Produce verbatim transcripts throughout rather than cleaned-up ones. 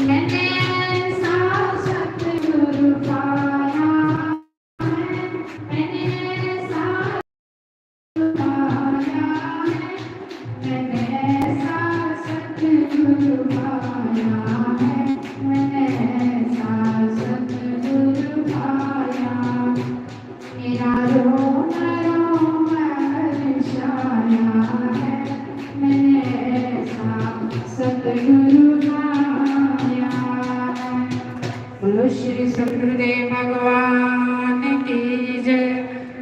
मैंने ऐसा सतगुरु पाया है, मैंने ऐसा पाया है, मैंने ऐसा सतगुरु पाया है, मैंने ऐसा सतगुरु पाया। मेरा रोना रोम हर्षाया है, मैंने ऐसा सतगुरु पाया है। बोलो श्री सतगुरुदेव भगवान की जय,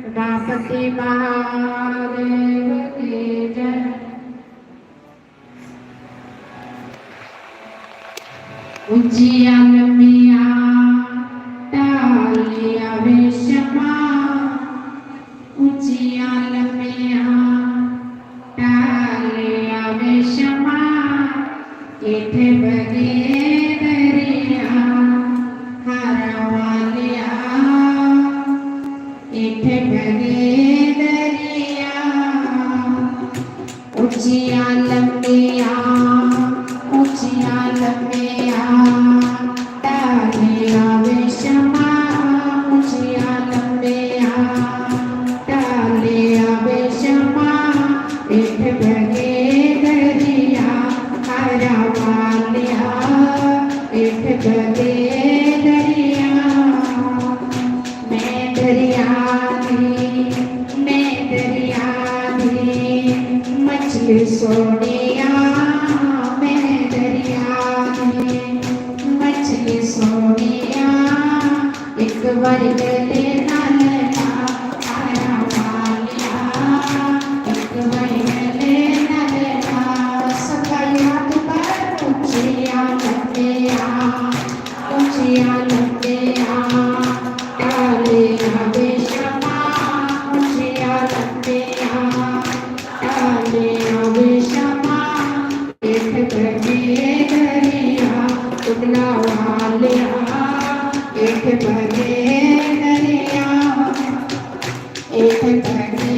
उमापति महादेव की जय। उच्चियां लम्मियां टालियां वे छमा, उच्चियां लम्मियां टालियां वे छमा, इत्थै बगे दरिया हारा वालिया, इत्थै बगे दरिया। उच्चियां लम्मियां, उच्चियां लम्मियां टालियां वे छमा, उच्चियां लम्मियां टालियां वे छमा, इत्थै बगे दरिया हारा वालिया, इत्थै बगे दरिया। मैं दरिया दी, मैं दरिया दी मछली सोनिया, मैं दरिया दी मछली सोनिया, एक बारी गले नाल ला, हारा वालिया, एक बारी गले नाल ला। सफाई हाथ पर उच्चियां लम्मियां, उच्चियां लम्मियां टालियां वे छमा, उच्चियां लम्मियां टालियां वे छमा, इत्थै बगे दरिया, कुटला वालिया, इत्थै बगे दरिया। इत्थै बगे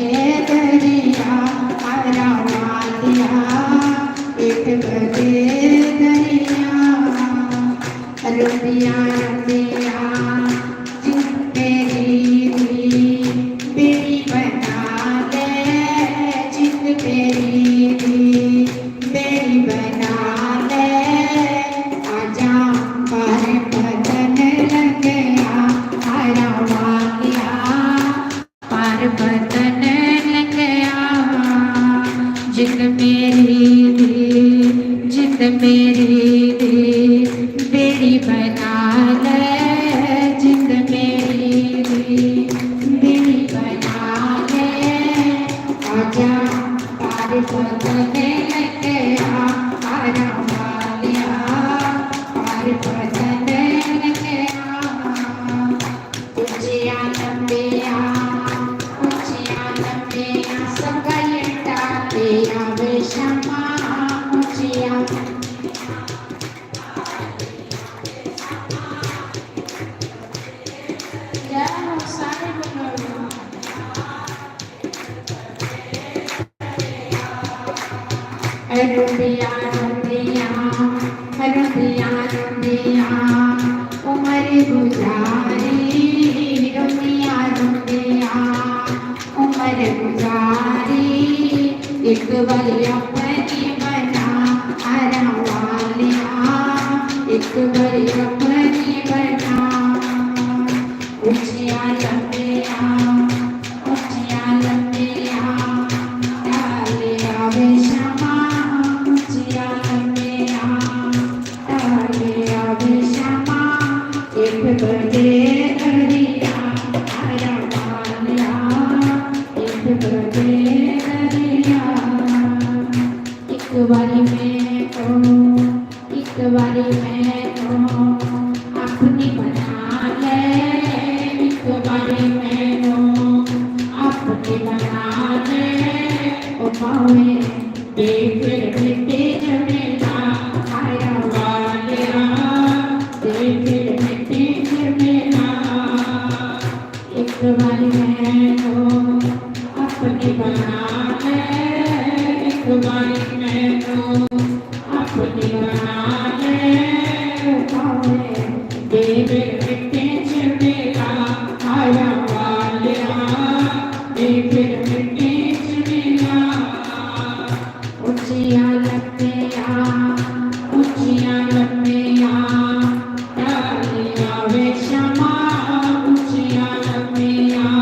दरिया, हारा वालिया, इत्थै बगे दरिया। रोंदियां रोंदियां जिंद मेरी दी बेड़ी बना ले, जिंद मेरी दी बेड़ी बना ले। आजा पार बदन लंघिया, हारा वालिया, पार बदन लंघिया। जिंद मेरी दी, जिंद मेरी दी बेड़ी बना ले, जिंद मेरी दी बेड़ी बना ले। आजा पार बदन लंघिया, हारा वालिया, पार बदन लंघिया। उच्चियां लम्मियां, उच्चियां लम्मियां, सगाइयां टालियां वे छमा, उच्चियां। जय हो, सारे बोलो। रोंदियां रोंदियां, रोंदियां रोंदियां उमर गुजारी, रोंदियां रोंदियां उमर गुजारी। एक बारी अपनी बना, हारा वालिया, एक बारी अपनी बना। उच्चियां लम्मियां, उच्चियां लम्मियां टालियां वे छमा, उच्चियां लम्मियां टालियां वे छमा। इत्थै बगे दरिया, हारा वालिया, इत्थै बगे दरिया। एक बारी मैनू, एक बारी मैनू अपनी बना ले, एक बारी मैनू अपनी बना ले। ओ भावे ते फिर मिट्टी च मिला, हारा वालिया, ते फिर मिट्टी च मिला। फिर मिट्टी च मिला, आया वालिया, ये फिर मिट्टी च मिला। उच्चियां लत्तियां, उच्चियां लत्तियां, डालियां वे शमा, उच्चियां लत्तियां,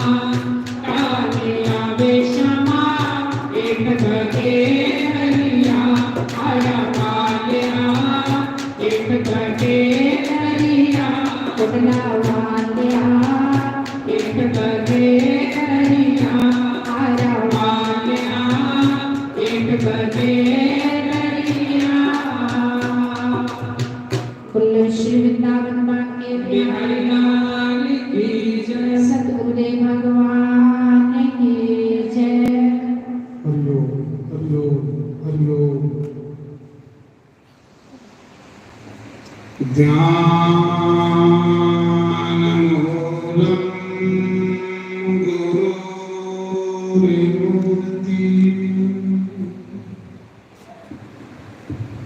डालियां वे शमा, एक दगे दरिया, आया वालिया, एक दगे दरिया, उठला वालिया, एक दगे दरिया, आया वालिया, एक दगे दरिया। बोलो श्री वृंदावन बांके बिहारी लाल की जय। सतगुरु देव भगवान की जय। हरिओम, हरिओम, हरिओम। ध्यानमूलं गुरोर्मूर्ति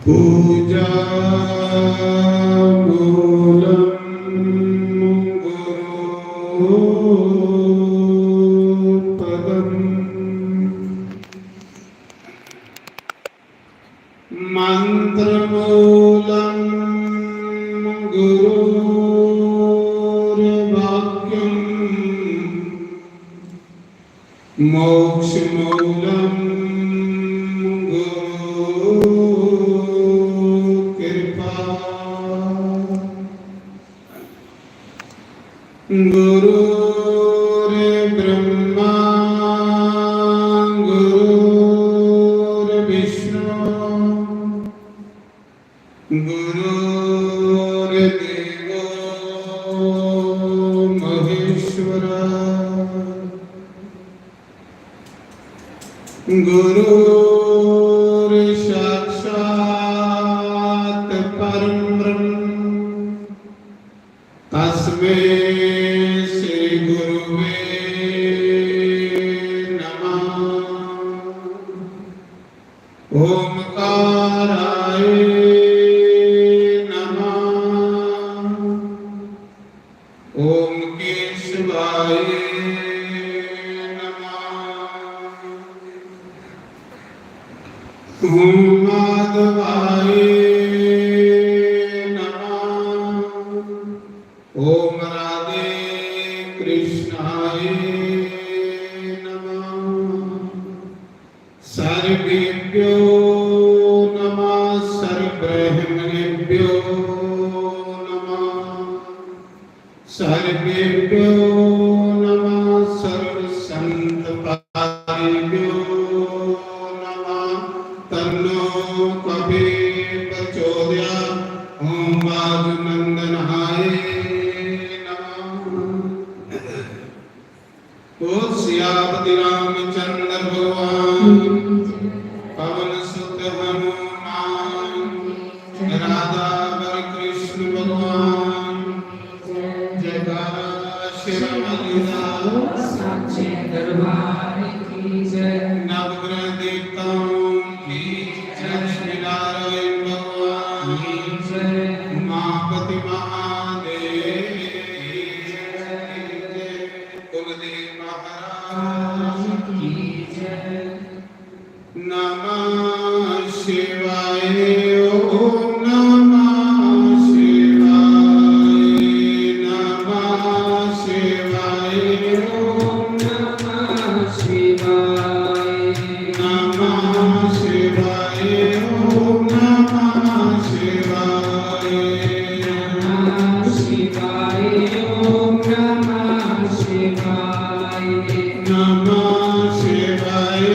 पूजा मूलं गुरोर्पदम्। मन्त्रमूलं गुरोर्वाक्यम्। मोक्षमूलं गुरोर्कृपा। गुरोर्ब्रह्मा गुरोर्विष्णु गुरोर्देवो महेश्वर। गुरोर्साक्षात् परं ब्रह्म तस्मै श्री गुरुवे नमः। ओमकाराय नमः। ओम केशवाय नमः। ओम माधवाय नमः। ओम राधे कृष्णाय नमः। सर्वेभ्यो नमः, सर्वब्राह्मणेभ्यो नमः। सर्वेभ्यो नमः, सर्वसंतपादिभ्यो नमः। तन्नो कपिः प्रचोदयात्। ओम वायुनंदनाय नमः। बोल सियापति रामचंद्र भगवान, पवन सुत हनुमान, राधा वर कृष्ण भगवान, जयकारा श्री रामलीला साचे दरबार की जय। नवग्रह देवताओं की जय, लक्ष्मी नारायण भगवान की जय, उमापति महादेव की जय। कुलदेव महाराज की जय। नमः शिवाय, ओम नमः शिवाय, नमः शिवाय, ओम नमः शिवाय। नमः शिवाय, ओम नमः शिवाय। नमः शिवाय, ओम नमः शिवाय। नमः शिवाय,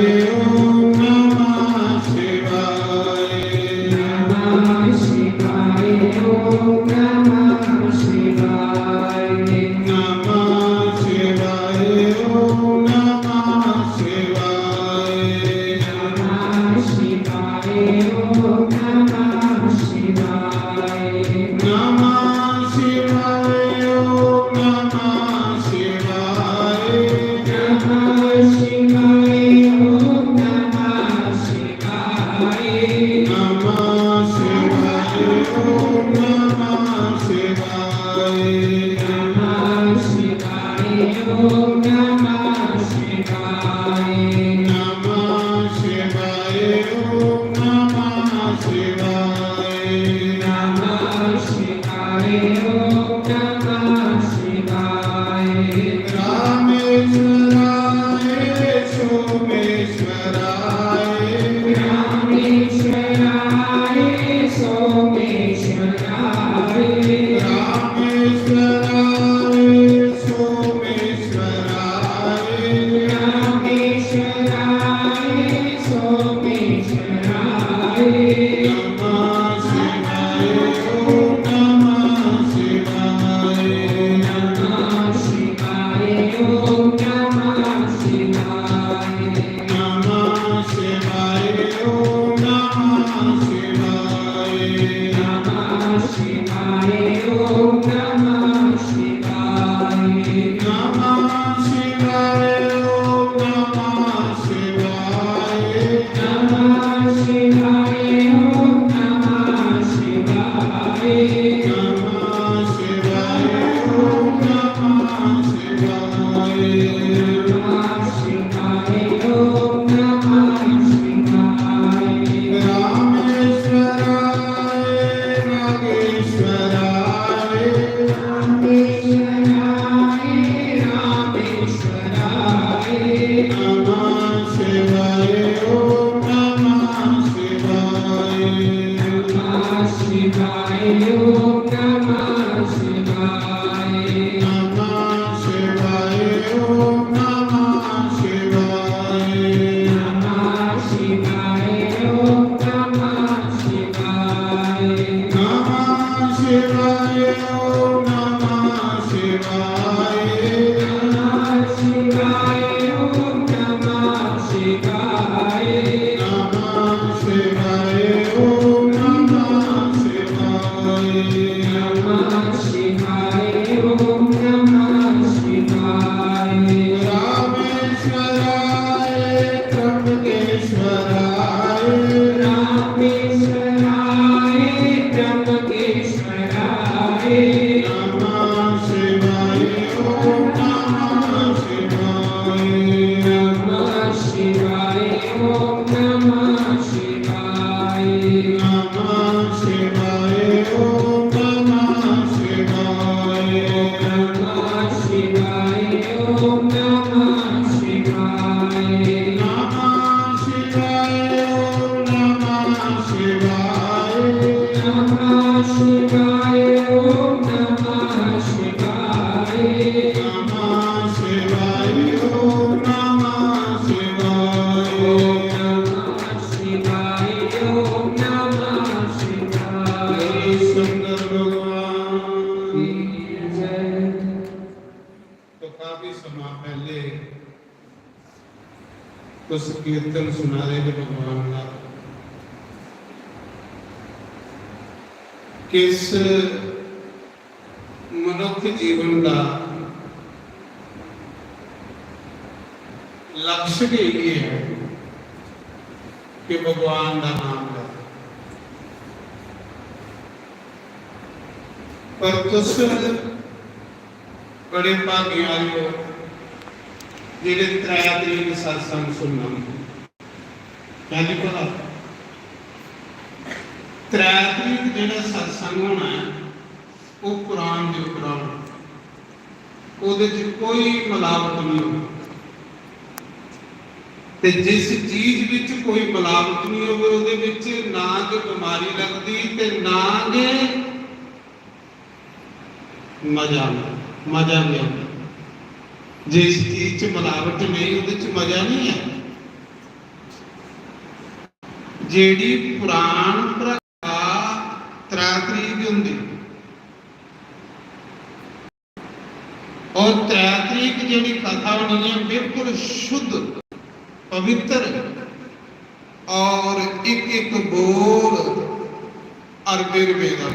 ओम नमः शिवाय। नमः शिवाय, ओम नमः शिवाय। नमः शिवाय, ओम नमः शिवाय। नमः शिवाय, ओम नमः शिवाय। नमः शिवाय, ओम नमः शिवाय। नमः शिवाय, ओम नमः शिवाय। नमः शिवाय, ओम नमः शिवाय। शिवाय, ओम नमः शिवाय। नमः शिवाय, ओम नमः शिवाय। नमः शिवाय, ओम नमः शिवाय। नमः शिवाय, ओम नमः शिवाय। नमः शिवाय, ओम नमः शिवाय। रामेश्वराय, नागेश्वराय। रामेश्वराय, रामेश्वराय। नमः शिवाय, ओम नमः शिवाय। नमः शिवाय, ओम नमः शिवाय। नमः शिवाय, ओम नमः शिवाय। नमः शिवाय, ओम नमः शिवाय। नमः शिवाय, ओम नमः शिवाय। नमः शिवाय, ओम नमः शिवाय। नमः शिवाय, ओम नमः शिवाय। नमः शिवाय, ओम नमः शिवाय। रामेश्वराय, त्र्यंबकेश्वराय। रामेश्वराय, त्र्यंबकेश्वराय। नमः शिवाय, ओम नमः शिवाय। नमः शिवाय, ओम नमः शिवाय। नमः शिवाय, ओम नमः शिवाय। नमः शिवाय, ओम नमः शिवाय। नमः शिवाय, ओम नमः शिवाय। नमः शिवाय, ओम नमः शिवाय। नमः शिवाय, ओम नमः शिवाय। ओम नमः शिवाय, ओम नमः शिवाय। शंकर भगवान की जय। तो काफी समा पहले तुस कीर्तन सुना रहे थे भगवान का, किस मनुख जीवन का लक्ष्य के लिए है कि भगवान का नाम लै। पर तुस बड़े भाग्य आह्ले हो जेह्ड़े त्रै तरीक सत्संग सुनना। कैह्ली भला? त्रै तरीक जेह्ड़ा सत्संग होना ऐ, ओह् पुराण दे उप्पर होना। ओह्दे च कोई मलावट निं होनी। ते जिस चीज बिच कोई मलावट निं होवे, ओह्दे बिच ना गै बमारी लगदी ते ना गै मजा आंदा, मजा बी आंदा। जिस चीज च मलावट नेईं, ओह्दे च मजा निं ऐ। जेह्ड़ी पुराण भ्रा त्रै तरीक होंदी, और त्रै तरीक जेह्ड़ी कथा होनी ऐ, बिल्कुल शुद्ध, पवित्र और इक इक बोल अरबें रपें दा।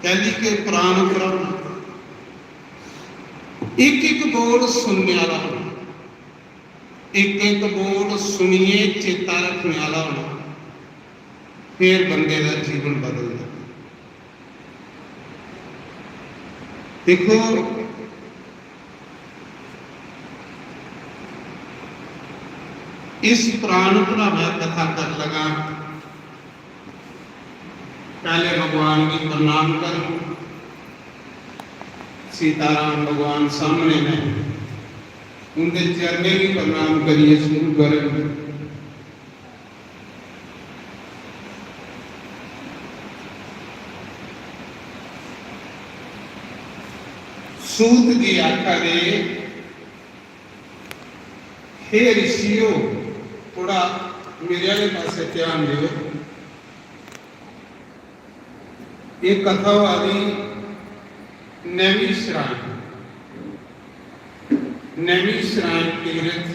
कैह्ली के प्राण ब्रह्म, इक इक बोल सुनने आह्ला होना, इक इक बोल सुनियै चेता रखने आह्ला होना, फिर बंदे दा जीवन बदलदा। देखो, इस प्राण भ्रावै कथा कर लगा, पहले भगवान गी प्रणाम करो। सीताराम भगवान सामने ने, उनके चरणें गी प्रणाम करिए शुरू करें। सूत जी आखा दे, हे ऋषियो, थोड़ा मेरे आह्ले पासै ध्यान देओ। ये कथा होआ दी नैमिषारण्य, नैमिषारण्य तीर्थ,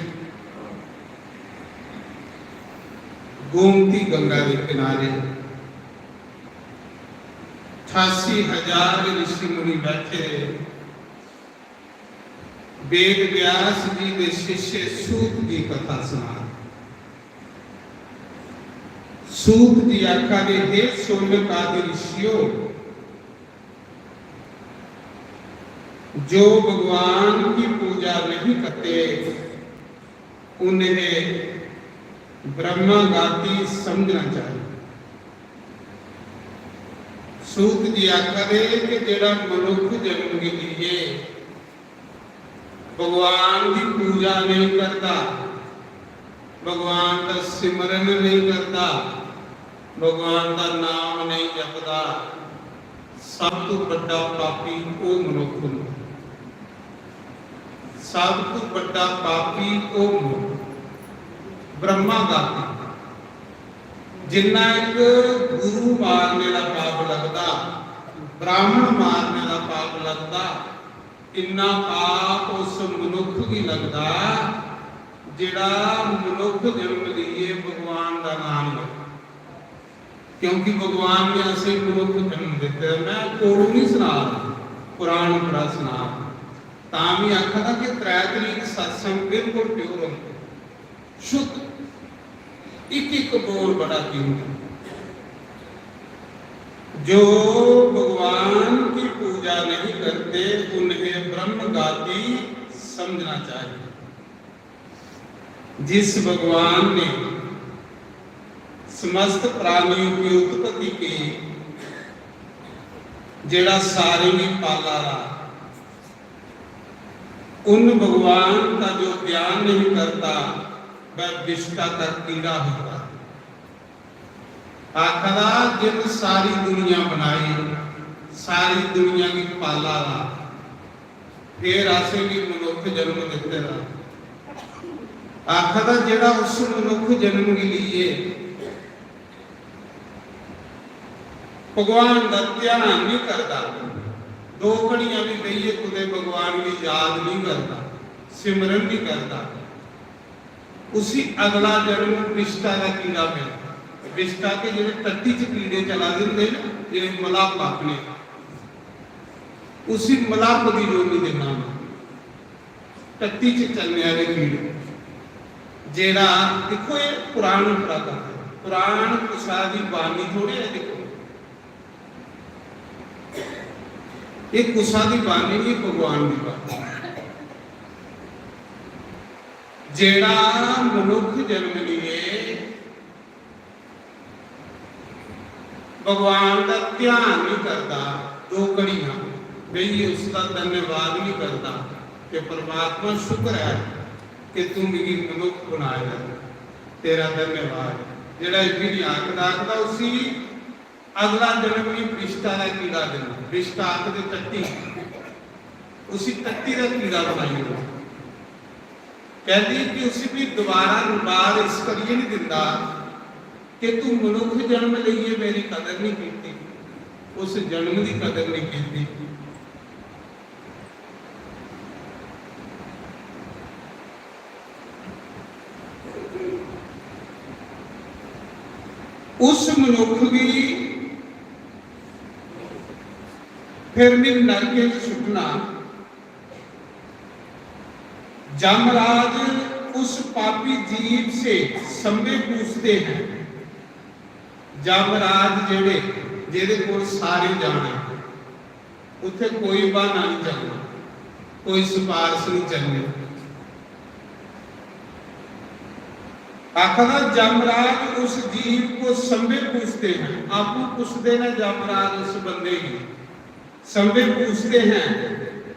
गोमती गंगा के किनारे। अस्सी हजार ऋषि मुनि बैठे, वेद व्यास जी दे शिष्य सूत दी कथा सुना। सूत जी आखा दे, हे शौनक आदि ऋषियों, जो भगवान की पूजा नहीं करते, उन्हें ब्रह्मघाती समझना चाहिए। सूत जी आखा दे कि जेड़ा मनुख जन्म गी लिए भगवान दी पूजा नहीं करता, भगवान दा सिमरन नहीं करता, भगवान दा नाम नहीं जपदा, सब तो बड़ा पापी वो मनुख होंदा। सब तो बड़ा पापी वो मनुख, ब्रह्मघाती। जिन्ना एक गुरु मारने का पाप लगदा, ब्राह्मण मारने का पाप लगदा, इन्ना पाप उस मनुख गी लगदा जेड़ा मनुख जन्म लिए भगवान का नाम ले। क्योंकि भगवान ने असें मनुख जन्म दिते। मैं कोड़ू नहीं सुना रहा, कुरान उप्परा सुना रहा। तां भी आखा दा कि त्रै तरीक सत्संग बिल्कुल प्योर होंदे, शुद्ध, एक एक बोल बड़ा कीमती। जो भगवान की पूजा नहीं करते, उन्हें ब्रह्मघाती समझना चाहिए। जिस भगवान ने समस्त प्राणियों की उत्पत्ति की, जेड़ा सारे गी पाला रहा, उन भगवान का जो ध्यान नहीं करता, वह विष्ठा का कीड़ा होता है। आखदा, जिन सारी दुनिया बनाई, सारी दुनिया की पाला ला, फिर असें भी मनुख जन्म दिते दा। आखदा, जेड़ा उस मनुख जन्म के लिए भगवान का ध्यान नहीं करता, दो घड़ियां भी बेहिए कुते भगवान की याद नहीं करता, सिमरन नहीं करता, उसी अगला जन्म विष्ठा का कीड़ा मिलता। विष्ठा के जेह्ड़े टट्टी च कीड़े चला दे होंदे ना, जेह्ड़े मलाप आखने, उसी मलाप दी योनि दे नाम। टट्टी च चलने आह्ले कीड़े, जेह्ड़ा, दिक्खो, एह् पुराण उप्परा कथा ऐ। पुराण कुसा दी बाणी थोड़ी ऐ, दिक्खो। एह् कुसा दी बाणी नहीं, भगवान दी बाणी। जेह्ड़ा मनुख जन्म लिए भगवान दा ध्यान नहीं करदा, दो घड़ियां बेहियै उसदा धन्यवाद नहीं करदा कि परमात्मा, शुक्र है कि तू मिगी मनुख बनाए दा, तेरा धन्यवाद। जेह्ड़ा इब्बी नहीं आखदा, आखदा उसी अगला जन्म भी विष्ठा का कीड़ा देना। विष्ठा आखदे टट्टी, उसी टट्टी का कीड़ा बनाई ओड़ो। कहती कि उसी भी दोबारा बार इस करिए नहीं दिंदा कि तू मनुख जन्म लेइए मेरी कदर नहीं कीती, उस जन्म की कदर नहीं कीती। उस मनुख की फिर भी नरके च सुट्टना। जमराज उस पापी जीव से संबे पूछते हैं। जमराज जेड़े, जेदे कोल सारे जाने, उत्थे कोई बहाना नहीं चलना, कोई सिफारिश नहीं चलनी। आखदा, जमराज उस जीव को संबे पूछते हैं, आपू पूछते हैं जमराज उस बंदे की, संबे पूछते हैं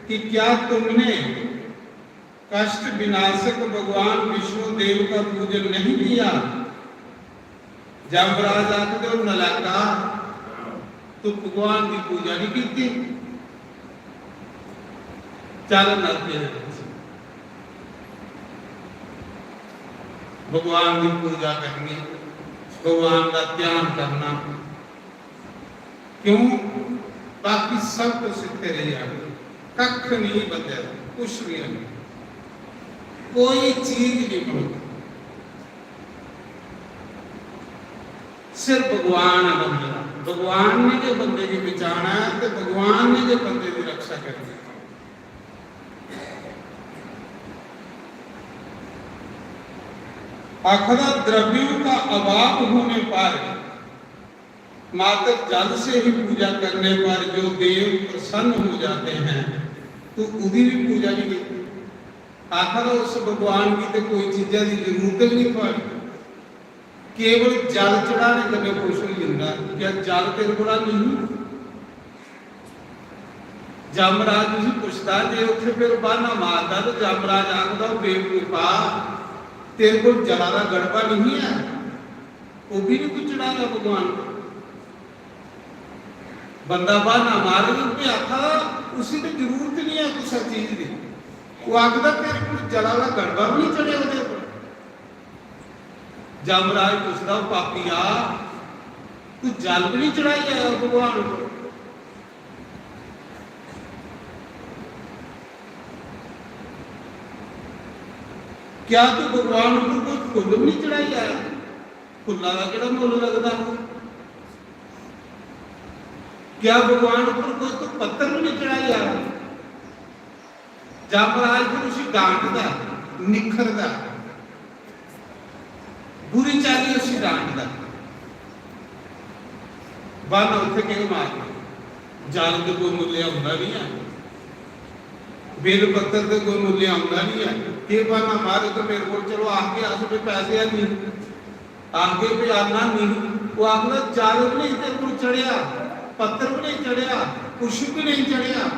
कि क्या तुमने कष्ट विनाशक भगवान विष्णु देव का पूजन नहीं किया? जमराज आखदे, "ओ नलायका, तू भगवान की पूजा नहीं कीती? चल नरके दे विच।" भगवान की पूजा करनी, भगवान का ध्यान करना, क्यों? बाकी सब कुछ इत्थे रही जाना, कख नहीं बचेगा, कुछ भी नहीं, कोई चीज नहीं बनती, सिर्फ भगवान है बंदे दा। भगवान ने गै बंदे गी बचाना ऐ ते भगवान ने गै बंदे दी रक्षा करनी ऐ। आखदा, द्रव्यों का अभाव होने पर मात्र जल से ही पूजा करने पर जो देव प्रसन्न हो जाते हैं, तू उदी भी पूजा नहीं कीती। आखदा, उस भगवान की ते कोई चीजा दी जरूरत ही नहीं थुआड़ी, केवल जल चढ़ाने कन्नै खुश होई जंदा। क्या जल तेरे कोला नहीं? जमराज उसी पुछदा, जे उत्थे फिर ब्हाना मारदा ते जमराज आखदा, "ओ बेवकूफा, तेरे कोल जला दा गड़बा नहीं है, ओह् भी नहीं तू चढ़ाया भगवान को।" बंदा ब्हाना मारग, उसी आखा, उसी ते जरूरत नहीं है कुछ चीज दी। वो आखदा, "तेरे कोल जला दा गड़बा भी नहीं चढ़े ओह्दे पर।" जमराज पुछदा, "पापिया, तू जल भी नहीं चढ़ाई आया भगवान को? क्या तू भगवान को कोई फुल्ल भी नहीं चढ़ाई आया? फुल्ला का केड़ा मुल्ल लगदा? क्या भगवान पर कोई तू पत्थर भी नहीं चढ़ाई आया?" जमराज फिर उसी डांटदा, निखरदा, बुरी चाल्ली उसी डांटदा। ब्हाना उत्थे केह् मारना? जल ते कोई मुल्ले औंदा नहीं है, बेल पत्तर ते कोई मुल्ले औंदा नहीं है। केह् ब्हाना मारे तो मेरे कोल, चलो आखगे अस भी पैसे है नहीं, आखगे भी आना नहीं। वो आखदा, "जल भी नहीं तेरे कोल चढ़ेआ, पत्तर भी नहीं चढ़ेआ, कुछ भी नहीं चढ़ेआ।"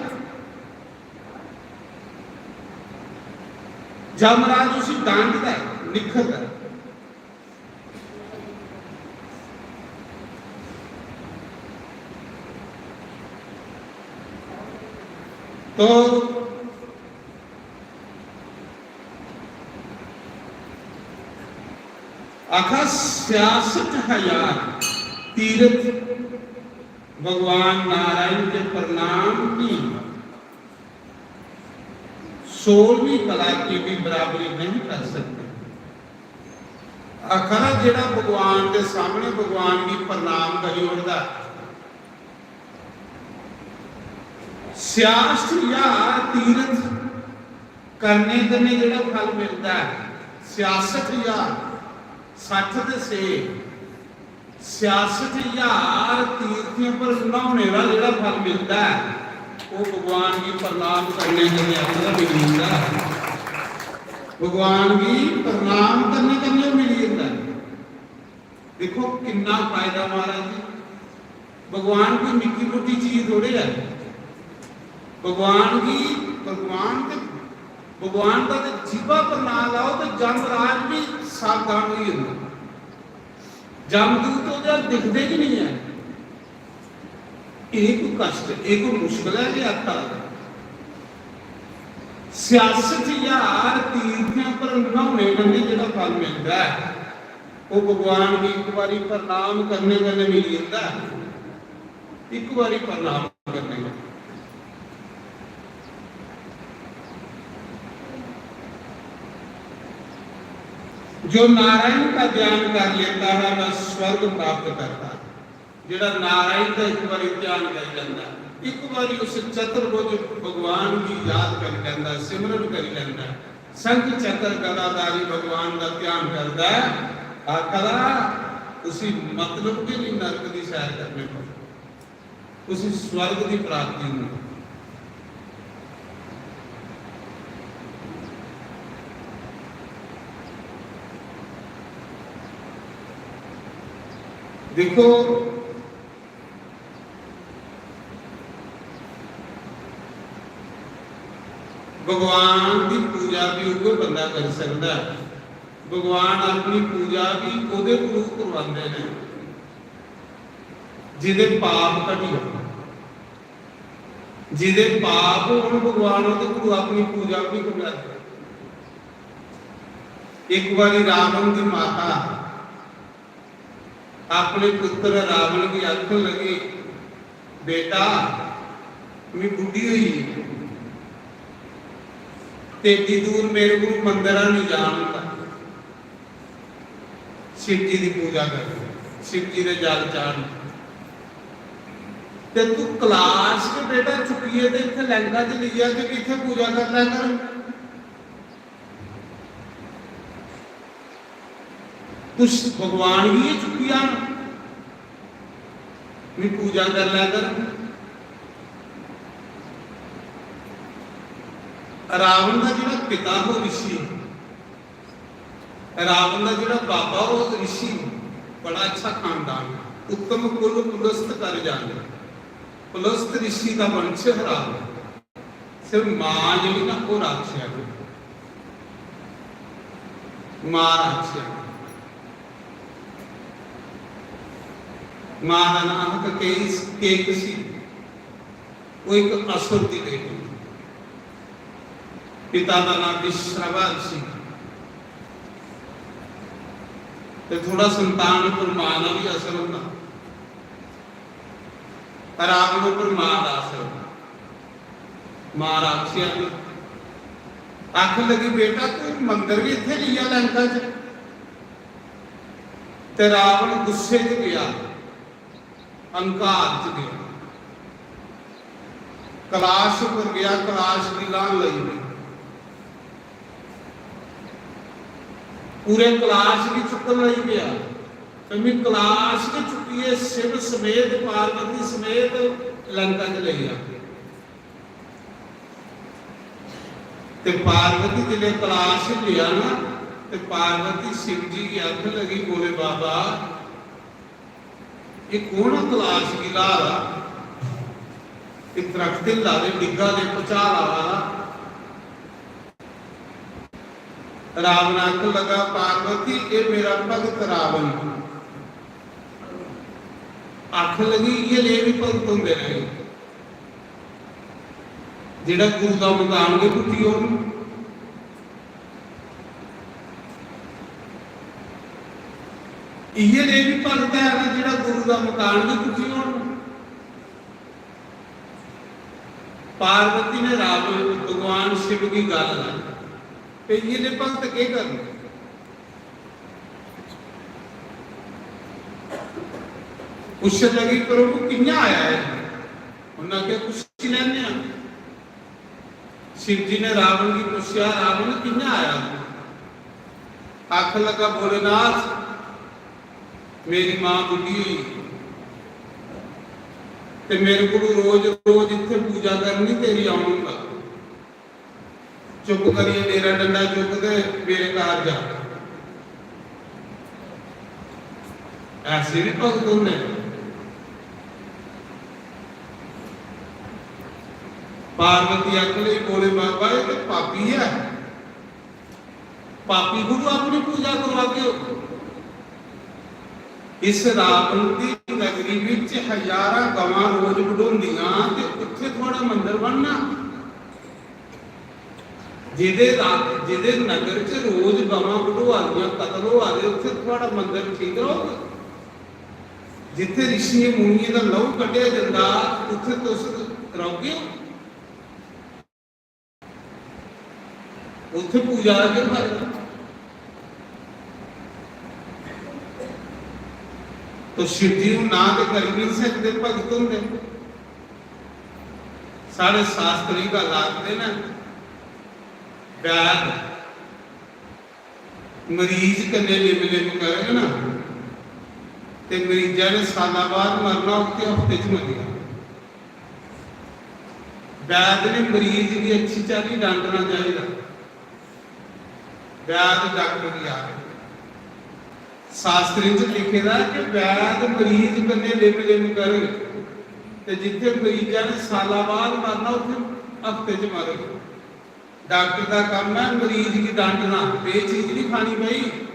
जमराज उसी डांटदा है, निखरदा है। तो आखा, सियासत है यार तीरथ, भगवान नारायण के प्रणाम की सोलहवीं कला की भी बराबरी नहीं कर सकते। आखा, जेड़ा भगवान के सामने भगवान की प्रणाम करी ओड़दा, सियासत या तीरथ करने कन्नै जेड़ा फल मिलदा है, सियासत या सठ दे से, सियासत ज्हार तीर्थियों पर न्हौने दा जेड़ा फल मिलदा है, वो भगवान की प्रणाम करने कन्नै अपना मिली जंदा है। भगवान की प्रणाम करने कन्नै मिली जंदा है। देखो किन्ना फायदा महाराज जी। भगवान कोई निक्की मुट्टी चीज थोड़े है। भगवान की, भगवान ते, भगवान का ते जीवा पर नाम लाओ तो जमराज भी सावधान हो जाता। जमदूत ओह्दे दिखदे गै नहीं है। एह् कोई कष्ट, एह् कोई मुश्कल है जे आखा दा? सियासत ज्हार तीर्थियां पर न्हौने कन्नै जेह्ड़ा फल मिलदा है, ओह् भगवान गी इक बारी प्रणाम करने कन्नै मिली जंदा है। इक बारी प्रणाम करने कन्नै। जो नारायण का ध्यान कर लेता है, वह स्वर्ग प्राप्त करता है। जेड़ा नारायण का एक बारी ध्यान कर लेता है, एक बारी उस चतुर्भुज भगवान की याद कर लेता है, सिमरन कर लेता है, शंख चक्र गदाधारी भगवान का ध्यान करता है, आखदा उसी मतलब के नहीं नरक की सैर करने पर। उसी स्वर्ग की प्राप्ति होंदी। देखो, भगवान की पूजा भी उ'ऐ बंदा करी सकदा है। भगवान अपनी पूजा भी ओह्दे कोलू करवांदे ने जिदे पाप घटी जान। जिदे पाप होन, भगवान ओह्दे कोलू अपनी पूजा भी करवांदे। एक बारी रावण की माता अपने पुत्र रावण की आखन लगी, "बेटा, मैं बुढ़ी हुई गेई, ते एड्डी दूर मेरे को मंदर नहीं जान होंदा।" शिव जी की पूजा कर, शिव जी ने जल चाढ़। ते तू कलाश के बेटा चुक्कियै ते इत्थै लैंका च लेई आ ते इत्थै पूजा कर लै कर। कुछ भगवान गी गै चुक्की आन, मी पूजा कर लै कर। रावण दा जेह्ड़ा पिता हो ऋषि, रावण दा जेह्ड़ा बाबा हो ऋषि, बड़ा अच्छा खानदान, उत्तम कुल पुलस्त कर जाने। पुलस्त ऋषि दा वंश है रावण। सिर्फ मां जेह्ड़ी ना, ओह् राक्षस है, मां राक्षस है। मां दा नाम हा केकसी, केकसी। ओह् इक असुर दी बेटी। पिता दा नाम विश्रवा ऋषि। ते थोड़ा संतान उप्पर मां दा भी असर होंदा। रावण उप्पर मां दा असर। मां राक्षस आखन लगी, "बेटा, तू मंदर भी इत्थै लेई आ लंका च।" ते रावण गुस्से च गया, अहंकार च गया, कलाश उप्पर गया, कलाश गी लान लगी पे। पूरे कलाश गी चुक्कन लगी पेआ। ते मैं कलाश गी चुक्कियै शिव समेत, पार्वती समेत लंका च लेई आ। ते पार्वती जिसलै कलाश लेआ ना, ते पार्वती शिव जी गी आखन लगी, "भोले बाबा, ये कौन है कलाश गी ल्हा दा? ये दरख्त हिल्ला दे, डिग्गा दे, भुचाल आवा दा।" रावण आखन लगा, "पार्वती, ये मेरा भगत रावण।" आखन लगी, "इ'यै लेह भी भगत होंदे न, जेह्ड़ा गुरु दा मकान गै टुट्टी ओड़न। इ'यै लेह भी भगत है ना, जेह्ड़ा गुरु दा मकान गै टुट्टी ओड़न।" पार्वती ने रावण, भगवान शिव की गल लाई, "ते इ'यै लेह भगत केह् करन?" पुच्छन लगी, "प्रभु, कि'यां आया है?" उन्हें आखेआ, "पुच्छी लैने आं।" शिव जी ने रावण गी पुच्छेआ, "रावण, कि'यां आया?" आखन लगा, "भोलेनाथ, मेरी मां बुड्ढी होई, ते मेरे को रोज रोज इत्थे पूजा करनी, तेरी औन होंदा। चुप करियै डेरा डंडा चुक ते मेरे घर जा।" ऐसे भी भगत होंदे न। पार्वती आखन लगी, "भोले बाबा, ये तो पापी है, पापी गुरु अपनी पूजा करवाते हो।" इस रावण दी नगरी विच हजारां गवां रोज बढोंदियां ते उत्थे थुआड़ा मंदर बनना। जेह्दे रा-, जेह्दे नगर च रोज गवां बढोआ दियां, कतल होआ दे, उत्थे थुआड़ा मंदर ठीक रौह्ग? जित्थे ऋषियें मुनियें दा लहू कड्ढेआ जंदा, उत्थे तुस रौह्गे ओ? उत्थे पूजा दा केह् फायदा? तो शिव जी हून ना ते करी नहीं सकदे, भगत होंदे। साढ़े शास्त्र एह् गल्ल आखदे न, वैद मरीज कन्नै लिम लिम करग ना, ते मरीजा ने साला बाद मरना होग ते हफ्ते च मरी जाना। वैद ने मरीज गी अच्छी चाल्ली डंडना चाहिदा। वैद डॉक्टर गी आखदे। शास्त्रें च लिखे दा ऐ कि वैद मरीज कन्नै लिम लिम करग, ते जित्थे मरीजा ने साला बाद मरना, उत्थे हफ्ते च मरग। डॉक्टर दा कम्म ऐ मरीज गी डांटना, ते एह् चीज नहीं खानी भाई।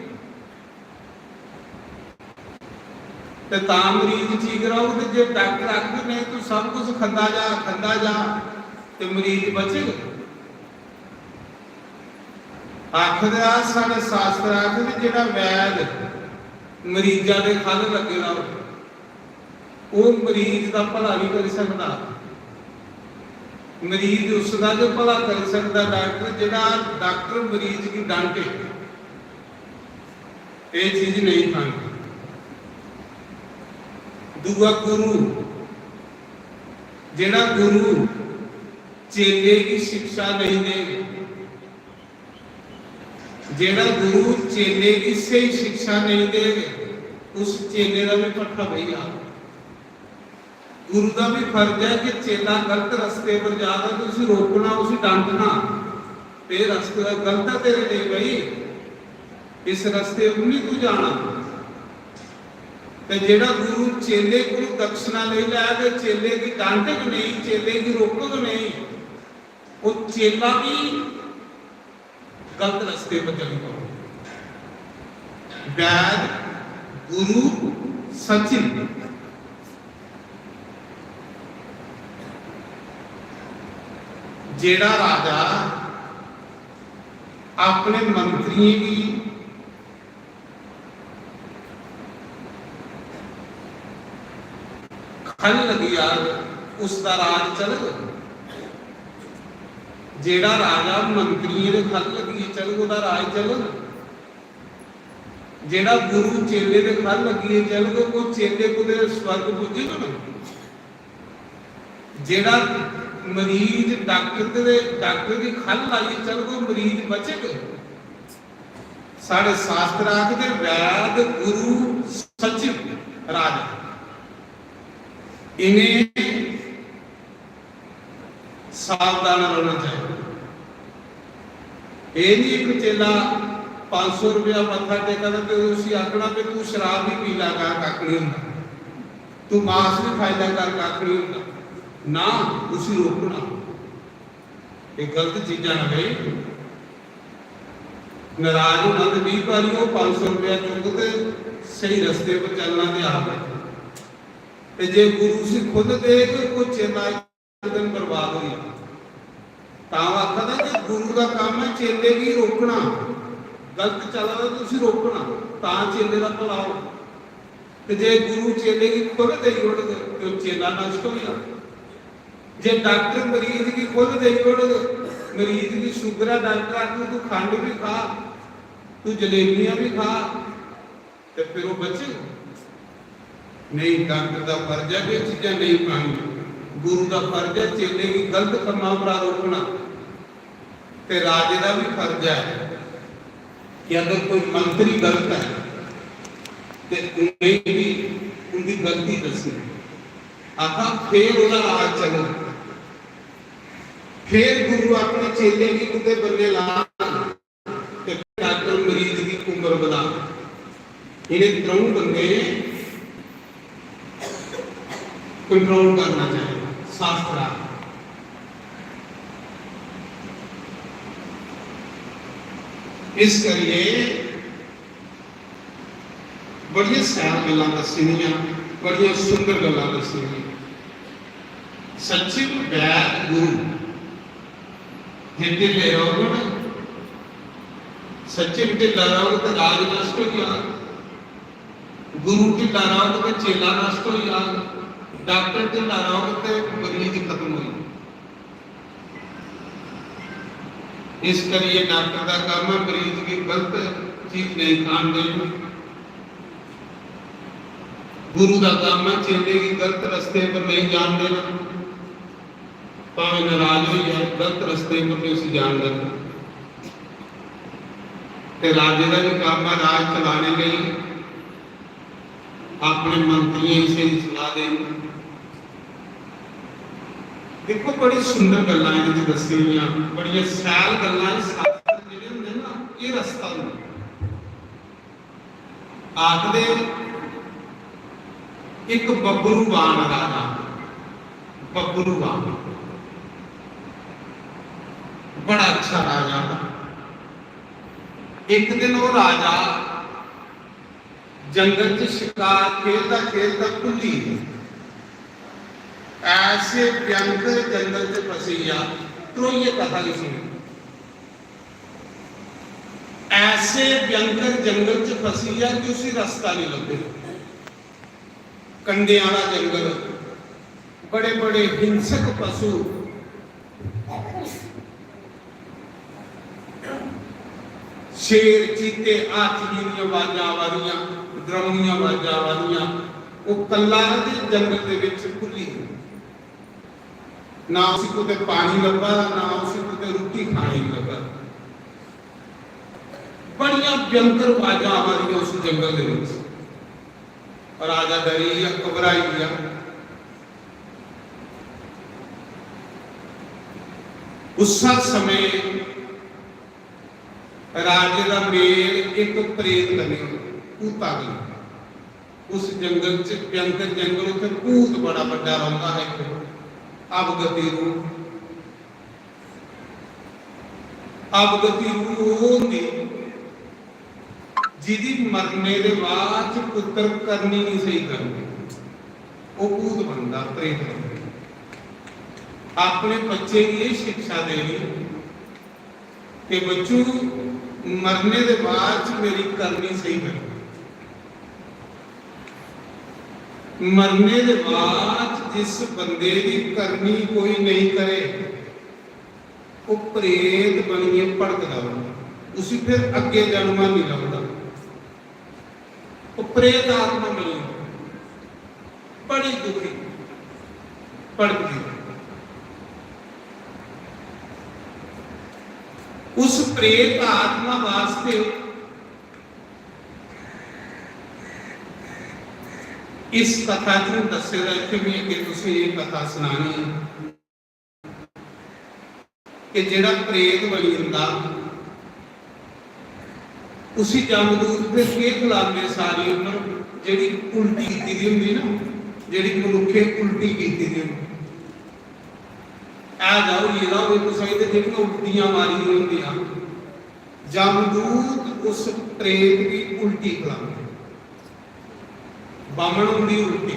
ते तां मरीज ठीक रौह्ग, ते जे डॉक्टर आखग, "नहीं, तू सब कुछ खंदा जा, खंदा जा," ते मरीज बचग? आखदे आ, साढ़े शास्त्र आखदे, जेह्ड़ा वैद मरीजा दे ख'ल्ल लग्गे दा होऐ, ओह् मरीज दा भला नहीं करी सकदा। मरीज उसदा गै भला करी सकदा डॉक्टर, जेह्ड़ा डॉक्टर मरीज गी डांटे, एह् चीज नहीं खानी। दूआ गुरु, जेड़ा गुरु चेले गी शिक्षा नहीं देग, जेड़ा गुरु चेले गी स्हेई शिक्षा नहीं देग, उस चेले दा भी पट्ठा बही जाग। गुरु दा भी फर्ज है कि चेला गलत रस्ते पर जा रहा तो उसी रोकना, उसी डांटना, ते रस्ते दा गलत है तेरे लिए भाई, इस रस्ते पर नहीं तू जाना। ते जेड़ा गुरु चेले को दक्षिणा ले लै ते चेले की डांटग नहीं, चेले की रोकग नहीं, वो चेला भी गलत रस्ते पर चली पवे। वैद गुरु सचिव, जेड़ा राजा अपने मंत्रियों की खल लगी जाग, उसदा राज चलग? जेड़ा राजा मंत्रियों दे खल लगिए चलग, ओदा राज चलग? जेड़ा गुरु चेले दे खल लगिए चलग, ओह चेले कुतै स्वर्ग पुज्जग ना? जेड़ा मरीज डॉक्टर दे, डॉक्टर दी खल लाइए चलग, ओह मरीज बचग? साढ़े शास्त्र आखदे, वैद गुरु सचिव राजा, इन्हें सावधान रहना चाहिए। ये नहीं एक चेला पाँच सौ रुपया मत्था टेका ते उसी आखना कि तू शराब भी पी ला कर, कख नहीं होंदा, तू मांस भी खाई ला कर, कख नहीं होंदा। ना, उसी रोकना। ये गलत चीजां ना भाई। नाराज होना ते बीह बारी ओह पाँच सौ रुपया चुक ते सही रस्ते पर चलना ते आ गए। ते जे गुरु उसी खुद देग, कोई चेला एक दिन बर्बाद हो जाना। तां आखा दा कि गुरु दा काम है चेले गी रोकना, गलत चला दा ते उसी रोकना, तां चेले दा भला हो। ते जे गुरु चेले गी खुद देई ओड़ग ते ओह चेला नष्ट हो जाग। जे डॉक्टर मरीज गी खुद देई ओड़ग, मरीज गी शुगर है, डॉक्टर आखग तू खंड भी खा, तू जलेबियां भी खा, ते फिर ओह बचग? नहीं, डॉक्टर दा फर्ज है कि एह चीजां नहीं खानी। गुरु दा फर्ज है चेले गी गलत कम्मां परा रोकना। ते राजे दा भी फर्ज है कि अगर कोई मंत्री गलत है ते उ'नेंगी भी उंदी गलती दस्सनी। आखा फिर ओहदा राज चलग, फिर गुरु अपने चेले गी कुतै बन्ने लाग ते डॉक्टर मरीज दी उम्र बधा। इन्हें त्रऊं बंदे कंट्रोल करना चाहिए। शास्त्र आखदा। इस करिए बड़ियां शैल गल्लां दस्सी दियां, बड़ियां सुंदर गल्लां दस्सी दियां। सचिव वैद गुरु, जे ढिल्ले रौह्गन, सचिव ढिल्ला रौह्ग ते राज नष्ट होई जाग, गुरु ढिल्ला रौह्ग ते चेला नष्ट होई जाग, डॉक्टर ढिल्ला रौह्ग ते मरीज खत्म होई जाग। इस करिए डॉक्टर दा कम्म है मरीज गी गलत चीज नेईं खान देना। गुरु दा कम्म है चेले गी गलत रस्ते पर नेईं जान देना, भावें नाराज होई जाए, गलत रस्ते पर नेईं उसी जान देना। ते राजे दा भी कम्म है राज चलाने लेई अपने मंत्रियें गी स्हेई सलाह देनी। दिक्खो, बड़ी सुंदर गल्लां एह्दे च दस्सी दियां, बड़ियां शैल गल्लां। एह् शास्त्र जेह्ड़े होंदे ना, एह् रस्ता होंदा। आखदे, इक बब्बरूवान राजा, बब्बरूवान, बड़ा अच्छा राजा था। एक दिन वो राजा जंगल च शिकार खेलदा खेलदा भुल्ली गेआ। ऐसे भयंकर जंगल च फसी गेआ, त्रोइयै कथा गी सुनो। ऐसे भयंकर जंगल च फसी गेआ कि उसी रस्ता नहीं लब्भे। कंडे आह्ला जंगल, बड़े बड़े हिंसक पशु, शेर, चीते, हाथियें दियां आवाजां आवा दियां, डरावनियां आवाजां आवा दियां। ओह् कल्ला ते जंगल दे बिच भुल्ली गेआ। ना उसी कुतै पानी लब्भा, ना उसी कुतै रुट्टी खाने गी लब्भा। बड़ियां भयंकर आवाजां आवा दियां उस जंगल दे विच। राजा डरी गेआ, घबराई गेआ। उस समय राजे दा मेल इक प्रेत कन्नै, भूता कन्नै। उस जंगल च, भयंकर जंगल, उत्थै भूत बड़ा बड्डा रौंह्दा हा, इक अवगति रूह। अवगति रूह ओह् होंदी जिदी मरने दे बाद च पुत्र करनी नहीं सही करनी, ओह् भूत बनदा, प्रेत बनदा। अपने बच्चे गी एह् शिक्षा देनी कि बच्चू, मरने दे बाद च मेरी करनी सही करनी। मरने दे बाद जिस बंदे दी करनी कोई नहीं करे, ओह् प्रेत बनियै भड़कदा रौंह्दा, उसी फिर अग्गें जन्म नहीं लभदा। ओह् प्रेत आत्मा बनी, बड़ी दुखी, भड़कदी। उस प्रेत आत्मा वास्ते इस कथा च दस्से दा, इत्थै में अग्गें तुसें एह् कथा सनानी कि जेह्ड़ा प्रेत बनी जंदा, उसी जमदूत फिर केह् खलांदे? सारी उम्र जेह्ड़ी उल्टी कीती दी होंदी ना, जेह्ड़ी मनुक्खे उल्टी कीती दी होंदी, ऐ जाओ, ये लाओ, ये कुसै गी ते जेह्ड़ियां उल्टियां मारी दियां होंदियां, जमदूत उस प्रेत गी उल्टी खलांदे। बामन होंदी उल्टी,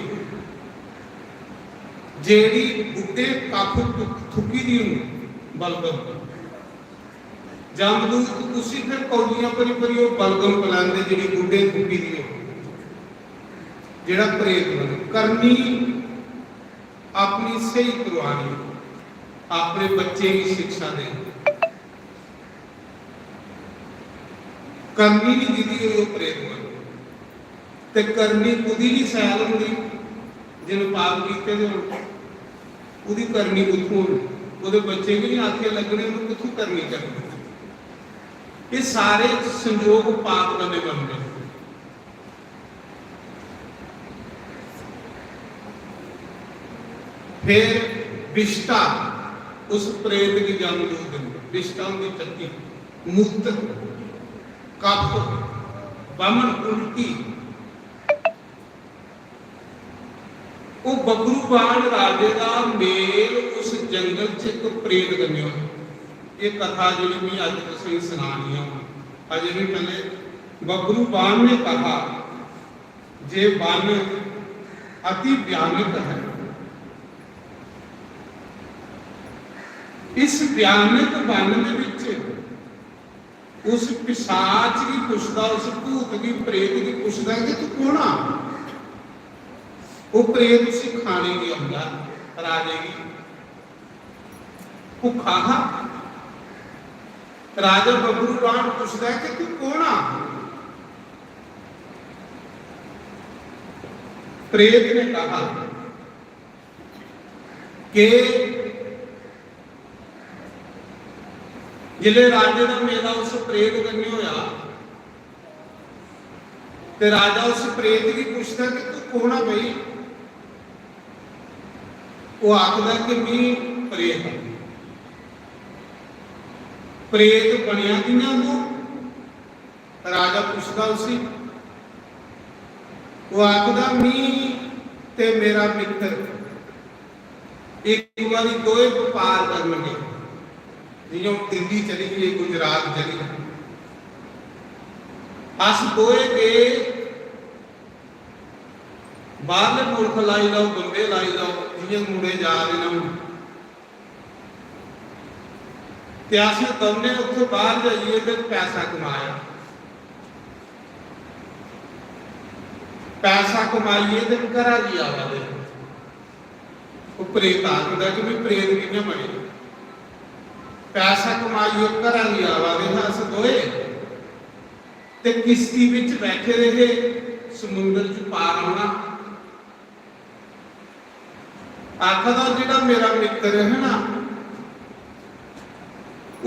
जेह्ड़ी बुड्ढे कक्ख थु-, थुक्की दी होंदी, बलगम। जमदूत उसी फिर कौलियां भरी भरी ओह् बलगम पलैंदे, जेह्ड़ी बुड्ढे थुक्की दी होंदी, जेह्ड़ा प्रेत बने। करनी अपनी स्हेई करवानी, अपने बच्चें गी शिक्षा देनी। करनी नहीं दीदी, ओह् प्रेत बन। ते करनी कुदी नहीं सैल होंदी, जिन पाप कीते दे होन, ओह्दी करनी कुत्थों होनी? ओह्दे बच्चे बी नहीं आखे लगने, ओह् कुत्थों करनी करनी? ये सारे संजोग पाप कन्नै बनदे। फिर विष्ठा, उस प्रेत गी जमदूत दिंदे। विष्ठा होंदी टट्टी, मूत्र, कफ, बमन, उल्टी। ओह् बबरू बाण राजे दा मेल उस जंगल च इक प्रेत कन्नै होआ। एह् कथा जेह्ड़ी में अज्ज तुसेंगी सनानी ऐ, अजें बी पैह्ले बबरू बाण ने कहा, जे वन अति भयानक है। इस भयानक वन दे विच उस पिशाच गी पुछदा, उस भूत गी, प्रेत गी पुछदा कि तू कौन आ? वो प्रेत उसी खाने गी आंदा, राजे गी भुखा हा। राजा बबरू बाण पुछदा कि तू कौन आ? प्रेत ने कहा कि जिसले राजे दा मेला उस प्रेत कन्नै होया, ते राजा उस प्रेत गी पुछदा कि तू कौन आ भाई? वो आखदा कि मैं प्रेत हां। प्रेत बनया कियां तू? राजा पुछदा उसी। वो आखदा, मी ते मेरा मित्र एक बारी दोए बपार करन गए, जियां हून दिल्ली चली गए, गुजरात चली गए, अस दोए गए बाहरले मुल्ख लाई लैओ, बम्बे लाई लैओ, जियां मुंडे जा रहे ना हून। ते असें दौनें उत्थों बाहर जाइयै ते पैसा कमाया। पैसा कमाइयै ते घरा गी आवा दे। ओह् प्रेत आखदा कि भी प्रेत कि'यां बने? पैसा कमाइयै घरा गी आवा दे हे अस दोए, ते किश्ती बिच बैठे दे हे, समुंदर च पार औना। आखा दा, "जेह्ड़ा मेरा मित्तर है ना,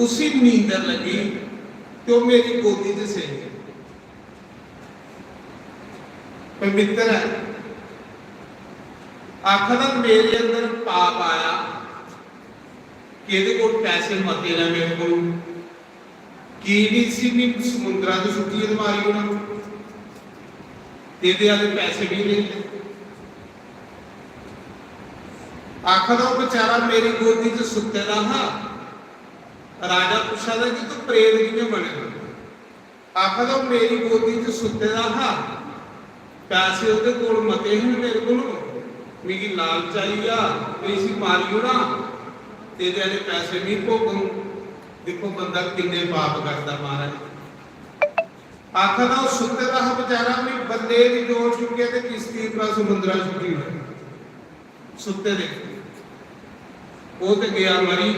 उसी नींदर लगी ते ओह् मेरी गोदी च सेई गेआ।" कोई मित्तर ऐ, आखा दा, "मेरे अंदर पाप आया कि एह्दे कोल पैसे मते न मेरे कोल, की निं इसी बी समुंदरा च सुट्टियै ते मारी ओड़ां, ते एह्दे आह्ले पैसे बी लेई ले।" आखा दा, "ओह् बेचारा मेरी गोदी च सुत्ते दा हा।" राजा पुच्छा दा कि तूं प्रेत कि'यां बने दा? आखा दा, "ओह् मेरी गोदी च सुत्ते दा हा, पैसे ओह्दे कोल मते हे मेरे कोल, मिगी लालच आई गेआ ते इसी मारी ओड़ां, ते एह्दे आह्ले पैसे मी भोगङ।" दिक्खो, बंदा किन्ने पाप करदा, महाराज। आखा दा, "ओह् सुत्ते दा हा बेचारा, मी बल्ले दी जोर चुक्केआ ते किश्ती उप्परा समुंदरा सुट्टी ओड़ेआ।" सुत्ते दे। ओह् ते गेआ मरी,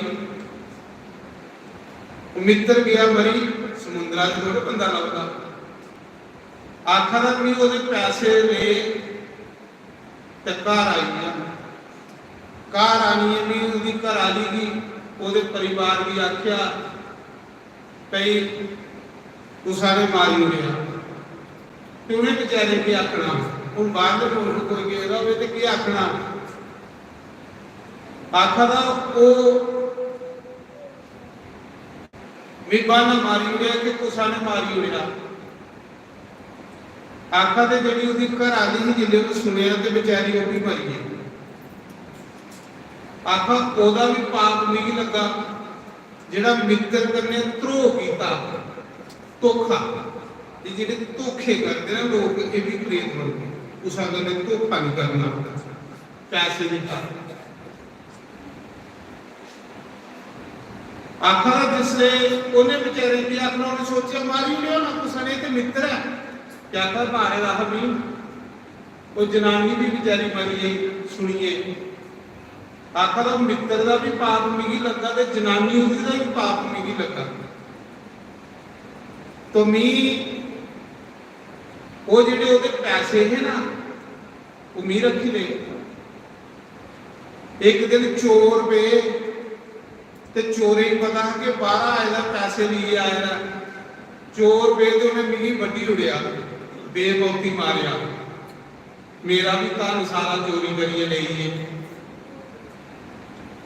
ओह् मित्तर गेआ मरी, समुंदरा च थोड़े बंदा लभदा। आखा दा, "मी ओह्दे पैसे ले ते घर आई गेआ।" घर आनियै मी ओह्दी घर आह्ली गी, ओह्दे परिवार गी आखेआ, भई, कुसै ने मारी ओड़ेआ। ते उ'नें बेचारें केह् आखना? हून बाह्रले मुल्ख कोई गेदा होवे ते केह् आखना? आखा दा, "ओह् मी ब्हाना मारी ओड़ेआ कि कुसै ने मारी ओड़ेआ।" आखा दे, जेह्ड़ी ओह्दी घर आह्ली ही, जिसलै उ'न्नै सुनेआ ते बेचारी ओह् बी मरी गेई। आखा, ओह्दा बी पाप मिगी लग्गा, जेह्ड़ा मित्तर कन्नै ध्रोह कीता, धोखा। एह् जेह्ड़े धोखे करदे ना लोक, एह् बी प्रेत बनदे। कुसै कन्नै धोखा निं करना, पैसे निं खाने। आखा दा, जिसलै उ'नें बेचारे गी आखना, उ'नें सोचेआ, मारी ओड़ेआ होना कुसै ने, ते मित्तर ऐ। ते आखा दा, मारे दा हा मी। ओह् जनानी बी बेचारी मरी गेई सुनियै। आखा दा, मित्तर दा बी पाप मिगी लग्गा ते जनानी ओह्दी दा बी पाप मिगी लग्गा। तो मी ओह् जेह्ड़े ओह्दे पैसे हे ना, ओह् मी रक्खी ले। इक दिन चोर पे, ते चोरें गी पता हा कि बाह्रा आए दा, पैसे लेइयै आए दा। चोर पे ते उ'नें मिगी बड्ढी ओड़ेआ, बेमौती मारेआ। मेरा बी धन सारा चोरी करियै लेई गे।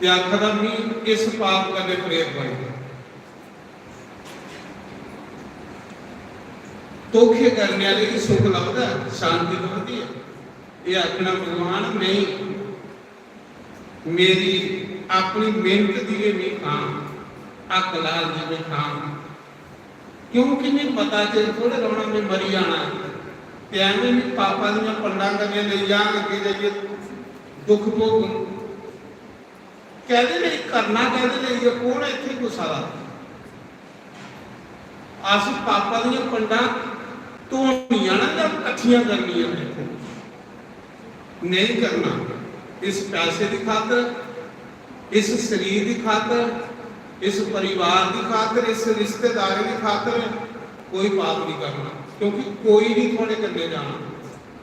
ते आखा दा, "मी इस पाप कन्नै प्रेत बने।" धोखे करने आह्ले गी सुख लभदा ऐ, शांति लभदी ऐ। एह् आखना, "भगवान, नेईं, मेरी अपनी मेह्नत दी गै में खां, हक लाल दी में खां।" क्योंकि में पता चिर थोड़े रौह्ना, में मरी जाना ऐ। ते ऐवें मी पापा दियां पंडां कन्नै लेई जान, अग्गें जाइयै दुख भोगन। कैह्दे लेई करना, कैह्दे लेई ऐ? कौन ऐ इत्थै कुसै दा? अस पापा दियां पंडां धोनियां ना जां कट्ठियां करनियां न? इत्थै नेईं करना। इस पैसे दी खातर, इस शरीर दी खातर, इस परिवार दी खातर, इस रिश्तेदारें दी खातर कोई पाप नहीं करना, क्योंकि कोई नहीं थुआड़े कन्नै जाना,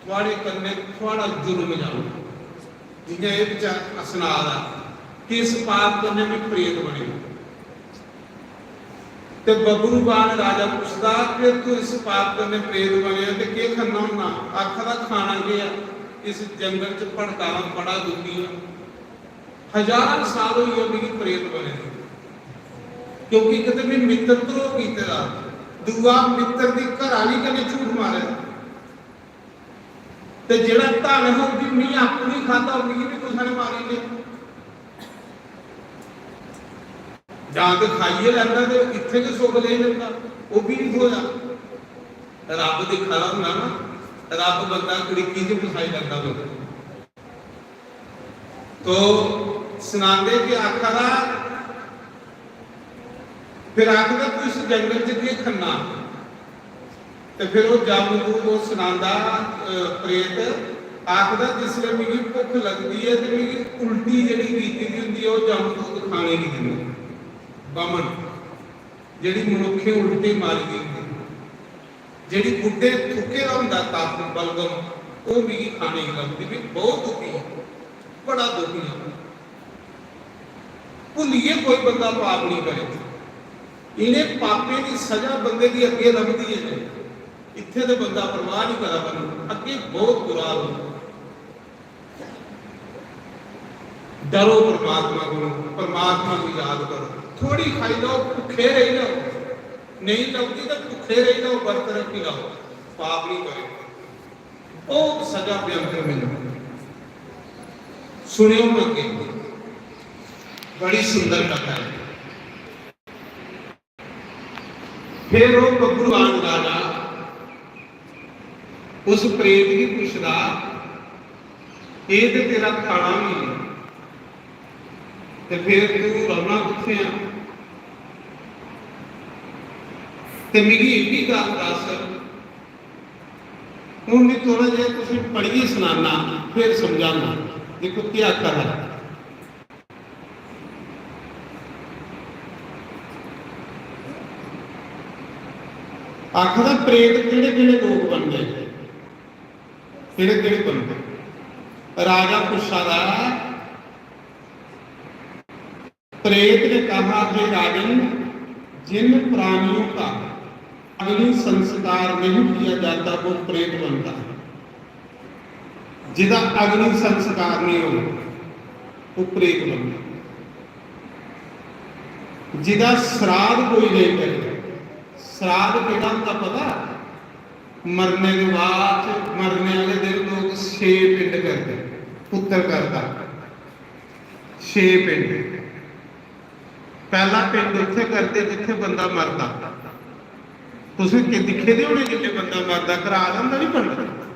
थुआड़े कन्नै थुआड़ा जुर्म जाना। जियां एह् बचारा सना दा कि इस पाप कन्नै में प्रेत बने। ते बबरू बाण राजा पुछदा, "फिर तू इस पाप कन्नै प्रेत बनेआ ते केह् खन्ना होन्ना?" आखा दा, "खाना केह् ऐ? इस जंगल च भटका दा, बड़ा दुखी आं। हजारां साल होई गे मिगी प्रेत बने दे, क्योंकि इक ते में मित्तर द्रोह कीते दा, दूआ मित्तर दी घर आह्ली कन्नै झूठ मारे दा।" ते जेह्ड़ा धन हा, ओह् बी मी आपूं निं खाद्धा, ओह् मिगी बी कुसै ने मारी लेआ। जां ते खाइयै लैंदा ते इत्थै गै सुख लेई लैंदा, ओह् बी निं थ्होआ। रब्ब दिक्खा दा होंदा ना, रब्ब बंदा कड़िक्की च फसाई लैंदा बंदा। तो सनांदे कि आखा दा, फिर आखदा, "तू इस जंगल च केह् खन्ना?" ते फिर ओह् जमदूत, ओह् सनांदा, अ, प्रेत आखदा, "जिसलै मिगी भुक्ख लगदी ऐ ते मिगी उल्टी जेह्ड़ी कीती दी होंदी ऐ, ओह् जमदूत खाने गी दिंदे, बमन, जेह्ड़ी मनुक्खें उल्टी मारी दी होंदी।" जेह्ड़ी बुड्ढे थुक्के दा होंदा तत्व बलगम, ओह् मिगी खाने गी लभदी, में बहुत दुखी आं। बड़ा दुखी हां। भुल्लियै कोई बंदा पाप नहीं करे। इन्हें पापें दी सजा बंदे दी अग्गे लभदी है। इत्थे ते बंदा परवाह नहीं करा, पर अग्गे बहुत बुरा हाल होंदा। डरो परमात्मा को, परमात्मा को याद करो। थोड़ी खाई लो, भुखे रही लो, नहीं लगती तो भुखे रही लो, व्रत रखी लो, पाप नहीं करे। बहुत सजा भयंकर मिलती। सुनियो मत के, बड़ी सुंदर कथा है। फिर वो बब्बरूवान राजा उस प्रेत की पूछदा, "एह ते तेरा खाना भी है, ते फिर तू रौहना कुत्थे आ? ते मिगी एह भी गल्ल दस।" हूँ मैं थोड़ा जिहा तुसें पढ़ियै सनाना, फिर समझाना। देखो क्या आखा दा। आखदा, प्रेत केड़े केड़े लोग बनदे, केड़े केड़े बनदे? राजा पुच्छा दा, प्रेत ने कहा, हे राजन, जिन प्राणियों का अग्नि संस्कार नहीं किया जाता, वो प्रेत बनता है। जिदा अग्नि संस्कार नहीं हो, वो प्रेत बनता। जिदा श्राद्ध कोई नहीं करे, श्राद्ध केड़ा होंदा पता? मरने के बाद, मरने वाले दिन लोग छे पिंड करते, पुत्र करता, छे पिंड। पहला पिंड उत्थे करदे जित्थे बंदा मरदा। तुसें के दिक्खे दे होने, जिसले बंदा मरदा, करा दा होंदा नहीं पंडत।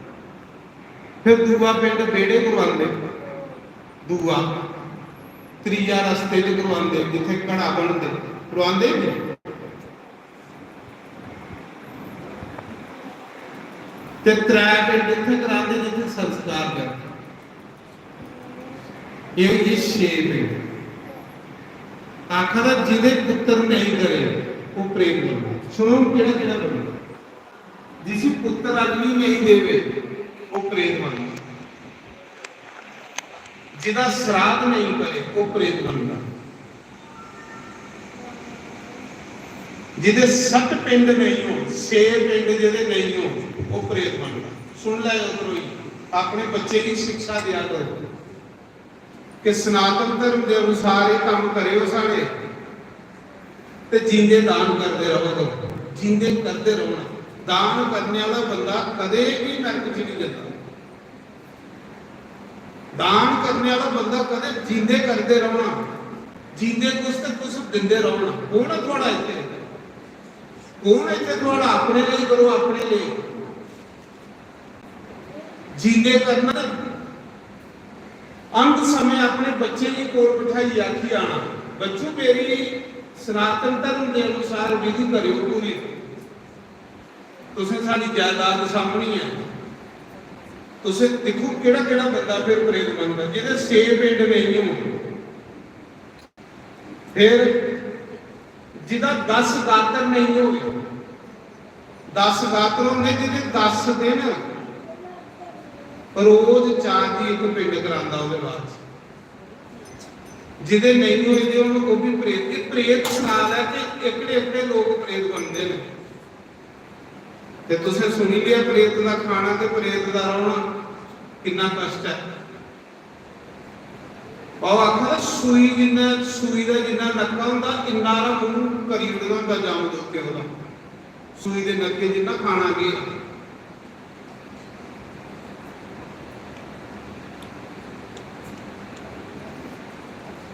फिर दूआ पिंड बेड़े करवांदे, दूआ, त्रीया रस्ते च करवांदे, जित्थे घड़ा बनदे, करवांदे ही नहीं। ते त्रै पिंड इत्थे करांदे, जित्थे संस्कार करदे। ये होई गे छे पिंड। आखा दा, जिदे पुत्र नहीं करे, वो प्रेत बनना। सुनो, केड़ा केड़ा बनना? जिसी पुत्र अग्नि नहीं देवे, वो प्रेत बनना। जिदा श्राद्ध नहीं करे, वो प्रेत बनना। जिदे सत पिंड नहीं हो, छे पिंड जिदे नहीं हो, वो प्रेत बनना। सुन लै उधरों ही, अपने बच्चे की शिक्षा दिया करो कि सनातन धर्म के अनुसार ये काम करेओ सारे, ते जींदे दान करदे रहो, तो जींदे करदे रहो ना। दान करने वाला बंदा कदे भी नरक च नहीं जाता। दान करने वाला बंदा कदे जींदे करदे रौहना, जींदे कुछ ते कुछ दिंदे रौहना। कौन है थुआड़ा इत्थे? कौन है इत्थे थुआड़ा अपने लिए करो, अपने लिए? जींदे करना। अंत समय अपने बच्चे गी कोल बिठाइयै आखी आना, "बच्चू, मेरी सनातन धर्म के अनुसार विधि करियो पूरी।" तुसें सारी जायदाद सामनी है, तुसें दिक्खो केड़ा केड़ा बंदा फिर प्रेत बनदा, जेह्दे छे पिंड नेईं होन। फिर जिदा दस गात्र नहीं होवे, दस गात्र होंदे, जिदे दस दिन रोज चार दी इक पिंड करांदा, ओह्दे बाद जिदे नहीं होए दे होन, ओह् भी प्रेत। एह् प्रेत सनाल ऐ कि एकड़े एकड़े लोक प्रेत बनदे न। ते तुसें सुनी लिया प्रेत दा खाना ते प्रेत दा रौह्ना किन्ना कष्ट ऐ। ओह् आखदा, सूई जिन्ना, सूई दा जिन्ना नक्का होंदा, इन्ना हारा मूंह करी ओड़े दा होंदा जम्म दोते ओह्दा। सूई दे नक्के जिन्ना खाना केह्?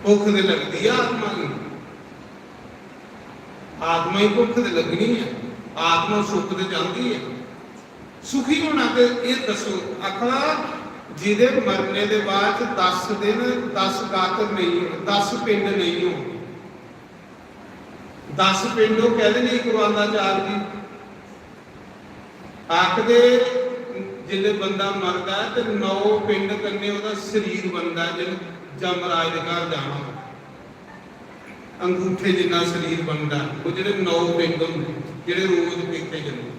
भुक्ख ते लगदी ऐ आत्मा गी, आत्मा गी भुक्ख ते लगनी ऐ, आत्मा सुख ते चांह्दी ऐ। सुखी होना ते एह् दस्सो, आखदा, जिदे मरने दे बाद च दस दिन, दस गात्र नेईं होन, दस पिंड नेईं होन, दस पिंड ओह् कैह्दे लेई करवांदा चार दी? आखदे, जिसलै बंदा मरदा ऐ ते नौ पिंड कन्नै ओह्दा शरीर बनदा ऐ, जि'यां जमराज दे घर जाना होऐ। अंगूठे जिन्ना शरीर बनदा ऐ, ओह् जेह्ड़े नौ पिंड होंदे, जेह्ड़े रोज कीते जंदे।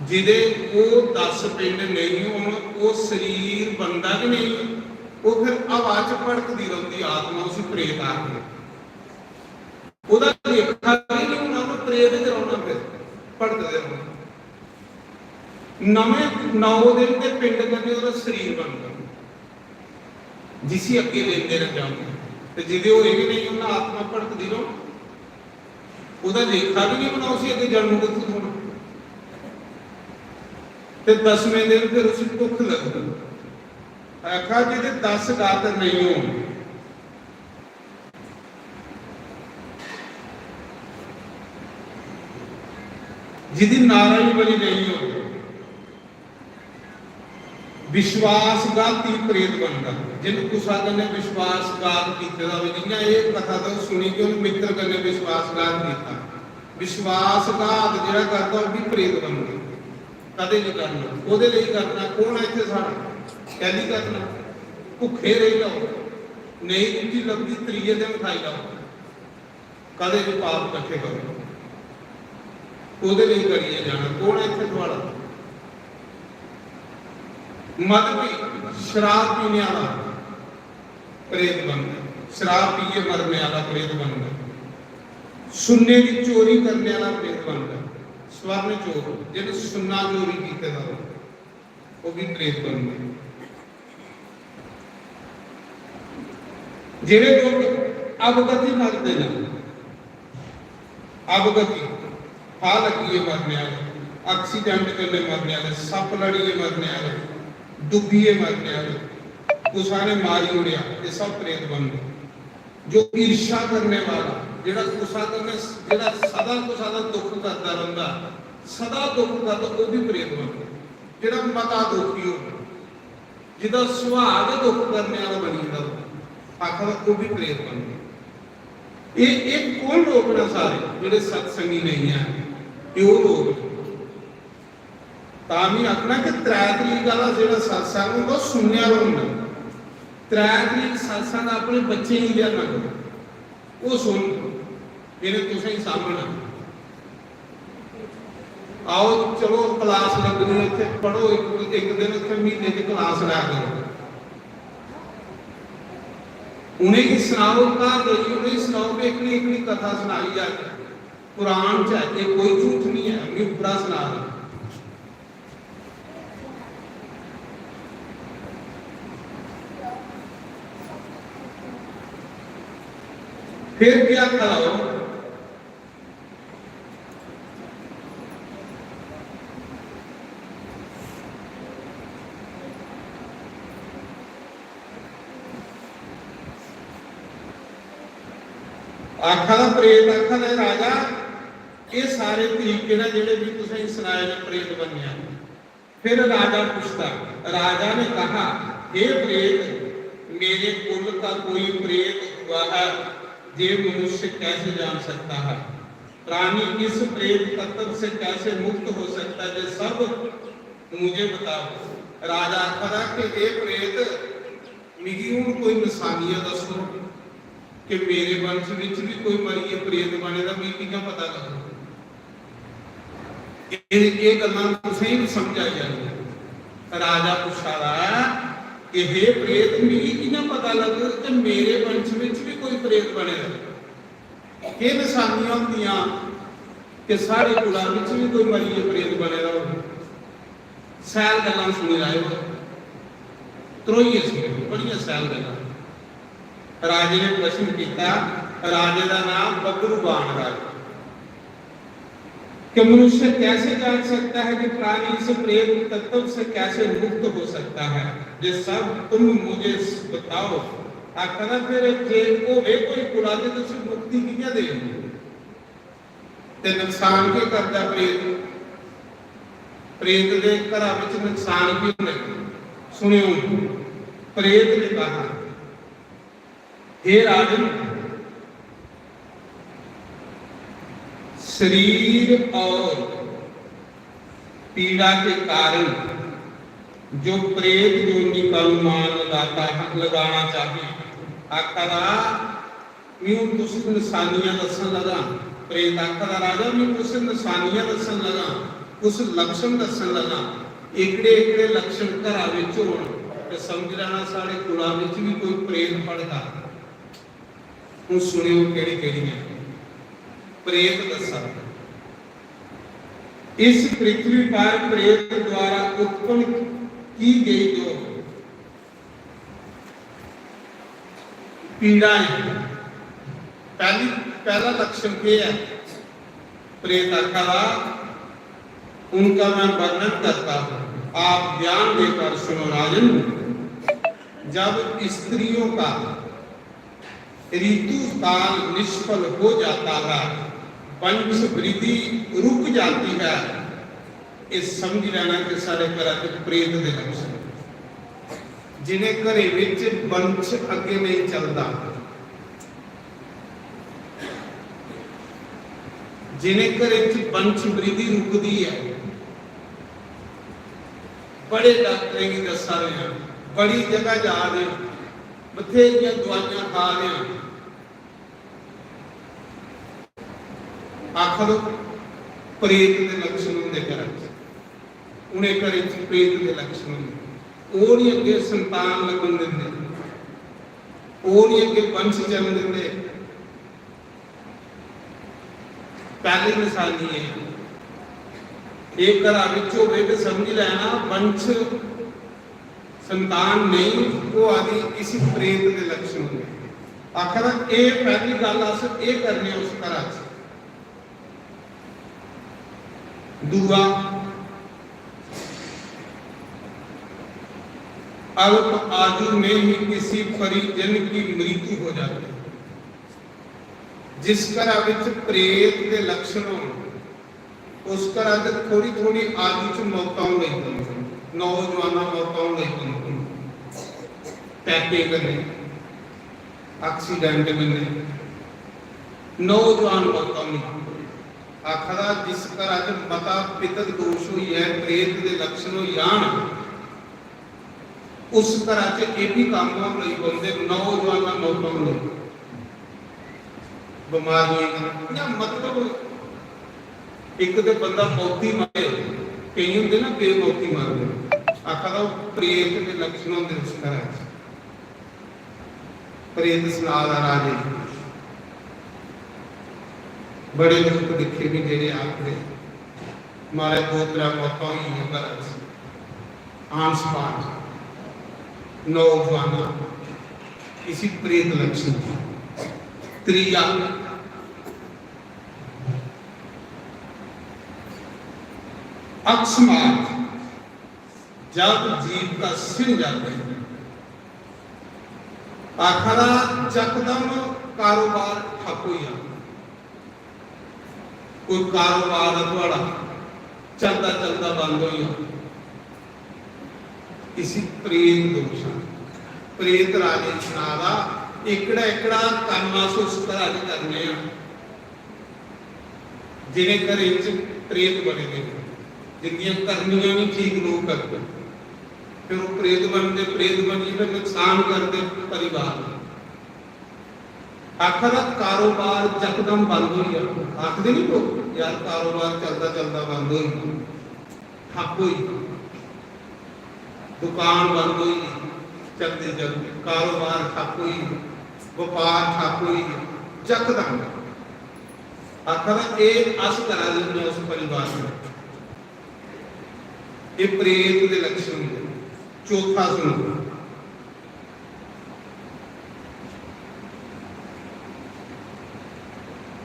जिदे ओह् दस पिंड नेईं होन, ओह् शरीर बनदा कि नेईं? ओह् फिर हवा च भड़कदी रौंह्दी आत्मा, उसी प्रेत आखदे। ओह्दा लेखा बी निं होना, ओह् प्रेत गै रौह्ना, फिर भड़कदे रौह्ना। नमें नौ दिन दे पिंड कन्नै ओह्दा शरीर बनदा, जिसी अग्गें लेंदे न जाओ। ते जेह्दे होए गै नेईं, उन्ना आत्मा भड़कदी रौह्ना। ओह्दा लेखा बी निं होना, उसी अग्गें जन्म कुत्थूं थ्होना। ते दसमें दिन फिर उसी भुक्ख लगदी। आखा जेह्दे दस गात नेईं होन, जिदी नारायण बलि नेईं होन, विश्वासघाती प्रेत बनदा। जिन कुसा कन्नै विश्वासघात कीते दा होवे, जियां एह् कथा तुस सुनी कि उन मित्र कन्नै विश्वासघात कीता, विश्वासघात जेह्ड़ा करदा, ओह् बी प्रेत बनदा। कदे नहीं करना, ओह्दे लेई करना। कौन है इत्थे साढ़ा? कैली करना? भुक्खे रेही लैओ, नेईं रुट्टी लभदी, त्रिये दिन खाई लैओ। कदे भी पाप कट्ठे करो, ओह्दे लेई करियै जाना। कौन है इत्थे थुआढ़ा? मद पी, शराब पीने वाला प्रेत बनदा, शराब पीए मरने वाला प्रेत बनदा, सुन्ने की चोरी करने वाला प्रेत बनदा, स्वर्ण चोर, जिन सुन्ना चोरी कीते दा होवे, ओह् भी प्रेत बनदा। जेह्ड़े लोक अवगति मरदे न, अवगति, फाह लग्गियै मरने आह्ले, accident कन्नै मरने आह्ले, सप्प लड़ियै मरने आह्ले, डुब्बियै मरने आह्ले, कुसा ने मारी ओड़ेआ, एह् सब प्रेत बनदे। जो ईर्ष्या करने वाला, जेह्ड़ा कुसा कन्नै, जेह्ड़ा सदा कुसा दा दुख करदा रौंह्दा, सदा दुख करदा, ओह् बी प्रेत बनदा। जेह्ड़ा मता दुखी होऐ, जेह्दा सुभाऽ गै दुख करने आह्ला बनी गेदा होऐ, आखा दा ओह् बी प्रेत बनदा। एह्, एह् कौन लोक न सारे जेह्ड़े सत्संगी नेईं हैन? एह् ओह् लोक न। तां में आखना कि त्रै तरीक आह्ला जेह्ड़ा सत्संग होंदा, ओह् सुनने आह्ला होंदा। त्रै तरीक सत्संग अपने बच्चें गी लेआना करो, ओह् सुन, इ'नें तुसेंगी सामना। आओ, चलो, class लग्गनी उत्थे, पढ़ो, इक, इक दिन उत्थे म्हीने च class लै करो। उ'नेंगी सनाओ, घर जाइयै उ'नेंगी सनाओ कि एह्कड़ी, एह्कड़ी कथा सनाई जाए। कुरान च ऐ, एह् कोई झूठ नहीं ऐ, मैं उप्परा सना रहा। फिर क्या आखा दा ओह्? आखा दा प्रेत, आखा दा, "राजा, एह् सारे तरीके न जेह्ड़े बी तुसेंगी सनाए न प्रेत बनने आह्ले।" फिर राजा पूछता, राजा ने कहा, "हे प्रेत, मेरे कुल का कोई प्रेत हुआ है, ये मनुष्य कैसे जान सकता है? प्राणी इस प्रेत तत्व से कैसे मुक्त हो सकता है? ये सब मुझे बताओ।" राजा आखा दा कि हे प्रेत, मिगी हुन कोई नशानियां दस्सो कि मेरे वंश विच भी कोई मरियै प्रेत बने दा, मिगी कि'यां पता लग्गग? एह्, एह् गल्लां तुसेंगी भी समझ आई जानियां। राजा पुच्छा दा ऐ कि हे प्रेत, मिगी कि'यां पता लग्गग कि मेरे वंश विच भी कोई प्रेत बने दा? केह् नशानियां होंदियां कि साढ़े कुला विच भी कोई मरियै प्रेत बने दा होवे? सैल गल्लां सुनी लैओ, त्रोइयै सुनो, बड़ियां सैल गल्लां। राजे ने प्रश्न किया, राजे का नाम बब्बरू बाण राजा। कि मनुष्य कैसे जान सकता है कि प्राणी इस प्रेत तत्व से कैसे मुक्त हो सकता है? ये सब तुम मुझे बताओ। आखा दा, फिर जे होवे कोई कुला ते तुसी मुक्ति कि'यां देनी? ते नुकसान केह् करदा प्रेत? प्रेत दे घरा विच नुकसान की होंदे? सुनियो, प्रेत ने कहा, "हे राजन, शरीर और पीड़ा के कारण जो प्रेत योनि का अनुमान लगाता है, लगाना चाहिए।" आखा दा, "मैं हूं तुस नशानियां दस्सन लगा।" प्रेत आखा दा, "राजा, मैं तुस नशानियां दस्सन लगा, कुछ लक्षण दस्सन लगा, एकड़े एकड़े लक्षण घरा विच होन, ते समझ लैना, साढ़े कुला बिच भी कोई प्रेत पड़दा। हूँ सुनियो, केड़ी केड़ी है प्रेत दसा। इस पृथ्वी पर प्रेत द्वारा उत्पन्न की गई जो पीड़ा है, पहली, पहला लक्षण क्या है? प्रेत आखा, उनका मैं वर्णन करता हूँ, आप ध्यान देकर सुनो राजन। जब स्त्रियों का ऋतु काल निष्फल हो जाता है, वंश वृद्धि रुक जाती है, ये समझ लेना कि साढ़े घर के प्रेत के लक्षण। जिन्हें घरें विच वंश अगे नहीं चलता, जिन्हें घरें च वंश वृद्धि रुकदी है, बड़े डॉक्टरें की दसा रहे हैं, बड़ी जगह जा रहे हैं, बथेरियां दवाइयां खा रहे हैं, आखर प्रेत के लक्षण होंगे घर च, उन्हें घर च प्रेत के लक्षण होंगे, वो नहीं अगे संतान लगन देंगे, वो नहीं अगे वंश जन देंगे। पहली निशानी है, एक घर विच होवे तो समझ लेना वंश संतान नहीं होआ दी, इसी प्रेत के लक्षण होंगे। आखर ये पहली गल अस ये करने उस घर च। दूआ, अल्प आयु में ही किसी परिजन की मृत्यु हो जाती है, जिस घर विच प्रेत के लक्षण हो, उस घर च थोड़ी थोड़ी आयु च मौतां होई पौंदियां, नौजवाना मौतां होई पौंदियां, टैके कन्नै, एक्सीडेंट कन्नै नौजवान मौतां होई। आखदा जिस घर च मता पितक दोष होई जाए, प्रेत दे लक्षण होई जान, उस घर च एह् बी कम्म होन लगी पौंदे, नौजवाना मौतां होई, बमारियां कन्नै। इ'यां मतलब इक ते बंदा मौती मरे, केईं होंदे ना बेमौती मरदे। आखदा ओह् प्रेत दे लक्षण होंदे उस घरा च। प्रेत सना दा राजे, बड़े लोक दिक्खे भी जेह्ड़े आखदे मारे दो त्रै मौतां होई गेइयां घरा च, on spot, नौजवाना, इसी प्रेत लक्षण। त्रीया, अकस्मात जब जीव का सिर जाते हैं, आखरा यकदम कारोबार ठप हो जाता, कोई कारोबार है थुआड़ा चलदा चलदा बंद हो जाता, इसी प्रेत दोष है। प्रेत राजे सना दा एकड़ा एकड़ा कम्म अस उस तरह च करने आं। जिन्हें घरें च प्रेत बने दे न, जिंदियां करनियां नहीं ठीक लोग करदे, फिर वो प्रेत बनदे, प्रेत बनियै फिर नुकसान करदे परिवार दा। आखर कारोबार यकदम बंद हो गया, आखदे नहीं लोग, "यार, कारोबार चलदा चलदा बंद हो गया।" ठप होई, दुकान बंद होई, चलदे चलदे कारोबार ठप होई, व्यापार ठप होई, यकदम। आखदा, "एह् अस करा दे होन्ने उस परिवार च।" एह् प्रेत दे लक्षण होंदे। चौथा सुनो,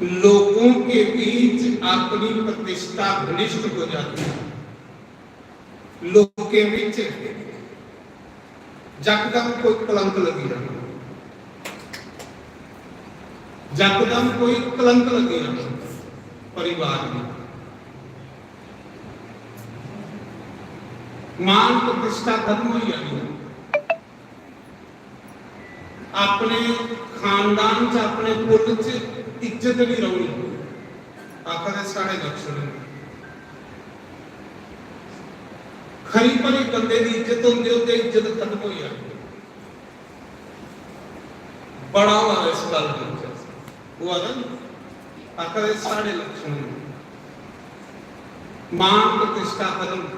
लोगों के बीच अपनी प्रतिष्ठा भ्रष्ट हो जाती है। लोकें विच यकदम कोई कलंक लगी जाना, यकदम कोई कलंक लगी जाना परिवार में, मान प्रतिष्ठा खत्म हो जानी है। अपने खानदान च, अपने कुल च इज्जत नहीं रौहनी। आखर साढ़े लक्षण न। खरी भली बंदे दी इज्जत होंदे होंदे इज्जत खत्म हो जाती। बड़ा होआ इस गल दे विच। होआ ना? आखर साढ़े लक्षण न। मान प्रतिष्ठा खत्म।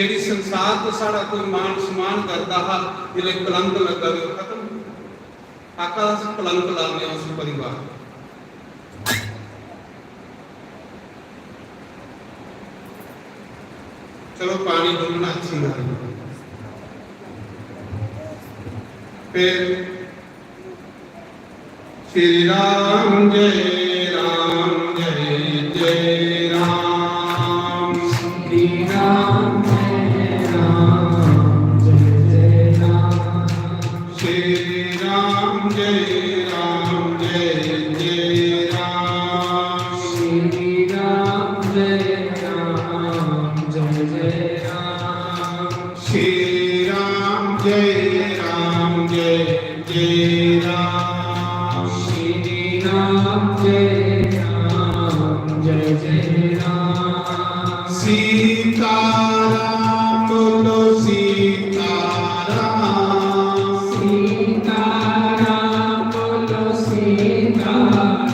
जेह्ड़ी संसार च साढ़ा कोई मान सम्मान करदा हा, जिसलै कलंक लग्गा ते ओह् खत्म। आखा अस कलंक लाने उस परिवार। चलो, पानी डुलना अच्छी गल्ल। फिर श्री राम जय राम जय जय राम। श्री राम जय राम जय जय राम। श्री राम जय राम जय जय राम। श्री राम जय राम जय जय राम। श्री राम जय राम जय जय राम। श्री राम जय राम जय जय राम। सीताराम बोलो सीताराम। सीताराम बोलो सीताराम।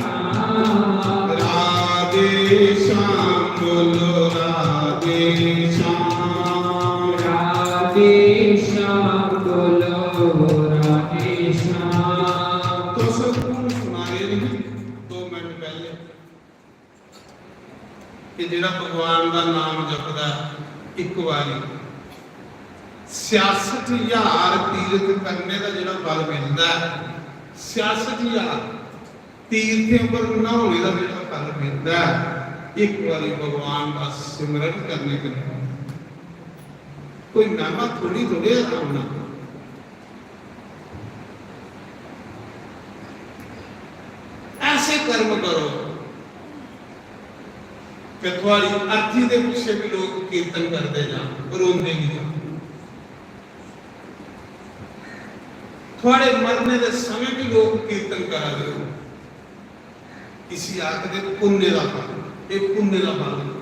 राधे श्याम बोलो राधे श्याम। राधे श्याम बोलो राधे श्याम। तुस कुण सुनाए नहीं दो मिनट पहले कि जेड़ा भगवान दा नाम जपदा है इक बारी छियासठ हजार तीर्थ करने दा जेड़ा फल मिलदा है, छियासठ हजार तीर्थें पर न्हौने दा जेड़ा फल मिलदा है, इक बारी भगवान दा सिमरन करने कन्नै कोई महिमा थोड़ी थोड़े आराम ना। ऐसे कर्म करो कि थुआड़ी अर्थी दे पिछे भी लोग कीर्तन करते जान, रोंदे भी जान। थुआड़े मरने दे समय भी लोग कीर्तन करा दे हो। इसी आखदे पुण्य दा फल। ये पुण्य दा फल।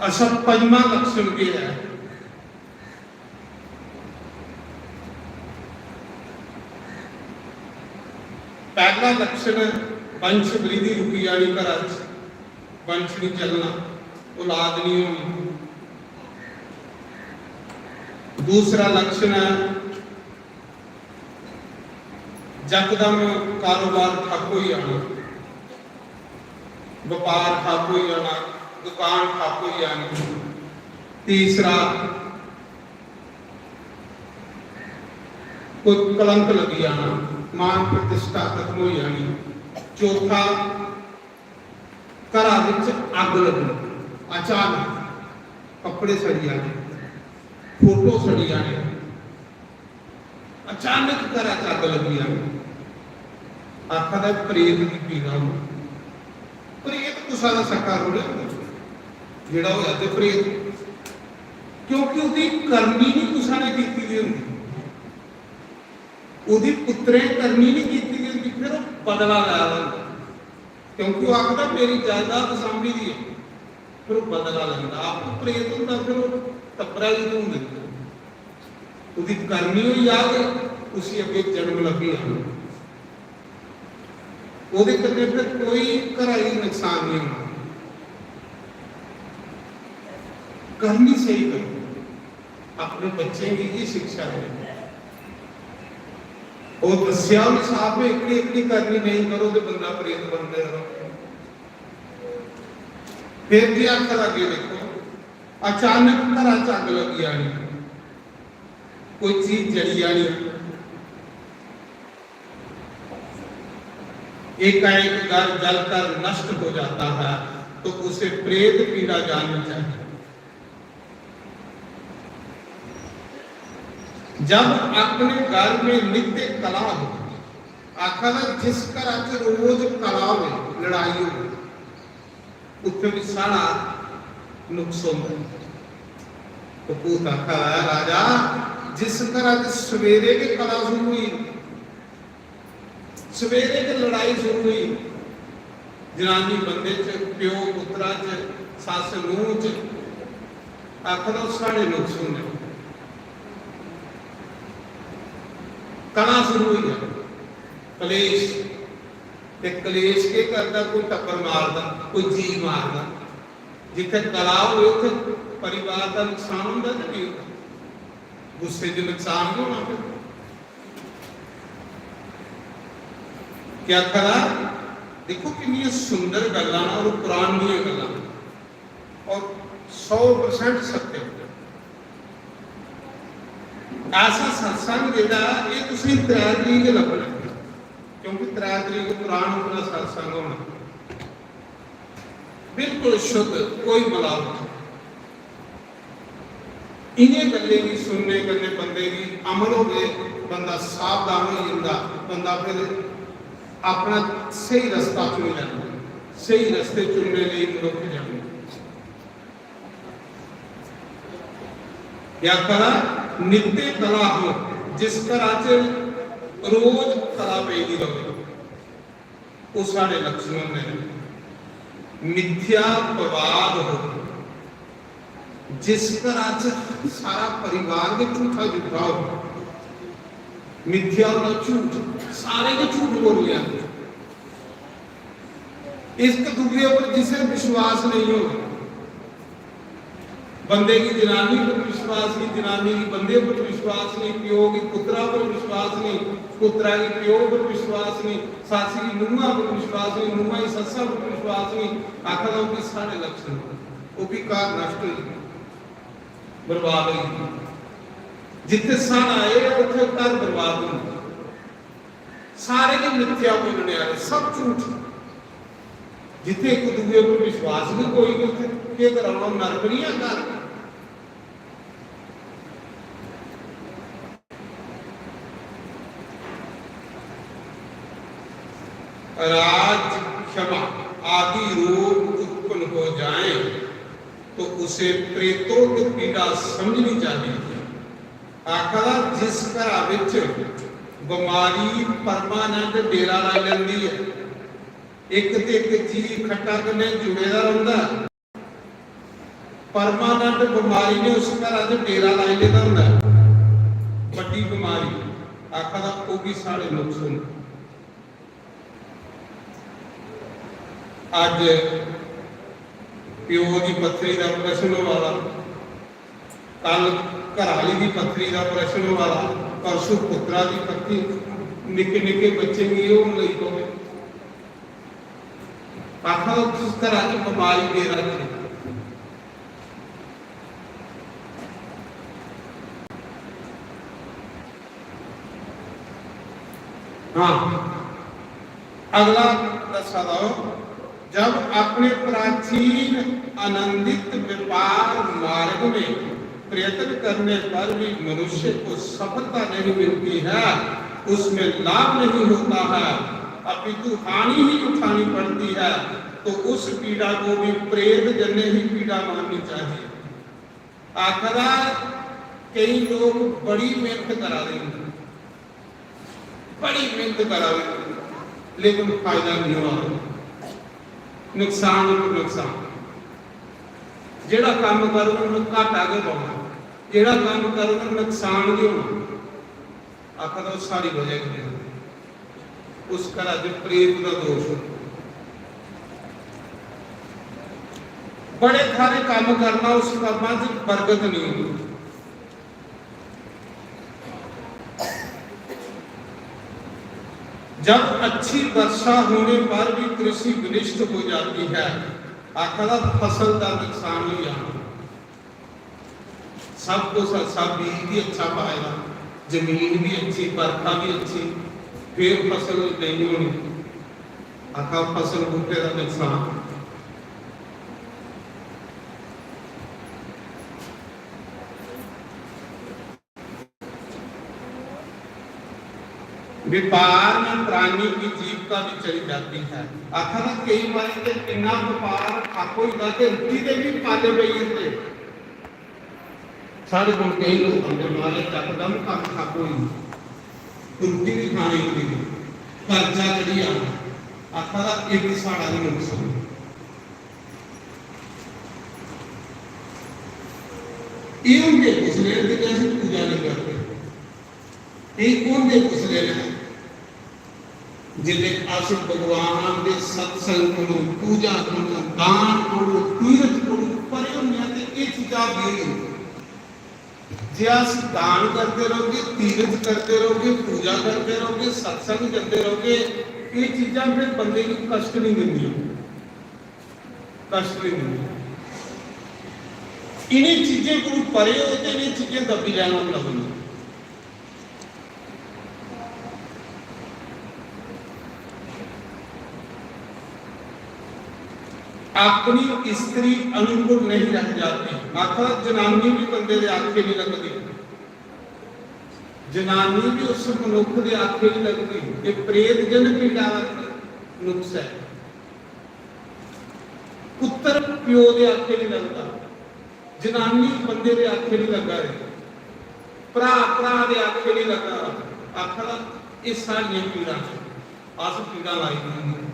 अच्छा, पंजवां लक्षण केह् है? पहला लक्षण वंश वृद्धि रुकी जानी घरा च, वंश नहीं चलना, औलाद नहीं होनी। दूसरा लक्षण है यकदम कारोबार ठप्प होई जाना, व्यापार ठप्प होई जाना, दुकान ठप्प होई जानी। तीसरा, कोई कलंक लगी जाना, मान प्रतिष्ठा खत्म होई जानी। चौथा, घरा विच अग लगनी, अचानक कपड़े सड़ी जाने, फोटो सड़ी जाने, अचानक घरा च अग लगी जानी। आखा दा प्रेत दी पीड़ा होनी। प्रेत कुसा दा सक्का थोड़े होंदा, जेड़ा होया ते प्रेत, क्योंकि ओदी करनी नहीं कुसा ने कीती दी होंदी, ओदी पुत्तरें करनी नहीं कीती दी होंदी, फिर ओह बदला लै दा होंदा। क्योंकि ओह आखदा, "मेरी जायदाद सांभी दी है।" फिर ओह बदला लैंदा, आपूं प्रेत होंदा, फिर ओह टब्बरा गी धूं दिंदा। ओहदी करनी होई जाग, उसी अग्गें जन्म लब्भी जाना। ओहदे कन्नै फिर कोई घरा गी नुकसान नहीं होना। करनी सही करो। अपने बच्चें गी ही शिक्षा देनी। ओह दस्सेआ उन्हें साहब ने, एकड़ी एकड़ी करनी नहीं करो ते बंदा प्रेत बनदा रहो। फिर भी आखर अगे देखो, अचानक घरा च अग लगी जानी, कोई चीज जली जानी, एकाएक घर जलकर नष्ट हो जाता है, तो उसे प्रेत पीड़ा जाननी चाहिए। जब अपने घर में नित्य कलह हो, आखा दा जिस घर च रोज कलह हो, लड़ाई हो, उत्थे भी सारा नुक्स होंदा है। कपूत आखा दा, राजा, जिस घर च सवेरे के कलह शुरू हुई, सवेरे ते लड़ाई शुरू हुई, जनानी बंदे च, प्यो पुत्तरा च, सस्स नूंह च, आखदा साढ़े नुक्स होंदे। कलह शुरू हुई गया, कलेश। ते कलेश केह् करदा? कोई टप्पड़ मारदा, कोई जी मारदा। जित्थै कला होए, उत्थै परिवार दा नुकसान होंदा कि नेईं होंदा? गुस्से च नुकसान गै होना फिर। क्या आखा दा? देखो किन्नियां सुंदर गल्लां न और कुरान दियां गल्लां न और सौ परसेंट सत्य। ऐसा सत्संग जेह्ड़ा एह् तुसें त्रै तरीक गै लब्भना, क्योंकि त्रै तरीक कुरान उप्परा सत्संग होना, बिल्कुल शुद्ध, कोई मिलावट। इ'नें गल्लें गी सुनने कन्नै बंदे गी अमल होवे, बंदा सावधान होई जंदा, बंदा फिर अपना स्हेई रस्ता चुनी लैंदा, स्हेई रस्ते चुनने लेई मनुक्ख जंदा। क्या करा? नित्य कला हो, जिस घरा च रोज कला पेदी रवे। ओह् साढ़े लक्षण होंदे न। मिथ्या विवाद हो, जिस घरा च सारा परिवार गै झूठा झूठा हो, मिथ्या होना झूठ, सारे गै झूठ बोलने आह्ले। इक दूए पर जिसे विश्वास नहीं हो, बंदे गी जनानी पर विश्वास नहीं, जनानी गी बंदे पर विश्वास नहीं, प्यो गी पुत्रा पर विश्वास नहीं, पुत्रा गी प्यो पर विश्वास नहीं, सस्स गी नूंहा पर विश्वास नहीं, नूंहा गी सस्सा पर विश्वास नहीं। आखा दा ओह् भी साढ़े लक्षण, ओह् भी घर नष्ट होई गए, बर्बाद होई गए। जित्थे सन आए, उत्थे घर बर्बाद होंदे। सारे गै मिथ्या बोलने आह्ले, सब झूठ। जित्थे इक दूए पर विश्वास गै कोई नहीं, उत्थे केह् कराना? नरक नहीं है घर। राज क्षमा आदि रोग उत्पन्न हो जाए तो उसे प्रेतों की पीड़ा समझनी चाहिए। आखा दा जिस घरा विच बमारी परमानेंट डेरा लाई लैंदी है, इक ते इक जी खट्टा कन्नै जुड़े दा रौंह्दा, परमानेंट बमारी ने उस घरा च डेरा लाई लेदा होंदा है, बड्डी बमारी। आखा दा ओह् भी साढ़े नुक्स न। अज्ज प्यो दी पत्थरी दा ऑपरेशन होआ दा, कल घर आह्ली दी पत्थरी दा ऑपरेशन होआ दा, परसों पुत्तरा दी पत्थरी, निक्के निक्के बच्चे गी एह् होन लगी पवे। आखा दा तुस घरा च बमारी दे रखे। हाँ, अगला दसा दा, जब अपने प्राचीन आनंदित व्यापार मार्ग में प्रयत्न करने पर भी मनुष्य को सफलता नहीं मिलती है, उसमें लाभ नहीं होता है, अपितु हानि ही उठानी पड़ती है, तो उस पीड़ा को भी प्रेत जन्य ही पीड़ा माननी चाहिए। आखदा केई लोग बड़ी मेहनत करा दे होंदे, बड़ी मेहनत करा दे होंदे, लेकिन फायदा नहीं होआ, नुकसान पर नुकसान। जेड़ा काम करो उन्हें घाटा गै पौना, जेड़ा काम करो उन्हें नुकसान गै होना। आखदा ओह् सारी वजह कन्नै उस घरा च प्रेत दा दोष। बड़े सारे काम करना, उस कर्मा च बरकत नहीं होंदी। जब अच्छी वर्षा होने पर भी कृषि विनिष्ट हो जाती है, आखदा फसल का नुकसान हो जाना। सब कुछ अच्छा, बीज भी अच्छा पाए दा, जमीन भी अच्छी, बरखा भी अच्छी, फिर फसल नहीं होनी। आखा फसल बूटे का नुकसान। व्यापार में प्राणी की जीविका भी चली जाती है। आखा ना कई बारी ते इन्ना व्यापार ठप्प होई जंदा कि रुट्टी दे भी पाले पेई जंदे। साढ़े कोल केई लोक आंदे, "महाराज, यकदम कम्म ठप्प होई गेआ, रुट्टी भी खाने की नहीं, कर्जा चढ़ी जाना।" आखा दा, "इक साढ़ा भी नुकसान।" ये उनके कुछ लेने देने से पूजा नहीं करते। ये कौन दे कुछ लेने हैं? जिसले अस भगवान दे सत्संग कोलों, पूजा कोलों, दान कोलों, तीरथ कोलों परे होने आं ते एह चीजां बेही जंदियां। जे अस दान करदे रहोगे, तीरथ करदे रहोगे, पूजा करदे रहोगे, सत्संग करदे रहोगे, एह चीजां फिर बंदे गी कष्ट नहीं दिंदियां, कष्ट नहीं दिंदियां। इन्हें चीजें को परे हो ते इन्हें चीजें दबी जाना होंदा बंदा। अपनी स्त्री अनुकूल नहीं रह जाती। आखा जनानी भी बंदे दे आखे नहीं लगदी, जनानी भी उस मनुख दे आखे नहीं लगदी। ये प्रेत जन पीड़ा दा नुक्स है। पुत्र प्यो दे आखे नहीं लगदा, जनानी बंदे दे आखे नहीं लगा रही, भरा भरा दे आखे नहीं लगा। आखा एह सारियां पीड़ा अस पीड़ा लाई दियां।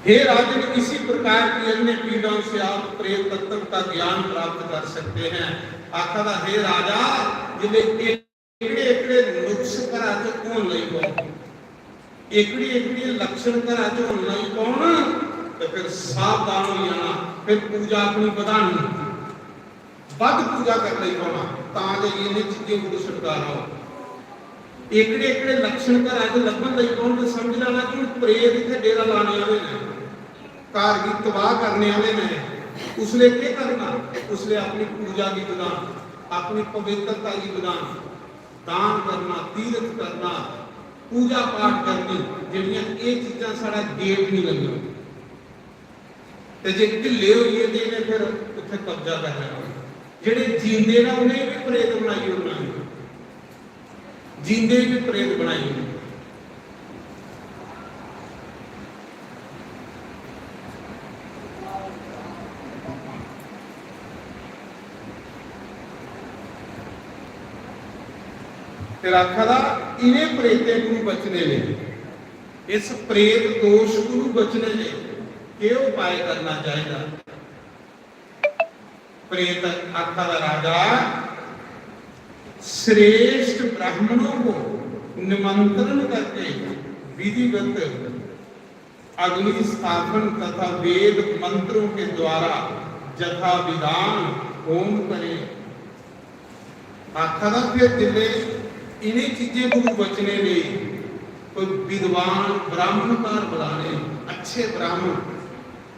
हे राजन, इसी प्रकार की अन्य पीड़ाओं से आप प्रेत तत्व का ज्ञान प्राप्त कर सकते हैं। आखा दा, हे राजा, जिले एकड़े एकड़े नुक्स घरा च होन लगी पौन, एकड़ी एकड़ी लक्षण घरा च होन लगी पौन, तो फिर सावधान हो जाना, फिर पूजा अपनी बढ़ानी, बद पूजा कर लगी पौना, तां जाइए इन्हें चीजें को छुटकारा हो। एकड़े एकड़े लक्षण घरा च लभन लगी पौन तो समझ लेना कि प्रेत इत्थे डेरा लाने वाले ने, घर की तबाह करने वाले ने। उसले के करना? उसले अपनी पूजा की बधान, अपनी पवित्रता की बधान, दान करना, तीरथ करना, पूजा पाठ करनी, जेड़ियां एह चीजां साढ़ा गेट नहीं लगना। ते जे ढिल्ले होइए ते इन्हें फिर उत्थे कब्जा कर लेना। जेड़े जींदे ना उन्हें भी प्रेत बनाई ओड़ना, जींदे भी प्रेत बनाई ओड़ना। फिर आखा दा, इन्हें प्रेतें को बचने लेई, इस प्रेत दोष को बचने लेई केह उपाय करना चाहिए? प्रेत आखा दा, राजा, श्रेष्ठ ब्राह्मणों को निमंत्रण करके विधिवत अग्नि स्थापन तथा वेद मंत्रों के द्वारा जथा विधान होम करें। आखा दा, फिर जिसले इन्हें चीजें को बचने लेई कोई विद्वान ब्राह्मण घर बुलाने, अच्छे ब्राह्मण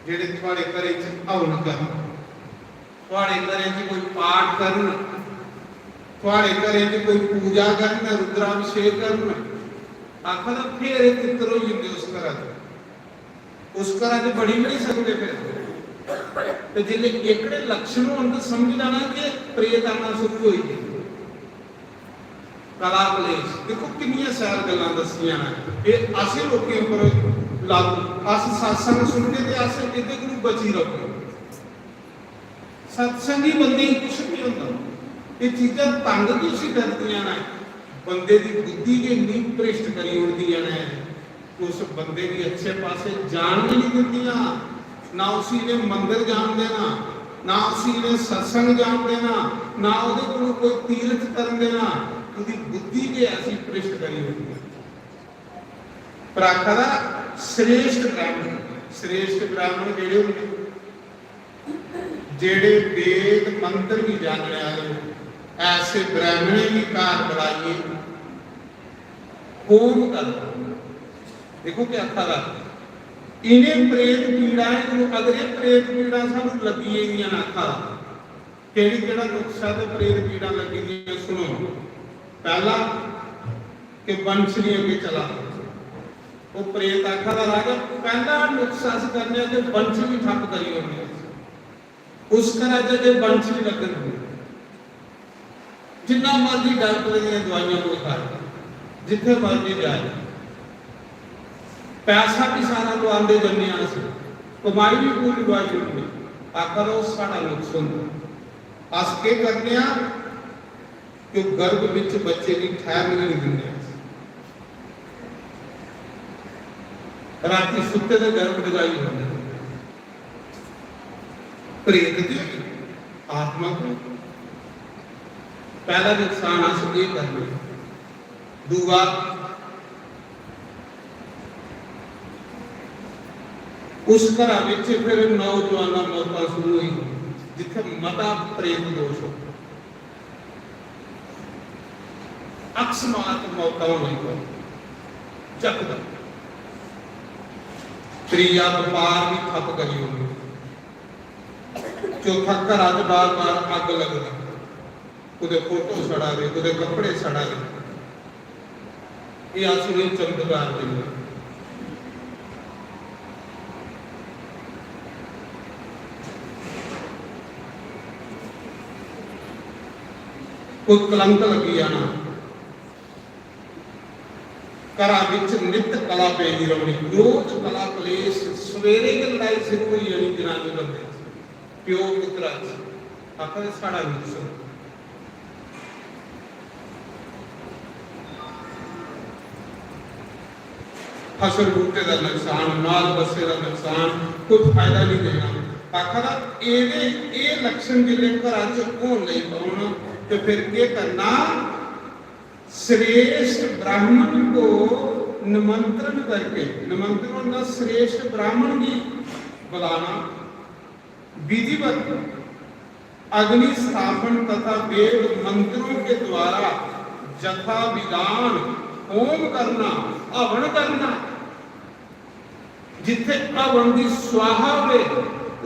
जेड़े थुआड़े घरे च हवन करन, थुआड़े घरे च कोई पाठ करन, थुआड़े घरे च कोई पूजा करन, रुद्राभिषेक करन, आखा दा, फिर एह तित्तर होई जंदे उस घरा च। उस घरा च बड़ी नहीं सकदे फिर। ते जिसले एकड़े लक्षण होन ते समझ लैना कि प्रेत आना शुरू होई गे। कला कलेश, देखो किन्नियां शैल गल्लां दस्सियां न। एह असें लोकें उप्पर लागू। अस सत्संग सुनगे ते अस एहदे कोलू बची रहोगे। सत्संगी बंदे गी कुछ नहीं होंदा। एह चीजां तंग ते उसी करदियां न, बंदे दी बुद्धि गै इन्नी भ्रिश्ट करी ओड़दियां न कि उस बंदे गी अच्छे पासे जान गै नहीं दिंदियां। ना उसी इन्हें मंदर जान देना, ना उसी इन्हें सत्संग जान देना, ना ओहदे कोल कोई तीरथ करन देना। उंदी बुद्धि गै ऐसी भ्रिश्ट करी ओड़दी ऐ। पर आखा दा, श्रेष्ठ ब्राह्मण, श्रेष्ठ ब्राह्मण जेड़े होंदे, जेड़े वेद मंत्र भी जानने वाले, ऐसे ब्राह्मणें गी घर बुलाइए होम कर। देखो क्या आखा दा, इन्हें प्रेत पीड़ाएं को, अगर ये प्रेत पीड़ा सानू लगी गेदियां न, आखा दा, केड़ी केड़ा नुक्सा ते प्रेत पीड़ा लगी दियां, सुनो। पहला कि वंश नहीं अगे चला। वो प्रेत आखा दा, राजा, पहला नुक्सा अस करने आं कि वंश भी ठप करी ओड़ने आं। उस घरा च अजे वंश भी लगन दिंदे। जिन्ना मर्जी डॉक्टर दियां दवाइयां कोई खाए, जिथे मर्जी जाए, पैसा भी सारा लुआंदे जन्ने आं अस, कमाई भी पूरी लुआई ओड़ने। आखा दा, ओह साढ़ा नुक्स होंदा। अस केह करने आं कि गर्भ विच बच्चे गी ठहरन नहीं दिंदे। राती सुत्ते दे गर्भ डगाई ओड़ने। प्रेत ते आत्मा को। पैह्ला नुकसान अस एह् करने। दूआ, उस घरा बिच फिर नौजवानां मौतां शुरू होई, जित्थै मता प्रेत दोष हो, अकस्मात मौतां होने पर जकदम। त्रीया, व्यापार भी ठप करी ओड़ना। चौथा, घरा च बार बार अग्ग लगदी, कुतै फोटो सड़ा दे, कुतै कपड़े सड़ा दे। एह् अस उ'नें चमत्कार दिन्ने। कोई कलंक लग्गी जाना, घरा बिच नित्त कला पेदी रौहनी, रोज कला कलेश, सवेरे गै लड़ाई शुरू होई जानी जनानी बंदे च, प्यो पुत्तरा च। आखा दे साढ़ा नुकसान, फसल बूटे दा नुकसान, माल बस्से दा नुकसान, कोई फायदा नहीं देना। आखा दा एह्दे, एह् लक्षण जिसलै घरा च होन लगी पौन ते फिर केह् करना? श्रेष्ठ ब्राह्मण को निमंत्रण करके, निमंत्रण होंदा श्रेष्ठ ब्राह्मण गी बुलाना, विधिवत अग्नि स्थापन तथा वेद मंत्रों के द्वारा यथा विधान होम करना, हवन करना। जिथे हवन दी स्वाहा होवे,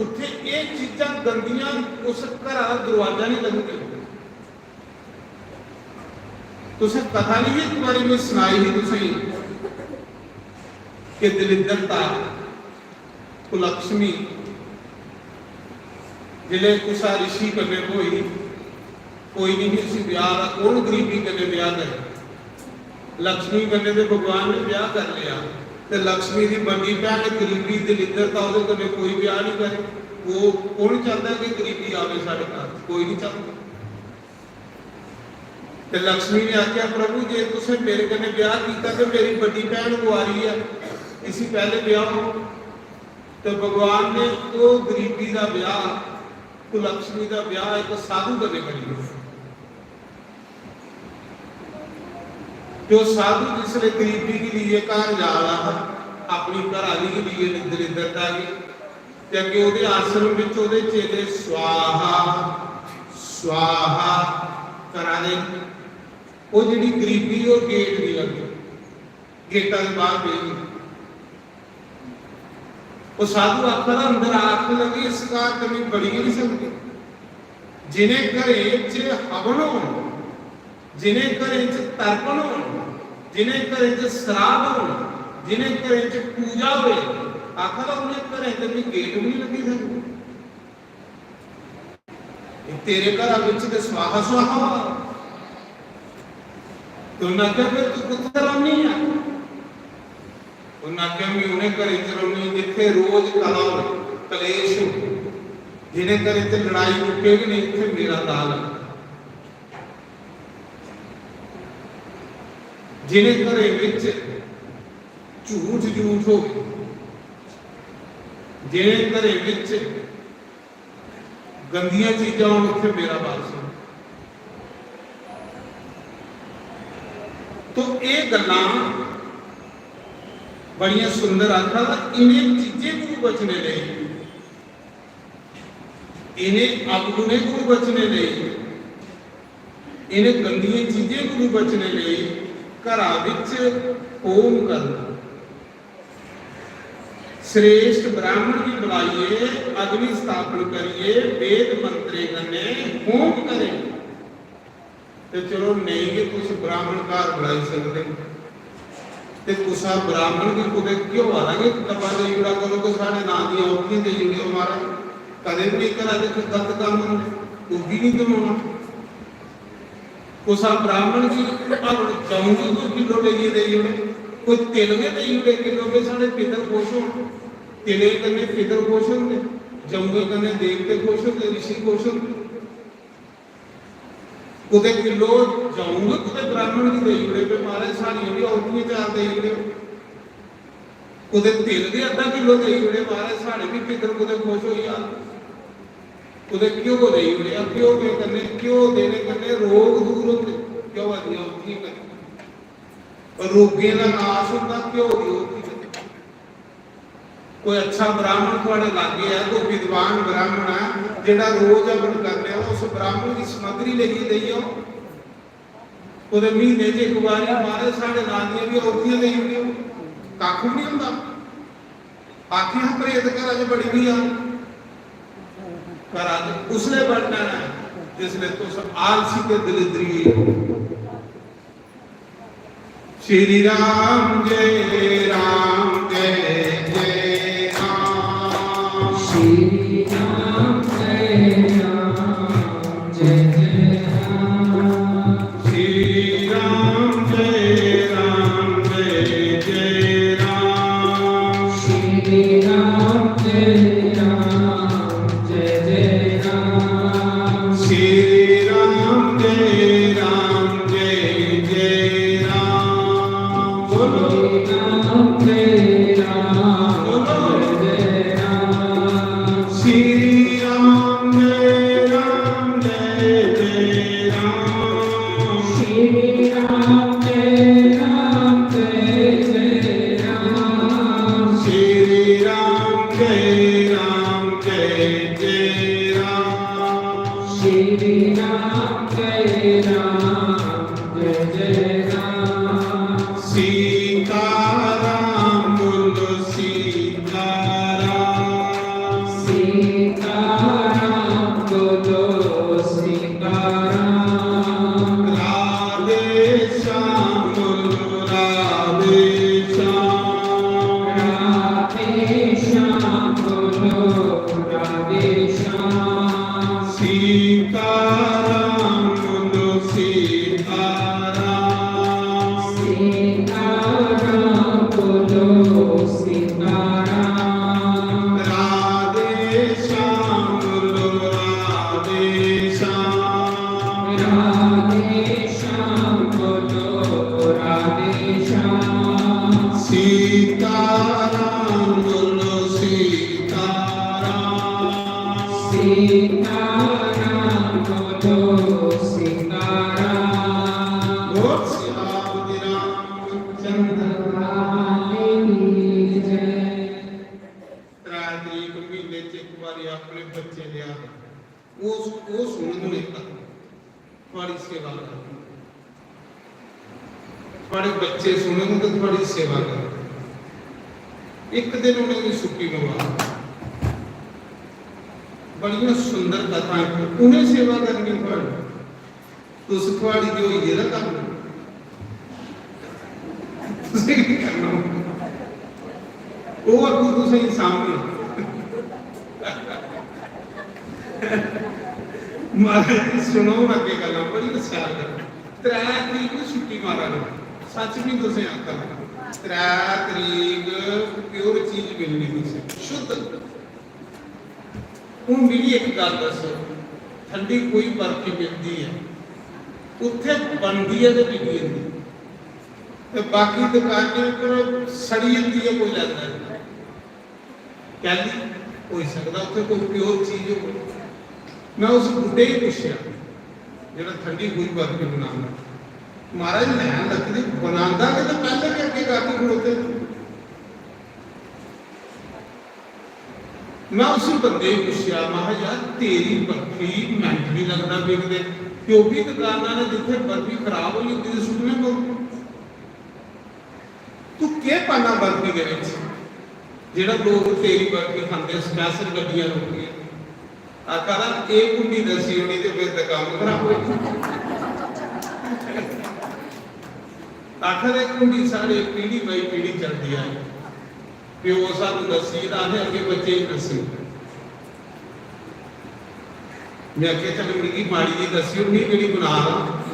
उत्थे एह चीजां गंदियां उस घरा दा दरवाजा नहीं लंघदियां। तुसें कथा नहीं, एक बारी मैं सुनाई ही तुसें कि दलिद्रता, कुलक्ष्मी जिसलै कुसै ऋषि कन्नै ब्होई, कोई नहीं उसी ब्याह दा, कौन गरीबी कन्नै ब्याह करे? लक्ष्मी कन्नै ते भगवान ने ब्याह कर लिया, ते लक्ष्मी दी बड्डी भैन गरीबी, दलिद्रता, ओहदे कन्नै कोई ब्याह नहीं करे। वो कौन चाहता कि गरीबी आवे साढ़े घर? कोई नहीं चाहता। ते लक्ष्मी ने आख्या, "प्रभु, जे तुसें मेरे कन्नै ब्याह कीता ते मेरी बड्डी भैन कुआरी ऐ, इसी पैहले ब्याह हो।" ते भगवान ने ओह गरीबी दा ब्याह, कुलक्ष्मी दा ब्याह एक साधु कन्नै करी दित्ता। ते ओह साधु जिसलै गरीबी गी लेइयै घर जा रहा हा, अपनी घराली गी लेइयै दरिद्रता गी, ते अग्गें ओहदे आश्रम बिच ओहदे चेले स्वाहा, स्वाहा करा दे न। ओह जेहड़ी गरीबी, ओह गेट नहीं लगदी, गेटा दे बाहर बेही गेई। ओह साधु आखा दा, अंदर आखन लगे, "इस घर ते मैं बड़ी गै नहीं सकदी।" जिनें घरें च हवन होन, जिनें घरें च तर्पण होन, जिनें घरें च श्राद्ध होन, जिनें घरें च पूजा होए, आखा दा, "उनें घरें ते मैं गेट भी नहीं लगी सकदी।" तेरे घरा बिच ते स्वाहा स्वाहा होआ। ते उन्नै आखेआ, "फिर तू कुत्थै रौह्नी ऐ?" उन्नै आखेआ, "मैं उ'नें घरें च रौह्नी जित्थै रोज कला होए, कलेश होए, जिनें घरें च लड़ाई मुक्के गै नेईं, उत्थै मेरा दाल ऐ। जिनें घरें बिच झूठ झूठ होए, जिनें घरें बिच गंदियां चीजां होन, उत्थै मेरा वास होए।" तो एह गल्लां बड़ियां सुंदर आखा दा, इनें चीजें कोला बचने लेई, इनें अवगुणें कोला बचने लेई, इनें गंदियें चीजें कोला बचने लेई घरा बिच होम करना। श्रेष्ठ ब्राह्मण गी बुलाइयै अग्नि स्थापन करियै वेद मंत्रें कन्नै होम करें। ते चलो, नेईं गै कुछ ब्राह्मण घर बुलाई सकदे, ते कुसा ब्राह्मण गी कुतै घ्योआ दा गै डब्बा देई ओड़ा करो, ते साढ़े नां दियां औंदियां देई ओड़ेओ महाराज। कदें बी घरा दे गलत कम्म होंदे, ओह् बी निं कमाना। कुसा ब्राह्मण गी हवन जौं गी कोई किलो लेइयै देई ओड़े, कोई तिल गै देई ओड़े किलो, के साढ़े पितर खुश होन। तिलें कन्नै पितर खुश होंदे, जौंगे कन्नै देवते खुश होंदे, ऋषि खुश होंदे। कुतै किलो जौं गै कुतै ब्राह्मण गी देई ओड़े, "भाई महाराज, साढ़ियां बी औंदियां चार देई ओड़े।" कुतै तिल गै अद्धा किलो देई ओड़े, "महाराज, साढ़े बी पितर कुतै खुश होई जान।" कुतै घ्यो देई ओड़ेआ, घ्यो दे कन्नै, घ्यो देने कन्नै रोग दूर होंदे। घ्यो दियां ओथियां कन्नै रोगें दा नाश होंदा, घ्यो दी ओथी कन्नै। कोई अच्छा ब्राह्मण थुआड़े लागे ऐ, कोई विद्वान ब्राह्मण ऐ, जेह्ड़ा रोज हवन करने आह्ला, उस ब्राह्मण दी समग्री लेइयै देई आओ। कुतै म्हीने च इक बारी महाराज साढ़े नां दियां बी औरतियां देई ओड़ेओ, कक्ख बी निं होंदा। आखी हा प्रेत घरा च बड़ी बी आ, घरा च उसलै बड़ना ऐ जिसलै तुस आलसी ते दलिद्री होई जाओ। श्री राम जय राम जय जय राम। श्री राम जय राम जय जय राम। श्री राम जय राम जय जय राम। श्री राम जय राम जय जय राम। श्री राम जय राम जय जय राम। बोलो। श्री राम जय राम बोलो। जय जय राम। श्री राम जय राम जय जय राम। श्री राम जय राम जय जय राम। श्री राम जय राम जय जय राम। श्री राम जय राम जय जय राम। सीताराम बोलो सीताराम। सीताराम बोलो सीताराम। राधे श्याम बोलो राधे श्याम। राधे श्याम बोलो राधे श्याम। सीताराम बोलो सीताराम। सीताराम बोलो सीताराम। राधे श्याम बोलो राधे श्याम। राधे श्याम बोलो राधे श्याम। सीताराम बोलो सीताराम। सीताराम बोलो सीताराम। बोल श्री राम रामचंद्र लाल की जय। त्रै तरीक म्हीने च इक बारी अपने बच्चे लिया, ओह्, ओह् सुनन इक, थुआड़ी सेवा करन। थुआड़े बच्चे सुनन ते थुआड़ी सेवा करन। इक दिन उ'नेंगी छुट्टी मंगवा। बड़ियां सुंदर कथां, उ'नें सेवा करनी थुआड़ी। तुस, थुआड़ी ते होई गेदा कम्म। तुसें की करना? ओह् अग्गों तुसें गी सामने। महाराज जी, सुनो अग्गें गल्लां, बड़ी शैल गल्ल। त्रै तरीक नू छुट्टी मारा करो। सच भी तुसें आखा ना, त्रै तरीक pure चीज मिलनी तुसें, शुद्ध। हून मिगी इक गल्ल दस्सो, ठंडी कोई बर्फी मिलदी ऐ, उत्थै बनदी ऐ ते बिकी जंदी, ते बाकी दकानें उप्पर सड़ी जंदी ऐ, कोई लैंदा नेईं। कैली? होई सकदा उत्थै कोई pure चीज होऐ। मैं उस बुड्ढे गी पुच्छेआ, जेह्ड़ा ठंडी कोई बर्फी बनांदा, महाराज, लैन लग्गी दी, बनांदा गै ते पैह्लें गै अग्गें गाह्की खड़ोते दे। मैं उसी बंदे गी पुच्छेआ, महां, यार, तेरी बर्फी मैंट निं लगदा बिकदे, ते ओह् बी दकाना ने जित्थै बर्फी खराब होई जंदी ते सुट्टने पौंदी। तू केह् पाना बर्फी दे बिच, जेह्ड़ा लोक तेरी बर्फी खंदे, special गड्डियां रोकियां? आखा दा, "एह् कुंडी दस्सी ओड़ी ते फिर ते कम्म खराब होई गेआ।" आखा दे, कुंडी साढ़े पीढ़ी by पीढ़ी चलदी आई, प्यो सानू दस्सी ते असें अग्गें बच्चे गी दस्सी। मैं आखेआ, "चल, मिगी माड़ी जी दस्सी ओड़, मी जेह्ड़ी बना दा,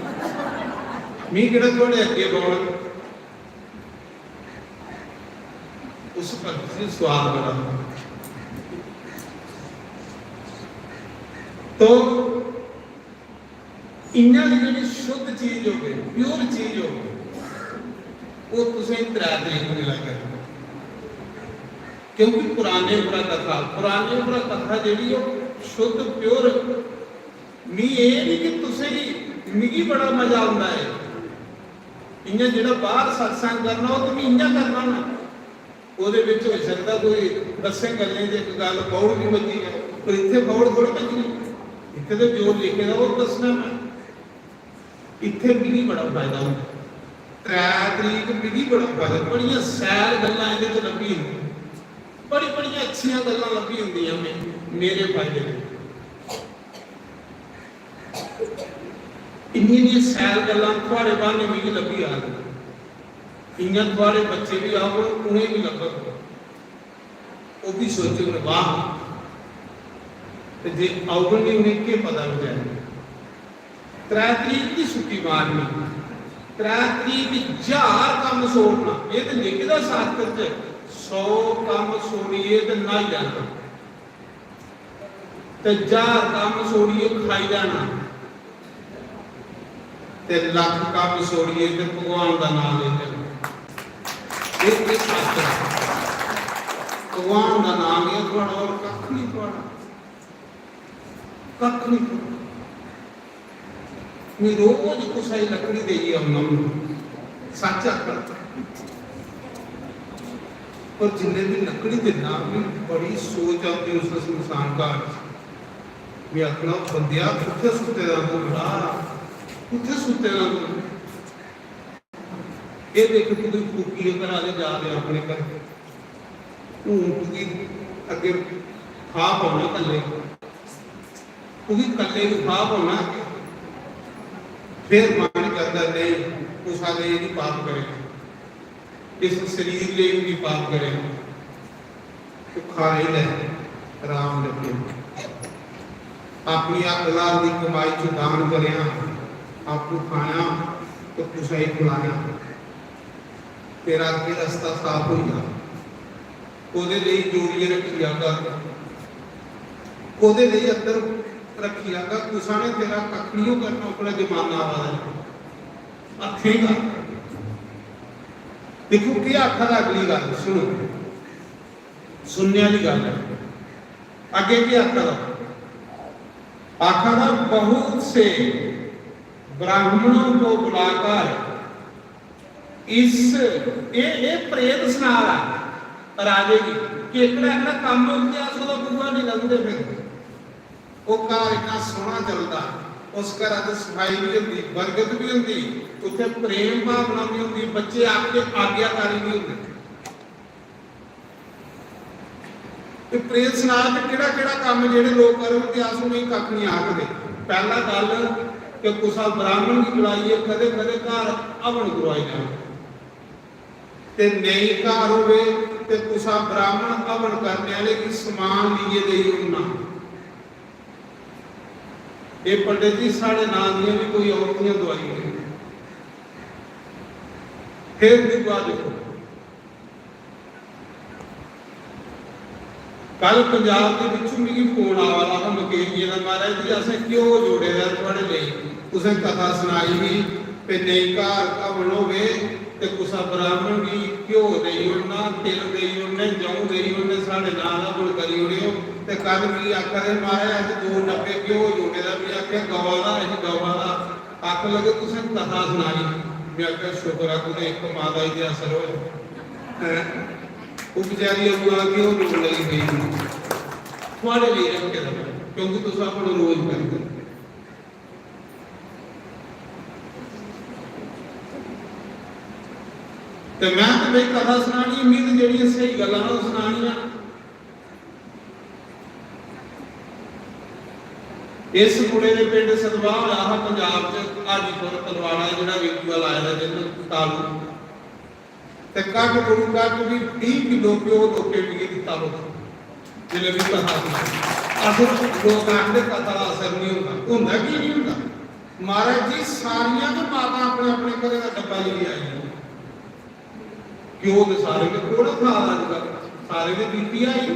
मी केह्ड़ा थुआढ़े अग्गें बौह्ना।" उस भगत जी स्वाद बड़ा। तो इ'यां दी जेह्ड़ी शुद्ध चीज होवे, pure चीज होवे, ओह् तुसें त्रै तरीक मिला करदी। क्योंकि पुराने उप्परा कथा, पुराने उप्परा कथा जेह्ड़ी ओह् शुद्ध, प्योर। मी एह् नहीं कि तुसेंगी, मिगी बड़ा मजा औंदा ऐ। इ'यां जेह्ड़ा बाहर सत्संग करना, ओह् ते मी इ'यां करना ना। ओह्दे बिच होई सकदा कोई दस्सें गल्लें च इक गल्ल बौड़ बी बज्जी जाए, पर इत्थै बौड़ थोड़ी बज्जनी। इत्थै ते जो लिखे दा ओह् दस्सना में। इत्थै मिगी बड़ा फायदा होंदा। त्रै तरीक मिगी बड़ा फायदा, बड़ियां सैल गल्लां एह्दे च लब्भी जंदियां, बड़ी बड़ियां अच्छियां गल्लां लब्भी जंदियां मे-, मेरे फायदे च। इन्नी इन्नी सैल गल्लां थुआड़े ब्हाने मिगी लब्भी जान, इ'यां थुआड़े बच्चे बी आउन, उ'नेंगी बी लब्भग। ओह् बी सोचन, वाह, ते जे औगन निं, उ'नें केह् पता बचैरें। त्रै तरीक दी छुट्टी मारनी, त्रै तरीक ज्हार कम्म छोड़ना। एह् ते लिखे दा शास्त्र च, सौ कम्म छोड़ियै ते न्हाई लैना, ते ज्हार कम्म छोड़ियै खाई लैना, ते लक्ख कम्म छोड़ियै ते भगवान दा नाम लेई लैना। एह्, एह् सच्च ऐ। भगवान दा नाम गै थुआढ़ा, होर कक्ख निं थुआढ़ा, कक्ख निं थुआढ़ा। मैं रोज कुसै गी लकड़ी देइयै औना हून, सच्च आखा। पर जिन्ने बी लकड़ी दिन्ना, मैं बड़ी सोच औंदी उस शमशान घाट च। मैं आखना, "बंदेआ, कुत्थै सुत्ते दा तूं, भला? कुत्थै सुत्ते दा तूं?" एह् देख, तूं कोई फूकियै घरा दे जा दे अपने घर। हून तुगी अग्गें फाह् पौना कल्ले, तुगी कल्ले गी फाह् पौना। फिर मन करदा, "नेईं, कुसा लेई निं पाप करें, इस शरीर लेई बी निं पाप करें।" भुक्खा रेही लै, राम लग्गे। अपनी हक हलाल दी कमाई च दान करेआं, आपूं खायां ते कुसै गी खलायां। तेरा अग्गें रस्ता साफ होई जा। ओह्दे लेई जोड़ियै रक्खी जागा, ओह्दे लेई अंदर रक्खी जागा। कुसै ने तेरा कक्ख निं करना, ओह्कड़ा जमाना आवा दा ऐ। हत्थें दा दिक्खो केह् आखा दा, अगली गल्ल सुनो। सुनने आह्ली गल्ल ऐ। अग्गें केह् आखा दा? आखा दा, "बहुत से ब्राह्मणों को बुलाकर इस," एह्, एह् प्रेत सना दा राजे गी कि एह्कड़ा, एह्कड़ा कम्म होंदा, अस ओह्दा बूहा निं लभदे फिर। ओह् घर इन्ना सोह्ना चलदा, उस घरा च सफाई बी होंदी, बरकत बी होंदी, उत्थै प्रेम भावना बी होंदी, बच्चे आपके आज्ञाकारी बी होंदे। ते प्रेत सना च केह्ड़ा केह्ड़ा कम्म जेह्ड़े लोक करन ते अस उ'नेंगी कक्ख निं आखदे। पैह्ला गल्ल कि कुसै ब्राह्मण गी बुलाइयै कदें कदें घर हवन करोआई लैना, ते नेईं घर होवे ते कुसै ब्राह्मण हवन करने आह्ले गी समान लेइयै देई ओड़ना। एह् पंडित जी, साढ़े नांऽ दियां बी कोई औरतियां दोआई ओड़े। फिर दूआ दिक्खो, कल पंजाब दे बिच्चों मिगी फोन आवा दा हा मकेरिये दा, "महाराज जी, असें घ्यो जोड़े दा थुआढ़े लेई, तुसें कथा सनाई ही ते नेईं घर हवन होवे ते कुसै ब्राह्मण गी घ्यो देई ओड़ना, तिल देई ओड़ने, जौं देई ओड़ने, साढ़े नांऽ दा हवन करी ओड़ेओ।" ते कल मिगी आखा दे, "महाराज, असें दो डब्बे घ्यो जोड़े दा।" मिगी आखेआ, "गवा दा?" "असें गवा दा।" आखन लगे, "तुसें कथा सनाई।" मैं आखेआ, "शुक्र ऐ, कुतै इक माता गी ते असर होए।" हैं? ओह् बेचारी अगुआं आके ओह् रोन लगी पेई। थुआढ़े लेई रक्खे दा, क्योंकि तुस अपना रोज करदे। ते मैं ते भाई कथा सनानी, मी ते जेह्ड़ियां स्हेई गल्लां न, ओह् सनानियां। इस मुड़े दे पिंड सतवाह होया हा पंजाब च, हाजीपुर तलवाड़ा, जेह्ड़ा ritual आए दा जिन्न तालू, ते घट्ट कोलू घट्ट बी बीह किलो घ्यो लोकें मिगी दित्ता लोकें, जिसलै बी कथा सुनाई। अस लोक आखदे कथा दा असर नहीं होंदा, होंदा की नहीं होंदा? महाराज जी, सारियां गै माता अपने अपने घरें दा डब्बा लेइयै आई। घ्यो ते सारे गै कु'न खा दा अजकल, सारे गै बीपी आई,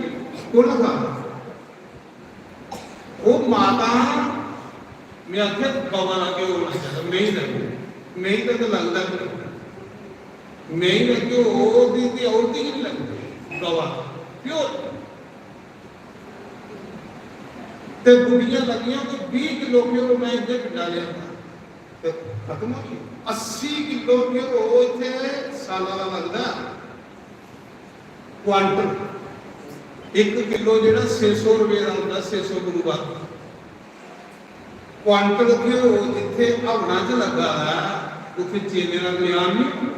कु'न खा दा? ओह् माता, मैं आखेआ गवा दा घ्यो होना चाहिदा, मेही दा घ्यो। मेही दा ते लगदा गै नहीं। मेही दा घ्यो ओह्दी ते औरती गै नहीं लगदी, गवा दा pure। ते गुड्डियां लगियां, कोई बीह् किलो घ्यो मैं इत्थै भिंडा लेआंदा ते खत्म होई गेआ। अस्सी किलो घ्यो इत्थै साला दा लगदा, क्वांटल। इक किलो जेह्ड़ा छे सौ रपेऽ दा होंदा, छे सौ गुरुवार। क्वांटल घ्यो जित्थै हवना च लग्गा दा ऐ, उत्थै चेले दा कल्याण नहीं होंदा।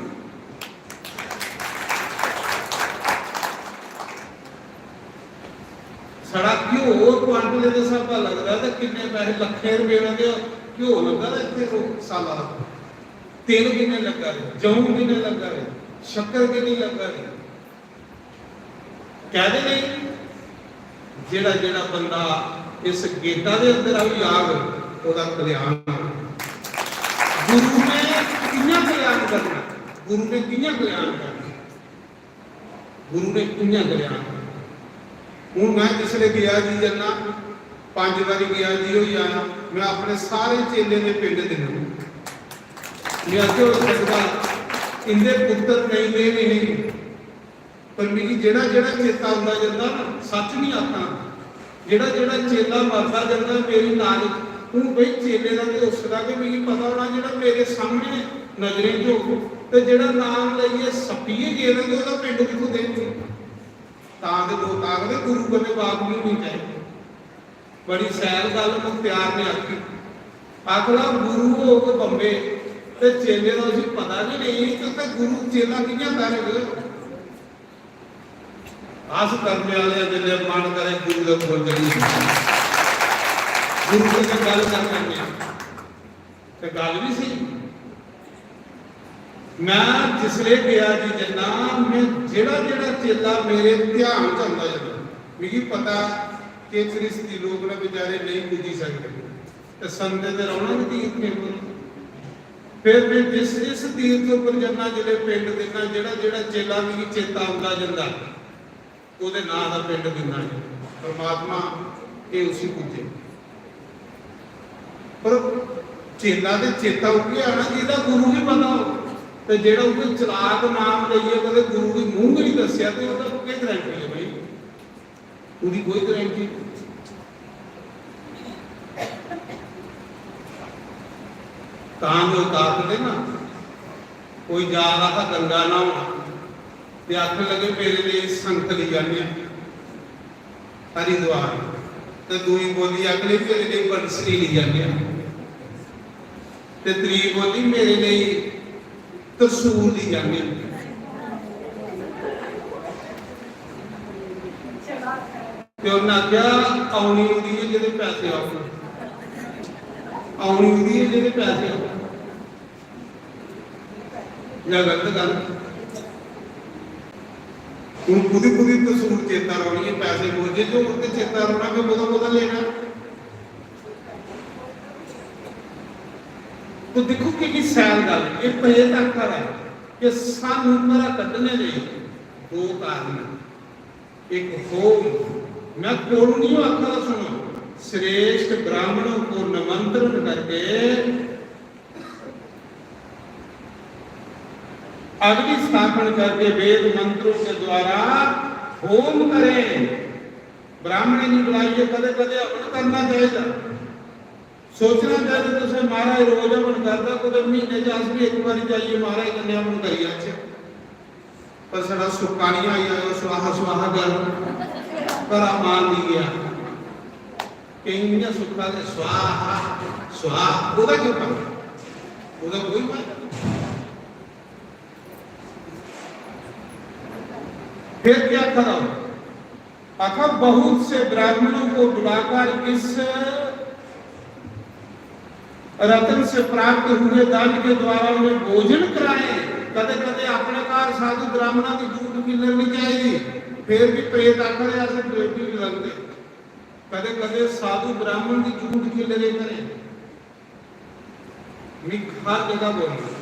साढ़ा घ्यो क्वांटल दे स्हाबा लगदा ते किन्ने पैसे, लक्खें रपेऽ दा ते घ्यो लग्गा दा इत्थै, ओह् साला दा। तिल किन्ने लग्गा दे, जौं किन्ने लग्गा दे, शक्कर किन्नी लग्गा दी। कहदे नहीं, जेड़ा जेड़ा बंदा इस गेटा दे अंदर आई जाग, ओह्दा कल्याण होग। गुरु ने कि'यां कल्याण करना? गुरु ने कि'यां कल्याण करना? गुरु ने कि'यां कल्याण करना? हूँ मैं जिसले गया जी जन्ना, पंज बारी गया जी होई आया, मैं अपने सारे चेले दे पिंड दिन्ना। मैं आखेआ, "होई सकदा इंदे पुत्तर नेईं दे नहीं, पर मिगी जेह्ड़ा जेह्ड़ा चेता औंदा जंदा ना, सच्च नहीं आखना, जेह्ड़ा जेह्ड़ा चेला मरदा जंदा मेरी नाल, हूँ बई चेले दा ते उसदा गै मिगी पता होना जेह्ड़ा मेरे सामने नजरें च होग, ते जेह्ड़ा नाम लेइयै सप्पियै गेदा ते ओह्दा पिंड कुत्थूं देंगे?" तां ते लोक आखदे गुरु कन्नै बात नहीं होनी चाहिदी। बड़ी सैल गल्ल मुख्तियार ने आखी। आखदा गुरु होग बम्बे ते चेले दा उसी पता गै नहीं, ते उत्थै गुरु चेला कि'यां करग? अस करने वाले आं, जिसलै मन करे गुरु दे कोल चली जाओ। गुरु कन्नै गल्ल कर लैने आं। ते गल्ल बी स्हेई। मैं जिसले गया जी जन्ना, मैं जेह्ड़ा जेह्ड़ा चेला मेरे ध्यान च औंदा जंदा, मिगी पता कि गृहस्थी लोक न बेचारे नेईं पुज्जी सकदे, ते संगत ते रौह्ना बी तीर्थ पर। फिर मैं जिस जिस तीर्थ उप्पर जन्ना, जिसले पिंड दिन्ना, जेह्ड़ा जेह्ड़ा चेला मिगी चेता औंदा जंदा, ओह्दे नांऽ दा पिंड दिन्ना ऐ। परमात्मा एह् उसी पुज्जे। पर चेला ते चेता उ'ऐ आना जेह्दा गुरु गी पता हो। ते जेह्ड़ा उ'ऐ चलाक नाम लेइयै कदें गुरु गी मूंह गै नहीं दस्सेआ, ते ओह्दा केह् गारंटी ऐ भाई? ओह्दी कोई गारंटी नहीं। तां जो ताकत है ना, कोई जा रहा था गंगा न्हाउन, ते आखन लगे, "मेरे लेई संगत लेई आने हरिद्वार।" ते दूई बोली आखन लगी, "मेरे लेई बंसरी लेई आने।" ते त्री बोली, "मेरे लेई त्रिशूल लेई आने।" ते उन्हें आख्या, "औनी उदी है जेह्दे पैसे आउन, औनी उदी है जेह्दे पैसे आउन।" या गलत गल्ल। हूँ कुदी कुदी तसूर चेता रौनी है, पैसे बोझे जो उनके चेता रौना, मैं कोदा कोदा लेना। तो दिक्खो किन्नी सैल गल्ल, ये प्रेत आखा रहा है कि सानू घरा कड्ढने दे दो कारण न। एक होम, मैं कोलू नहीं आखा दा, सुनो, श्रेष्ठ ब्राह्मणों को निमंत्रण करके अग्नि स्थापन करके वेद मंत्रों के द्वारा होम करें। ब्राह्मण नहीं बुलाइए, कदे कदे हवन करना चाहिए। सोचना चाहिए तुसें, महाराज रोज हवन करदा, कुतै महीने च अस भी एक बारी जाइए महाराज कन्नै हवन करी आचे। पर साढ़ा सुक्का नहीं आई आया, स्वाहा स्वाहा कर, घरा मान नहीं गया। केईं इ'यां सुक्का ते स्वाहा, स्वाहा, ओह्दा केह् फायदा? ओह्दा कोई फायदा नहीं। फिर क्या करो? आखा, बहुत से ब्राह्मणों को बुलाकर इस रत्न से प्राप्त हुए धन के द्वारा उन्हें भोजन कराएं। कदे कदे अपने घर साधु ब्राह्मणों की जूठ खिल्लर नहीं चाहिए, फिर भी प्रेत आखर ऐसे प्रेत भी लगते। कदे कदे साधु ब्राह्मण की जूठ खिल्लरे करें। मिगी हर जगह बोलना,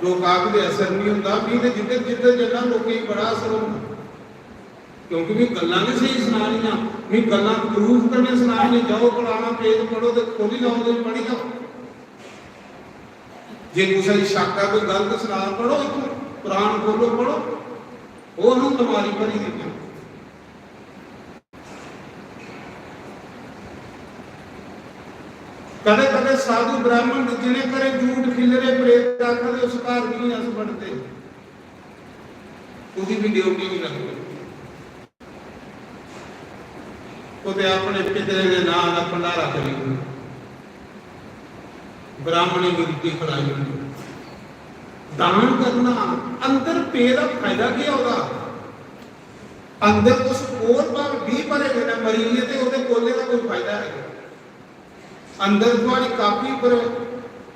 लोक आखदे असर नहीं होंदा, मिगी ते जिद्धर जिद्धर जन्ना लोकें गी बड़ा असर होंदा, क्योंकि मिगी गल्लां गै स्हेई सनानियां, मिगी गल्लां प्रूफ कन्नै सनानियां। जाओ, फलाना पेज पढ़ो ते खोली लैओ ते पढ़ी लैओ। जे कुसै गी शक ऐ, कोई गलत सना, पढ़ो इत्थों, कुरान खोलो, पढ़ो, ओह् हून बमारी भरी दी ऐ। साधु ब्राह्मण जिन्हें करे झूठ खिल्लरे, प्रेत आखा दे उस घर भी नहीं अस बड़ते, उसकी भी ड्यूटी नहीं लगती। कुते अपने पितरे दे नां दा भंडारा करी ओड़ना, ब्राह्मणी गी रुट्टी खलाई ओड़नी। दान करना, अंदर पे दा फायदा केह् ऐ ओह्दा? अंदर तुस कोल भर बीह् भरे कन्नै मरी गे ते ओह्दे कोले दा कोई फायदा है? अंदर थुआड़ी कापी पर,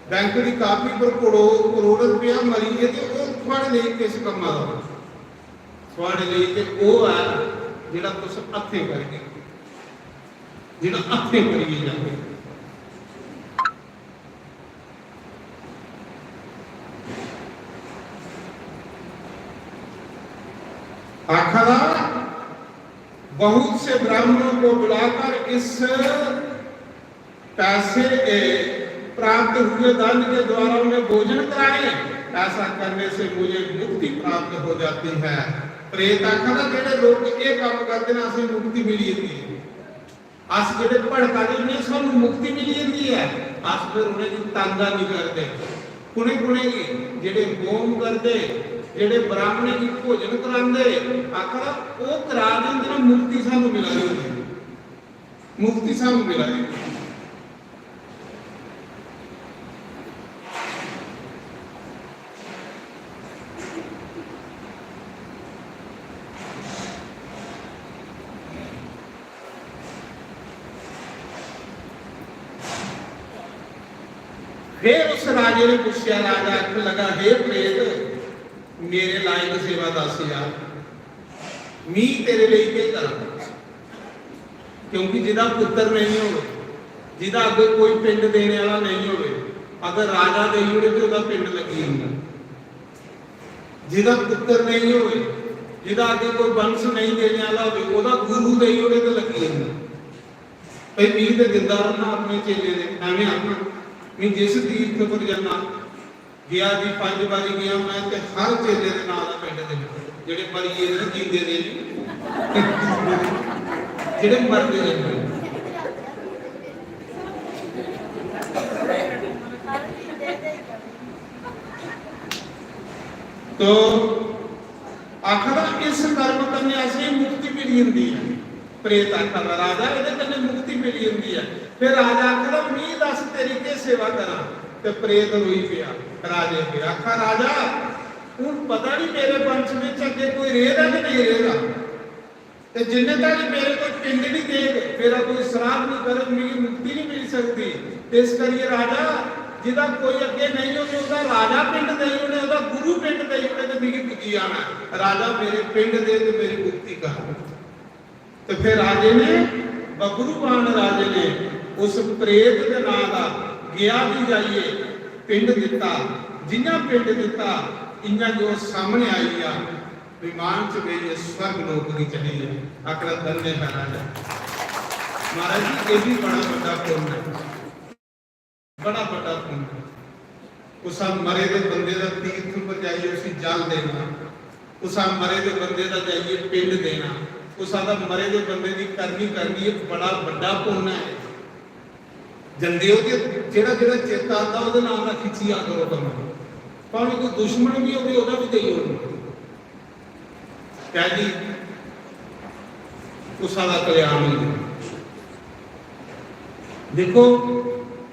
बैंक दी कापी पर करोड़, करोड़ रुपया मरी गे ते ओह् थुआड़े लेई किस कम्मा दा? थुआड़े लेई ते ओह् ऐ जेह्ड़ा तुस हत्थें करगे, जेह्ड़ा हत्थें करियै जागे। आखा दा, बहुत से ब्राह्मणों को बुलाकर इस पैसे, ए, प्राप्त हुए धन के द्वारा उन्हें भोजन कराएं। ऐसा करने से मुझे मुक्ति प्राप्त हो जाती है। प्रेत आखा दा, जेह्ड़े लोक एह् कम्म करदे न, असेंगी मुक्ति मिली जंदी ऐ। अस जेह्ड़े भड़का दे होन्ने, सानू मुक्ति मिली जंदी ऐ। अस फिर उ'नेंगी तंग निं करदे। कु'नें कु'नें गी? जेह्ड़े होम करदे, जेह्ड़े ब्राह्मणें गी भोजन करांदे, आखा दा ओह् करा दे होंदे न, मुक्ति सानू मिला दी होंदी ऐ। मुक्ति सानू मिला दी होंदी ऐ। फिर उस राजे ने पूछा, राजा आखन लगा, हे प्रेत, मेरे लायक सेवा दस यार, मी तेरे लेई केह् करां? क्योंकि जिदा पुत्र नहीं होवे, जिदा अग्गे कोई पिंड देने वाला नहीं होवे, अगर राजा देई ओड़े ते ओहदा पिंड लग्गी जंदा। जिदा पुत्र नहीं होवे, जिदा अग्गे कोई वंश नहीं देने वाला होवे, ओहदा गुरु देई ओड़े ते लग्गी जंदा। भाई, मी ते दिंदा रौहना अपने चेले दे, एवें आखना, मी जिस तीर्थ पर जाना, गया जी, पंज बारी गया मैं, ते हर चेले दे नाल दा पिंड दे, जेह्ड़े मरी गेदे न, जींदे दे नहीं, जेह्ड़े मरदे जंदे। तो आखदा, इस कर्म कन्नै असेंगी मुक्ति मिली जंदी ऐ। प्रेत आखदा, राजा, एह्दे कन्नै मुक्ति मिली जंदी ऐ। फिर राजा आखदा, "मी दस, तेरी केह् सेवा करां?" ते प्रेत रोई पेआ। राजे अग्गें आखा, "राजा, हून पता नहीं मेरे वंश बिच अग्गें कोई रेह्दा कि नेईं रेह्दा, ते जिन्ने धोड़ी मेरे कोई पिंड नहीं देग, मेरा कोई श्राद्ध नहीं करग, मिगी मुक्ति नहीं मिली सकदी। ते इस करियै राजा, जिदा कोई अग्गें नहीं होवे, ओह्दा राजा पिंड देई ओड़े, ओह्दा गुरु पिंड देई ओड़े, ते मिगी पुज्जी जाना ऐ। राजा, मेरे पिंड दे ते मेरी मुक्ति कर।" ते फिर राजे ने, बबरूवान राजे ने उस प्रेत दे नां दा गया दी जाइयै पिंड दित्ता। जियां पिंड दित्ता, इयां गै ओह् सामने आई गेआ, विमान च बेहियै स्वर्ग लोक गी चली गेआ। आखदा, "धन्य है राजा।" महाराज जी, ये भी बड़ा बड़ा पुण्य है। बड़ा बड़ा पुण्य। कुसा मरे दे बंदे दा तीर्थ पर जाइयै उसी जल देना, कुसा मरे दे बंदे दा जाइयै पिंड देना, कुसा दा मरे दे बंदे दी करनी करनी, एक बड़ा बड़ा पुण्य है। जंदे हो ते जेह्ड़ा जेह्ड़ा चेता आंदा, ओह्दे नाम दा खिच्ची आ करो कमरा। भावें कोई दुश्मन भी होवे, ओह्दा भी देई ओड़ो। क्या जी, कुसा दा कल्याण होई जाए। देखो,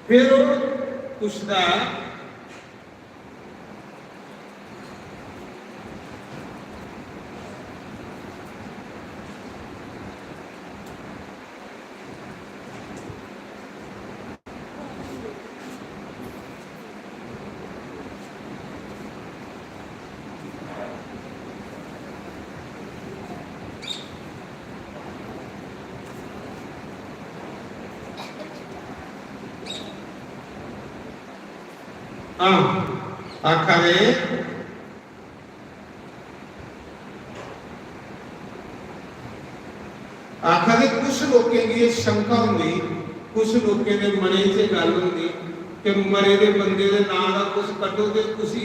फिर ओह् पुछदा ऐ, हां, आखा दे, आखा दे कुछ लोकें गी एह् शंका होंदी, कुछ लोकें दे मनै च एह् गल्ल होंदी कि मरे दे बंदे दे नां दा कुछ कड्ढो ते उसी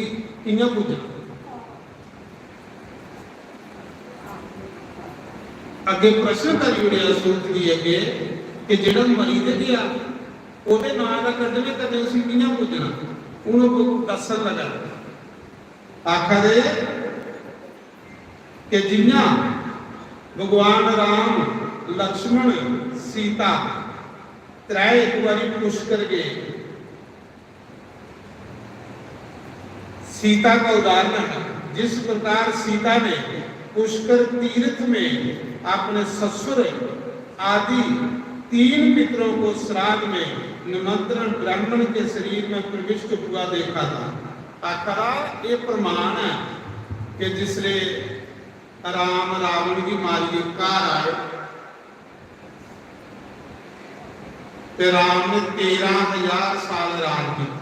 कि'यां पूजना? अग्गें प्रश्न करी ओड़ेआ सूत दी अग्गें कि जेह्ड़ा मरी ते गेआ, ओह्दे नांऽ दा कड्ढने कन्नै उसी कि'यां पूजना? हून ओह् दस्सन लगा, आखा दे कि जि'यां भगवान राम, लक्ष्मण, सीता त्रै इक बारी पुष्कर गे, सीता का उदाहरण है। जिस प्रकार सीता ने पुष्कर तीर्थ में अपने ससुर आदि तीन पितरों को श्राद्ध में निमंत्रण ब्राह्मण के शरीर में प्रविष्ट हुआ देखा था। आखा दा एह् प्रमाण ऐ कि जिसले राम रावण गी मारियै घर आए ते राम ने तेरां हजार साल राज कीता।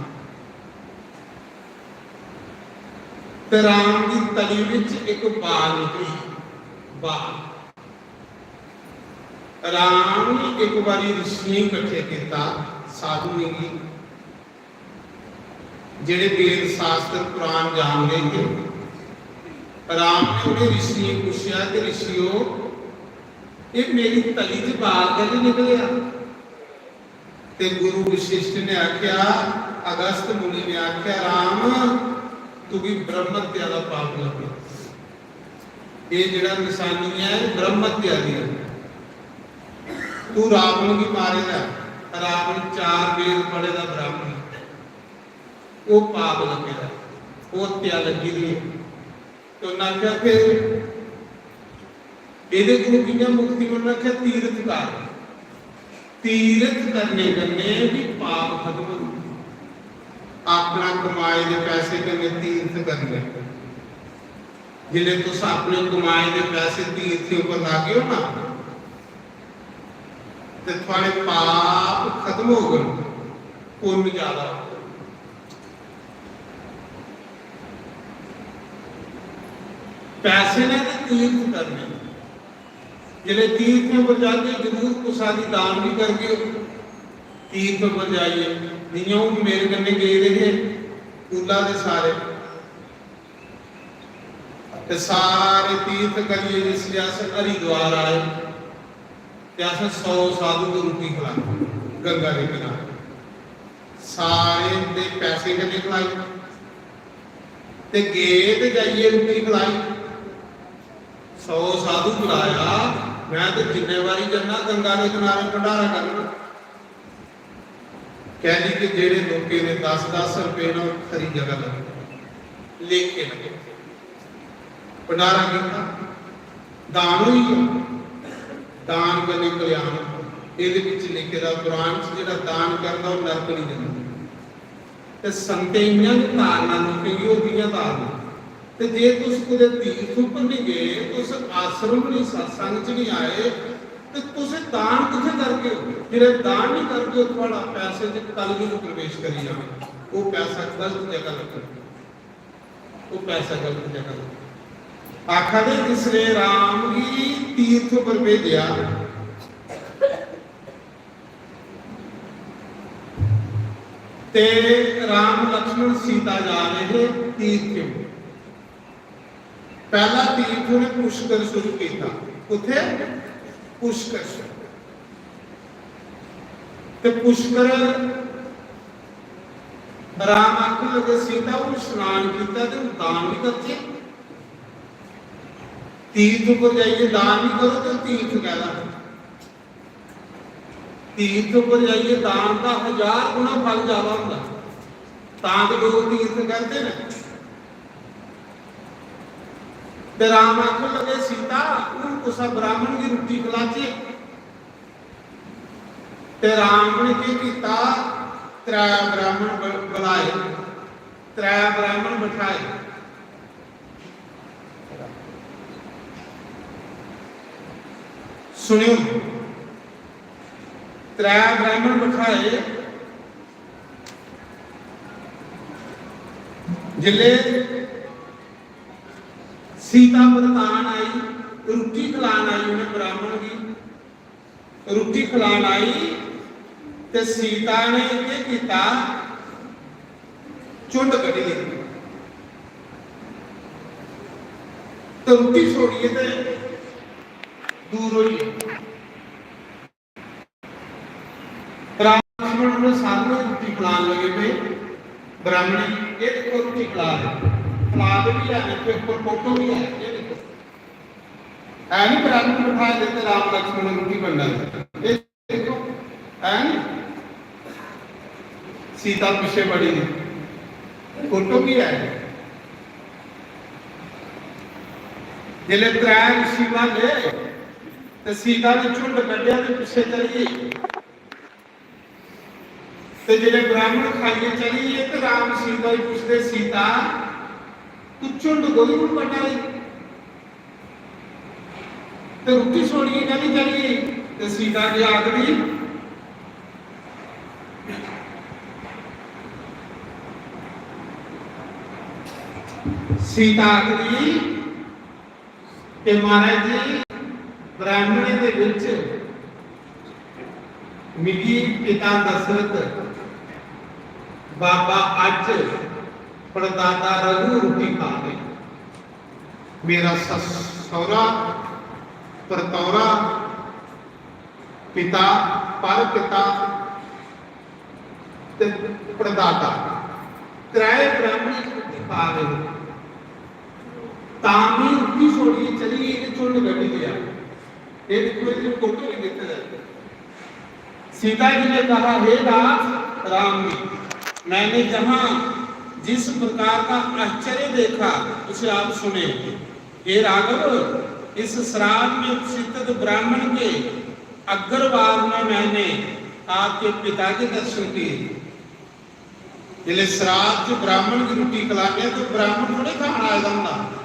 ते राम दी तली विच इक बाल निकली, बाल। राम ने इक बारी ऋषियें किट्ठे कीता, साधुएं गी, जेह्ड़े वेद शास्त्र पुराण जानदे हे। राम ने उ'नें ऋषियें पुच्छेआ कि ऋषियो, एह् मेरी तली च बाल कैल्ली निकलेआ? ते गुरु वशिष्ठ ने आखेआ, अगस्त मुनि ने आखेआ, राम, तुगी ब्रह्म हत्या दा पाप लग्गेआ। एह् जेह्ड़ा निशानी ऐ, एह् ब्रह्म हत्या दी ऐ। तू रावण गी मारे दा ऐ, रावण चार वेद पढ़े दा ब्राह्मण, ओह् पाप लग्गे दा, ओह् हत्या लग्गी दी ऐ। ते उन्नै आखेआ, फिर एह्दे कोला कि'यां मुक्ति? उन्नै आखेआ, तीर्थ कर। तीर्थ करने कन्नै बी पाप खत्म होंदे। अपना कमाए दे पैसे कन्नै तीर्थ करी लै। जिसलै तुस अपने कमाए दे पैसे तीर्थे उप्पर लागे ओ ना, ते थुआढ़े पाप खत्म होङन, पुन्न ज्यादा होग। पैसे ने ते तीर्थ करने। जिसलै तीर्थ उप्पर जागे, जरूर कुसा दी दान भी करगे। तीर्थ उप्पर जाइयै, जि'यां हून मेरे कन्नै गेदे हे कुला दे सारे, ते सारे तीर्थ करियै जिसलै अस हरिद्वार आए, ते असें सौ साधु को रुट्टी खलाई गंगा दे किनारे। सारे दे पैसे कन्नै खलाई, ते गे ते जाइयै रुट्टी खलाई। सौ साधु बुलाया, मैं ते जिन्ने बारी जन्ना गंगा दे किनारे भंडारा करना। कैली कि जेह्ड़े लोकें दे दस दस रपेऽ न, ओह् खरी जगह लग्गे, लेखे लग्गे। भंडारा कीता, दान होई गेआ। दान कन्नै कल्याण। एह्दे बिच लिखे दा, कुरान च जेह्ड़ा दान करदा, ओह् नरक निं जंदा। ते संतें इ'यां गै तारना लोकें गी, ओह् कि'यां तारना? ते जे तुस कुतै तीर्थ उप्पर निं गे, तुस आश्रम निं, सत्संग च निं आए, ते तुस दान कुत्थै करगे ओ? जिसलै दान निं करगे ओ, थुआढ़ा पैसे च कलयुग प्रवेश करी जाना, ओह् पैसा गलत जगह लग्गना, ओह् पैसा गलत जगह लग्गना। आखा दे जिसलै राम गी तीर्थ उप्पर भेजेआ, ते राम लक्ष्मण सीता जा रहे हे तीर्थ। पैह्ला तीर्थ उ'नें पुष्कर शुरू कीता। कुत्थै? पुष्कर। ते पुष्कर राम आखन लगे, सीता, हून स्नान कीता ते हून दान बी करचै। तीर्थ उप्पर जाइयै दान बी करो ते तीर्थ कैह्दा? तीर्थ उप्पर जाइयै दान दा हजार गुणा फल ज्यादा होंदा, तां ते लोक तीर्थ करदे न। ते राम आखन लगे, सीता, हून कुसै ब्राह्मण गी रुट्टी खलाचे। ते राम ने केह् कीता? त्रै ब्राह्मण ब-, बुलाए, त्रै ब्राह्मण बठाए। सुनियो, त्रै ब्राह्मण बठाए। जिसलै सीता बरतान आई, रुट्टी खलान आई उ'नें ब्राह्मण गी, रुट्टी खलान आई ते सीता ने केह् कीता? झुंड कड्ढी लेई ते रुट्टी छोड़ियै ते दूर होई गेई। राम लक्ष्मण ने लगे पे ब्राह्मणी, ये देखो रुट्टी खिला दे, खिला दे भी है, इनके ऊपर फोटो भी है, ये देखो। है नहीं ब्राह्मण बिठाए देते राम लक्ष्मण रुट्टी बनना है। ये देखो, है नहीं? सीता पीछे बड़ी, फोटो भी है। जिले त्रै ऋषि वाले, ते सीता ने झुंड कड्ढेआ ते पिच्छे चली गई। ते जिले ब्राह्मण खाइयै चली गए, ते राम सीता गी पुछदे, "सीता, तू झुंड कोई हूं कड्ढा दी? ते रुट्टी छोड़ियै कैली चली गई?" ते सीता के आखदी, सीता आखदी, ते महाराज जी, ब्राह्मणें दे विच मिगी पिता दशरथ, बाबा अज, परदादा रघु रुट्टी खा दे। मेरा सस-, सौहरा, परतौरा, पिता, पर पिता, ते पड़दादा, त्रै ब्राह्मणी च रुट्टी खा दे हो, तां भी रुट्टी छोड़ियै चली गई ते झुंड कड्ढी लेआ। ये देखो, इधर फोटो भी दिखता जाता है। सीता जी ने कहा, "हे दास राम जी, मैंने जहाँ जिस प्रकार का आश्चर्य देखा, उसे आप सुने।" हे राघव, इस श्राप में उपस्थित ब्राह्मण के अग्रभाग में मैंने आपके पिता के दर्शन किए। जिसले श्राप च ब्राह्मण की रुट्टी खिलाने तो ब्राह्मण थोड़े खान आए दा होंदा,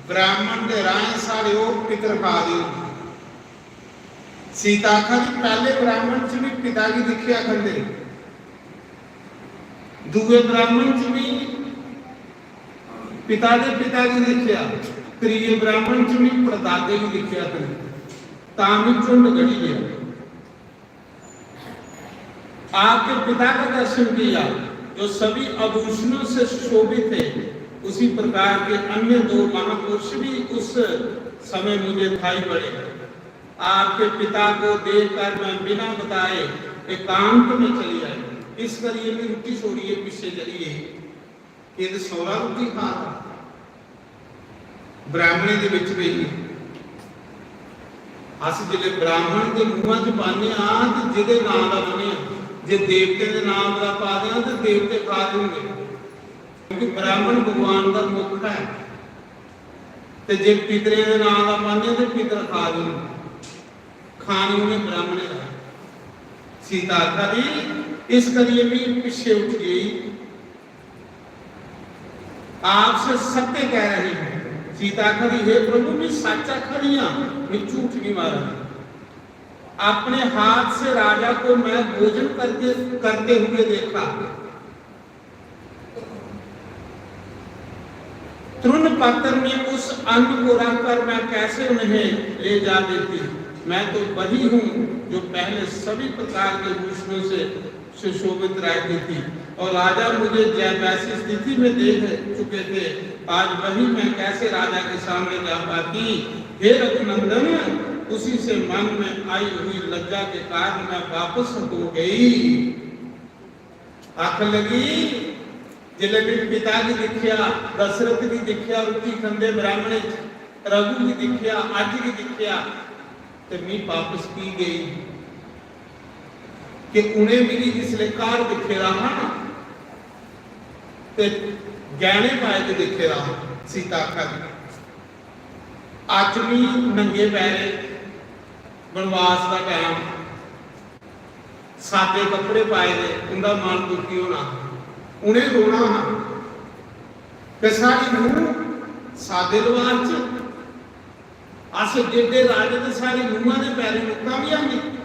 ब्राह्मण दे राहें साढ़े ओह् पितर खा दे होंदे। सीता आखा दी, "पहले ब्राह्मण च भी पिता गी दिक्खेआ खंदे, दूए ब्राह्मण च भी पिता दे पिता गी दिक्खेआ, त्रिये ब्राह्मण च भी परदादे गी दिक्खेआ खंदे, तां भी झुंड कड्ढी लेआ।" आपके पिता का दर्शन किया, जो सभी आभूषणों से सुशोभित थे, उसी प्रकार के अन्य दो महापुरुष भी उस समय मुझे दिखाई पड़े। आपके पिता को देखकर मैं बिना बताए एकांत में चली आई। इस करिए मैं रुट्टी छोड़िए पीछे चली गई। ये तो सौरा रुट्टी खा रहा। ब्राह्मणें दे विच बेहियै अस जिसलै ब्राह्मण दे मूहां च पाने आं ते जेह्दे नां दा पाने आं, जे देवतें दे नां दा पा दे आं ते देवते खा दे होंदे, क्योंकि ब्राह्मण भगवान दा मुख ऐ। ते जे पितरें दे नां दा पाने आं ते पितर खा दे होंदे, खाने उ'नें ब्राह्मणें दा। सीता आखा दी, इस करियै मी पिच्छे उठ गई। आपसे सत्य कह रही हूं। सीता आखा दी, हे प्रभु, मैं सच आखा दी हां, मैं झूठ नहीं मारा। अपने हाथ से राजा को मैं भोजन करते करते हुए देखा। तृण पत्र में उस अन्न को रखकर मैं कैसे उन्हें ले जा देती? मैं तो वही हूं जो पहले सभी प्रकार के भूषणों से सुशोभित रहती थी और राजा मुझे जय वैसी स्थिति में देख चुके थे। आज वही मैं कैसे राजा के सामने जा पाती? हे रघुनंदन, उसी से मन में आई हुई लज्जा के कारण मैं वापस हो गई। आखन लगी, जिसलै मैं पिता गी दिक्खेआ, दशरथ गी दिक्खेआ, रुट्टी खंदे ब्राह्मणें च, रघु गी दिक्खेआ, अज्ज गी दिक्खेआ, ते मी वापस की गई कि उ'नें मिगी जिसलै घर दिक्खे दा हा ना, ते गैह्ने पाए दे दिक्खे दा हा। सीता आखा दी, अज्ज मी नंगे पैरें वनवास दा टैम, सादे कपड़े पाए दे, उं'दा मन दुखी होना, उ'नें रोना हा कि साढ़ी नूंह सादे लबास च, अस जेडे राजे ते साढ़ी नूंहां दे पैरें लुक्कां बी हैनी,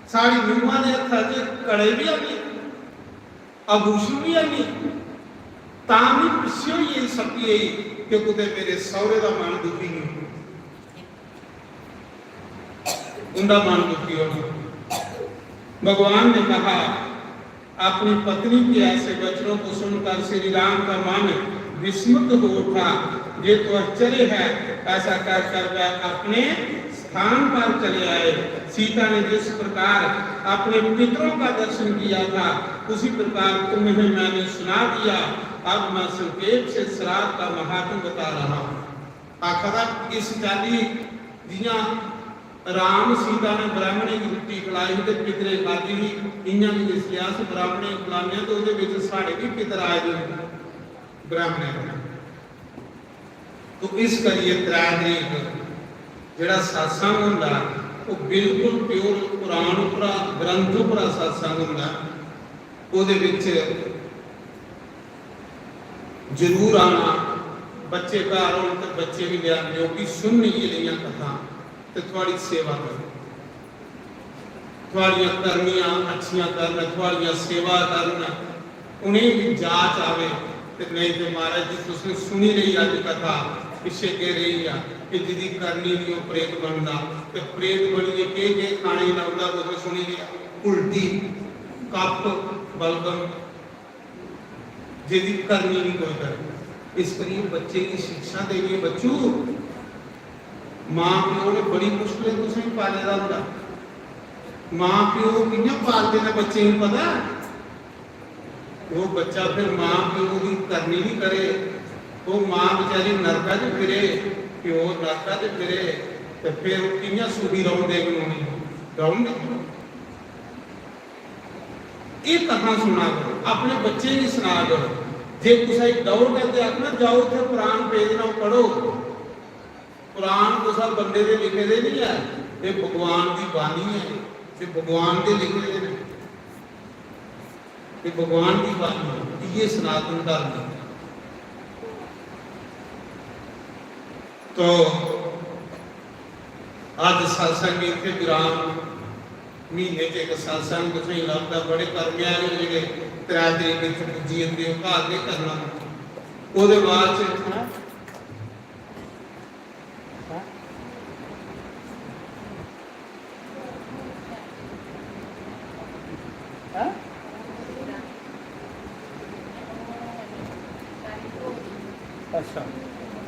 साढ़ी नूंहां दे हत्था च कड़े बी हैनी, आभूषण बी हैनी, तां बी पिच्छे होई गेई, सप्पी गेई कि कुतै मेरे सौह्रे दा मन दुखी निं होऐ। उंदा मन दुखी होना। भगवान ने कहा, अपनी पत्नी के ऐसे वचनों को सुनकर श्री राम का मन विस्मित हो उठा, ये तो आश्चर्य है। ऐसा कहकर वह अपने स्थान पर चले आए। सीता ने जिस प्रकार अपने पितरों का दर्शन किया था, उसी प्रकार तुम्हें मैंने सुना दिया। अब मैं संक्षेप से श्राद्ध का महात्म बता रहा हूँ। आखदा इस चाल्ली जियां राम सीता ने ब्राह्मणें गी रुट्टी खलाई ही ते पितरें खाद्धी ही, इयां गै जिसलै अस ब्राह्मणें गी खलाने आं ते ओह्दे बिच साढ़े बी पितर आए दे होंदे ब्राह्मणें कन्नै। तो इस करियै त्रै तरीक जेह्ड़ा सत्संग होंदा ऐ, ओह् बिल्कुल प्योर कुरान उप्परा, ग्रंथ उप्परा सत्संग होंदा ऐ। ओह्दे बिच जरूर आना, बच्चे घर होन ते बच्चे बी लेआंदे ओ कि सुननी एह् जेहियां कथां ते थुआढ़ी सेवा करन, थुआढ़ियां करनियां अच्छियां करन, थुआढ़ियां सेवा करन, उ'नेंगी बी जाच आवे। ते नेईं ते महाराज जी, तुसें सुनी लेई अज्ज कथा, पिच्छे केह् रेही गेआ कि जिदी करनी निं ओह् प्रेत बनदा, ते प्रेत बनियै केह् केह् खाने गी लभदा तुसें सुनी लेआ, उल्टी, कप, बलगम, जेह्दी करनी निं कोई करनी। इस करियै बच्चे गी शिक्षा देनी, बच्चू, मां प्यो ने बड़ी मुश्कलें तुसेंगी पाले दा होंदा। मां प्यो कि'यां पालदे न बच्चें गी पता ऐ? ओह् बच्चा फिर मां प्यो दी करनी निं करे, ओह् मां बेचारी नरका च फिरे, प्यो नरका च फिरे, ते फिर ओह् कि'यां सुखी रौह्न देङन उ'नेंगी? रौह्न देङन? एह् कथां सुना करो, अपने बच्चें गी सना करो। जे कुसै गी doubt ऐ ते आखना, "जाओ, उत्थै कुरान पेज न, ओह् पढ़ो।" कुरान कुसै बंदे दे लिखे दे निं ऐ, एह् भगवान दी बाणी ऐ, एह् भगवान दे लिखे दे न, एह् भगवान दी बाणी ऐ, इ'यै सनातन धर्म ऐ। तो अज्ज सत्संग इत्थै विराम। म्हीने च इक सत्संग तुसेंगी लभदा, बड़े कर्मे आह्ले ओ जेह्ड़े त्रै तरीक इत्थै पुज्जी जंदे ओ, घर केह् करना? ओह्दे बाद च अच्छा।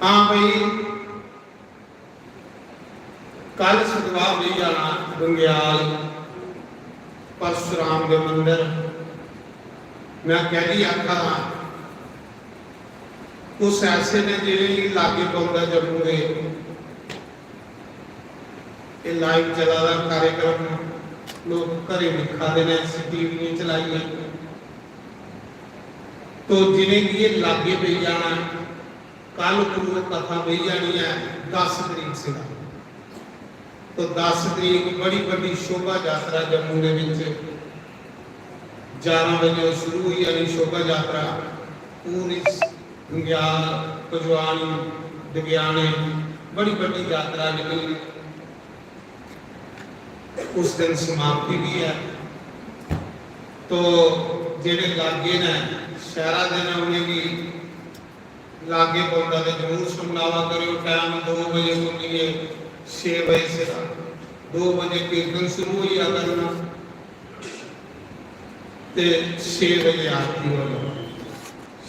हां भाई, कल सतवाह बेही जाना गंगेयाल परशुराम दे मंदर। मैं कैह्ली आखा दा, कुछ ऐसे ने जि'नेंगी लागे पौंदा जम्मू दे, एह् live चला दा कार्यक्रम, लोक घरें दिक्खा दे न इसी टीवियां चलाइयै। तो जि'नेंगी एह् लागे पेई जाना, कल पूर्व कथा बेही जानी ऐ दस तरीक सिरा। तो दस तरीक बड़ी बड्डी शोभा यात्रा जम्मू दे बिच ग्यारह बजे शुरू होई जानी शोभा यात्रा, पूरी गंगेयाल, पजवानी, डगेयाने, बड़ी बड्डी यात्रा निकलनी। उस दिन समाप्ति भी है। तो जेह्ड़े लागे न, शैह्रा दे न, उ'नेंगी लागे पौंदा ते जरूर सुननावा करेओ। टैम दो बजे कोला लेइयै छे बजे सिरा, दो बजे कीर्तन शुरू होई जा करना ते छे बजे आरती होनी।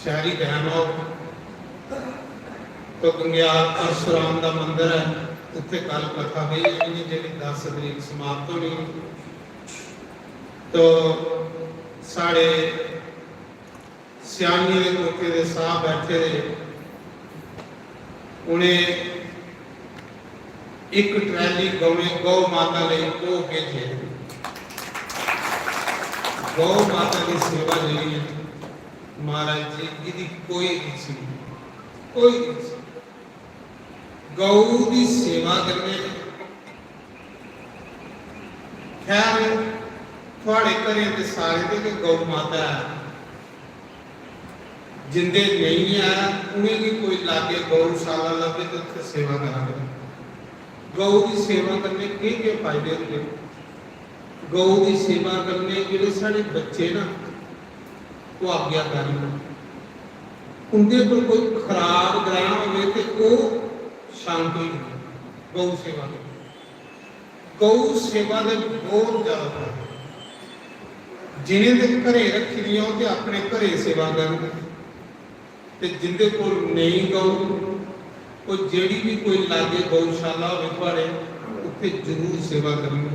शैह्री टैम आओ। तो गंगेयाल परशुराम दा मंदर ऐ, उत्थे कल कथा बेही जानी, जेह्ड़ी दस तरीक समाप्त होनी। तो साढ़े स्याणियें दे कोठे दे साह्ब बैठे दे, उ'नें इक ट्रैली गवें, गौ माता लेई ओह् भेजे। गौ माता दी सेवा जेह्ड़ी ऐ, महाराज जी, एह्दी कोई रीस नहीं, कोई रीस नहीं। गौ दी सेवा करने, खैर, थुआड़े घरें ते सारे दे गै गौ माता ऐ। जिंदे नेईं ऐ, उ'नेंगी कोई लागै गौशाला लब्भे ते उत्थै सेवा करा करो। गौ दी सेवा कन्नै केह्-केह् फायदे होंदे? गौ दी सेवा कन्नै जेह्ड़े साढ़े बच्चे ना, ओह् आज्ञाकारी न। उं'दे पर कोई खराब ग्रैह्ण होवे ते ओह् शांत होई जंदे। गौ सेवा कन्नै। गौ सेवा दे बहुत ज्यादा फायदे। जिनें दे घरें रक्खी दियां, ओह् ते अपने घरें सेवा करन। ते जिंदे कोल नेईं गौ, ओह् जेह्ड़ी बी कोई लागै गौशाला होवे थुआढ़े, उत्थे जरूर सेवा करनी।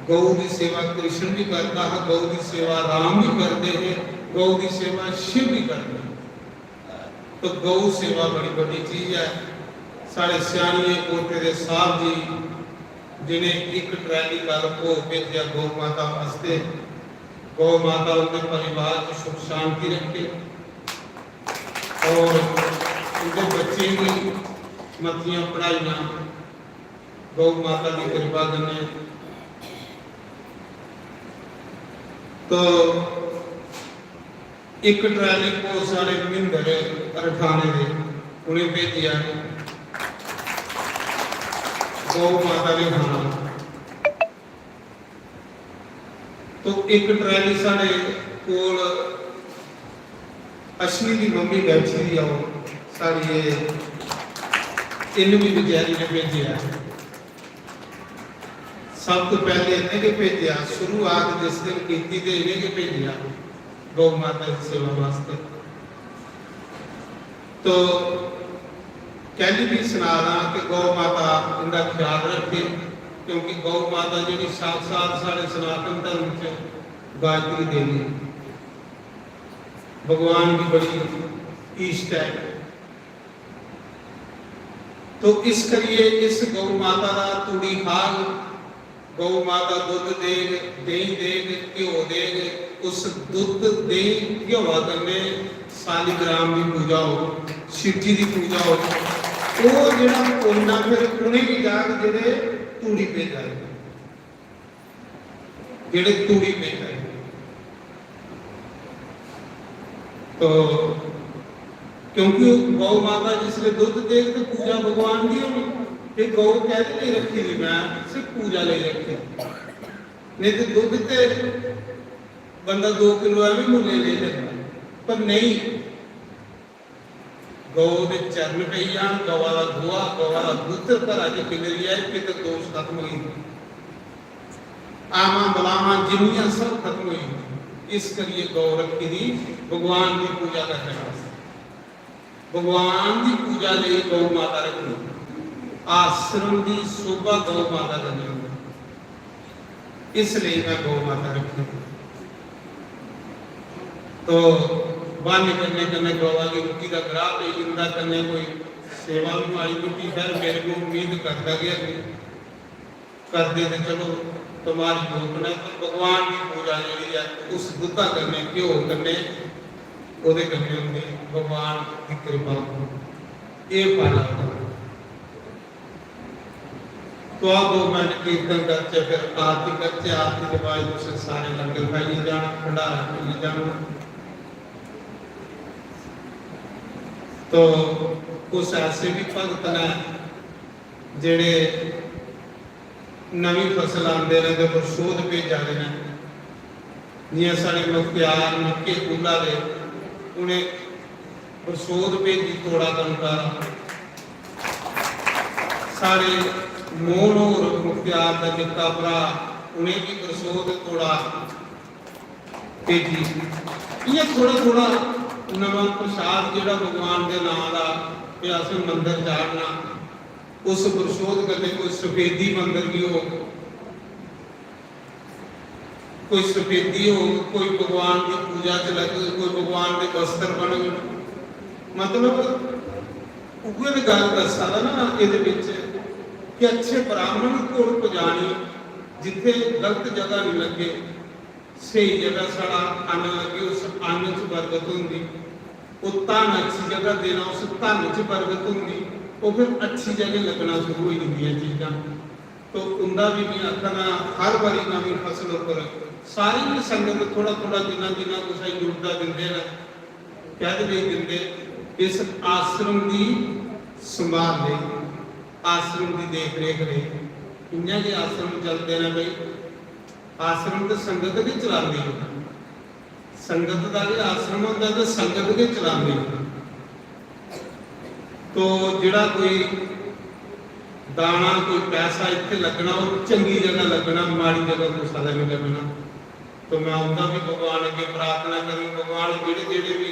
गौ दी सेवा कृष्ण भी करता हा, गौ दी सेवा राम भी करते हैं, गौ दी सेवा शिव भी करते हैं। तो गौ सेवा बड़ी बड़ी चीज है। साढ़े सियाणिये कोटे दे साहब जी जिन्हें एक ट्रैली कल भोग भेजा गौ माता वास्ते, गौ माता उनके परिवार को सुख शांति रखे और उनके बच्चे की मतियां पढ़ाइयां गौ माता की कृपा कन्नै। तो एक ट्राली को साढ़े महिंदर रठाने दे उन्हें भेजेआ गौ माता ने खाना। तो एक ट्राली साढ़े कोल अश्विनी दी मम्मी बैठी दी आओ, साढ़ी ये इन्हें भी बेचारी ने भेजेआ। सब तो पहले इन्हें के भेजेआ, शुरुआत जिस दिन कीती ते इन्हें के भेजेआ गौ माता की सेवा वास्ते। तो कहली भी सुना रहा कि गौ माता इनका ख्याल रखे, क्योंकि गौ माता जी साक्षात साढ़े सनातन धर्म च गायत्री देवी भगवान की बड़ी इष्ट है। तो इस करिए इस गौ माता का तूड़ी खाग, गौ माता दुद्ध देग, देहीं देग, घ्यो देग, उस दुद्ध, देहीं, घ्योआ कन्नै सालिग्राम दी पूजा हो, शिवजी दी पूजा हो। वो जेह्ड़ा पुन्न फिर उ'नेंगी जाग जेह्ड़े तूड़ी पे जाए, जेह्ड़े तूड़ी पे जाए। तो क्योंकि गौ माता जिसले दुद्ध देग ते पूजा भगवान दी होनी। ते गौ कैह्दे लेई रखी दी? मैं सिर्फ पूजा लेई रखी दी। नहीं तो दुद्ध ते बंदा दो किलो एवं मुल्ले लेई लेंदा, पर नहीं, गौ दे चरण पेई जान, गवा दा गोहा, गवा दा गूत्र घरा च खिलरी जाए, पितर दोष खत्म होई जंदे। आमा बलामा जिन्नियां सब खत्म होई जंदियां। इस करिए गौ रखी दी भगवान दी पूजा करने वास्ते। भगवान दी पूजा लेई गौ माता रखी। आश्रम दी शोभा गौ माता कन्नै होंदी। इसलिए मैं गौ माता रखी। तो बहाने कन्नै कन्नै गवा गी रुट्टी दा ग्राह पेई जंदा, कन्नै कोई सेवा भी माड़ी मुट्टी। खैर, मेरे को उम्मीद करदा गै नहीं, करदे ते चलो तुम्हारी लोक ने, पर भगवान दी पूजा जेह्ड़ी ऐ उस दुद्धा कन्नै, घ्यो कन्नै, ओह्दे कन्नै होंदी भगवान दी कृपा। एह् फल ऐ। तो आप दो मिनट कीर्तन करचै, फिर आरती करचै, आरती के बाद तुसें सारे लंगर खाइयै जाना, भंडारा खाइयै जाना। तो कुछ ऐसे भी भगत ने जेह्ड़े नमीं फसल आंदे ने ते बरसोध भेजा दे ने। जियां साढ़े मुख्तियार निक्के कूला दे, उ'नें बरसोध भेजी तोड़ा कनका दा। साढ़े मोहन होर मुख्तियार दा निक्का भ्रा, उ'नें बी बरसोध तोड़ा भेजी। इ'यां थोड़ा थोड़ा नमां प्रसाद जेह्ड़ा भगवान दे नांऽ दा, ते असें मंदर चाढ़ना, उस बरसोध कन्नै कोई सफेदी मंदर गी होग, कोई सफेदी होग, कोई भगवान दी पूजा च लग्गग, कोई भगवान दे वस्त्र बनग। मतलब उ'ऐ ते गल्ल दस्सा दा ना एह्दे बिच कि अच्छे ब्राह्मण कोल पजानी, जित्थे गलत जगह नहीं लग्गे, स्हेई जगह साढ़ा अन्न लग्गे, उस अन्न च बरकत होंदी। ओह् धन अच्छी जगह देना, उस धन च बरकत होंदी। ओह् फिर अच्छी जगह लगना शुरू होई जंदियां चीजां। तो उंदा भी मैं आखना, हर बारी नमीं फसल उप्पर सारी गै संगत थोड़ा थोड़ा, जिन्ना जिन्ना कुसै गी जुड़दा दिंदे न, कैह्दे लेई दिंदे? इस आश्रम दी संभाल लेई, आश्रम दी देख रेख लेई। इ'यां गै आश्रम चलदे न भाई, आश्रम ते संगत गै चलांदी ऐ। संगत दा गै आश्रम होंदा ते संगत गै चलांदी ऐ। तो जेह्ड़ा कोई दाना, कोई पैसा इत्थै लग्गना, ओह् चंगी जगह लग्गना, माड़ी जगह कुसै दा निं लग्गना। तो मैं उंदा भी भगवान अग्गें प्रार्थना करूं, भगवान जेह्ड़े जेह्ड़े भी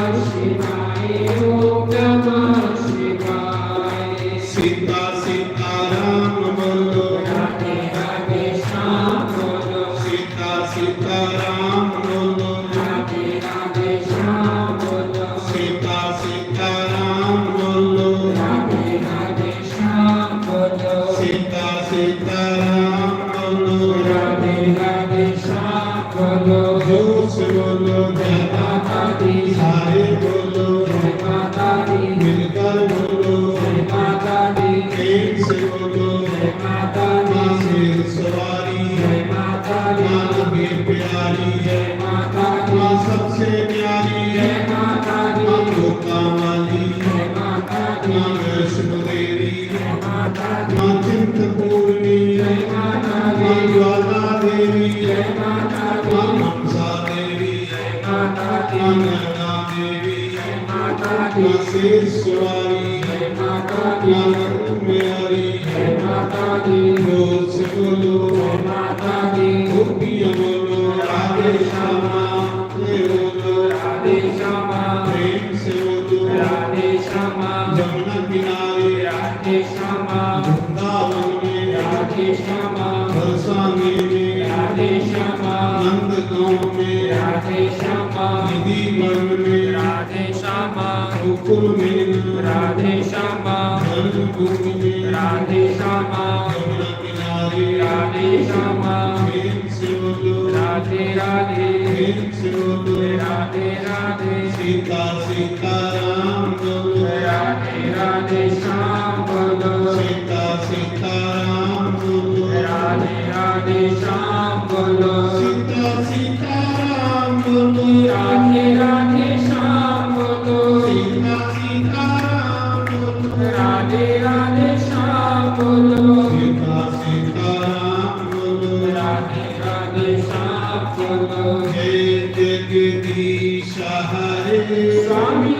सीताराम बोलो, राधे राधे श्याम बोलो, जोर से बोलो, जय माता दी, सारे बोलो, जय माता दी, मिलकर बोलो, जय माता दी, प्रेम से बोलो, जय माता दी, माँ शेर सवारी, जय माता दी, माँ लगे प्यारी, जय माता दी, माँ सबसे प्यारी, जय माता दी, माँ जोता वाली, जय माता दी, माँ वैष्णो देवी, माँ चिंतपूर्णी, माँ ज्वाला देवी, माँ मनसा देवी, माँ नैना देवी, माँ शेषवारी, माँ कुमारी, जोर से बोलो, गोपियाँ बोलो, राधे श्यामा, बोलो, राधे श्यामा, प्रेम से बोलो, राधे श्यामा, जमुना किनारे, राधे श्यामा, वृंदावन में, राधे श्यामा, बरसाने में, राधे श्यामा, नंद गाँव में, राधे श्यामा, निधि वन में, राधे श्यामा, गोकुल में, राधे श्यामा, जन्मभूमि में, राधे श्यामा, जमुना किनारे, राधे श्यामा, प्रेम से बोलो, राधे राधे, प्रेम से बोलो, राधे राधे, सीता सीताराम बोलो, राधे राधे श्याम बोलो, सीता सीताराम बोलो, राधे राधे श्याम बोलो, सीता सीताराम बोलो, राधे राधे श्याम बोलो, सीता सीताराम बोलो, राधे राधे श्याम बोलो, सीता सीताराम बोलो, राधे राधे श्याम बोलो। हे जगदीश हरे, स्वामी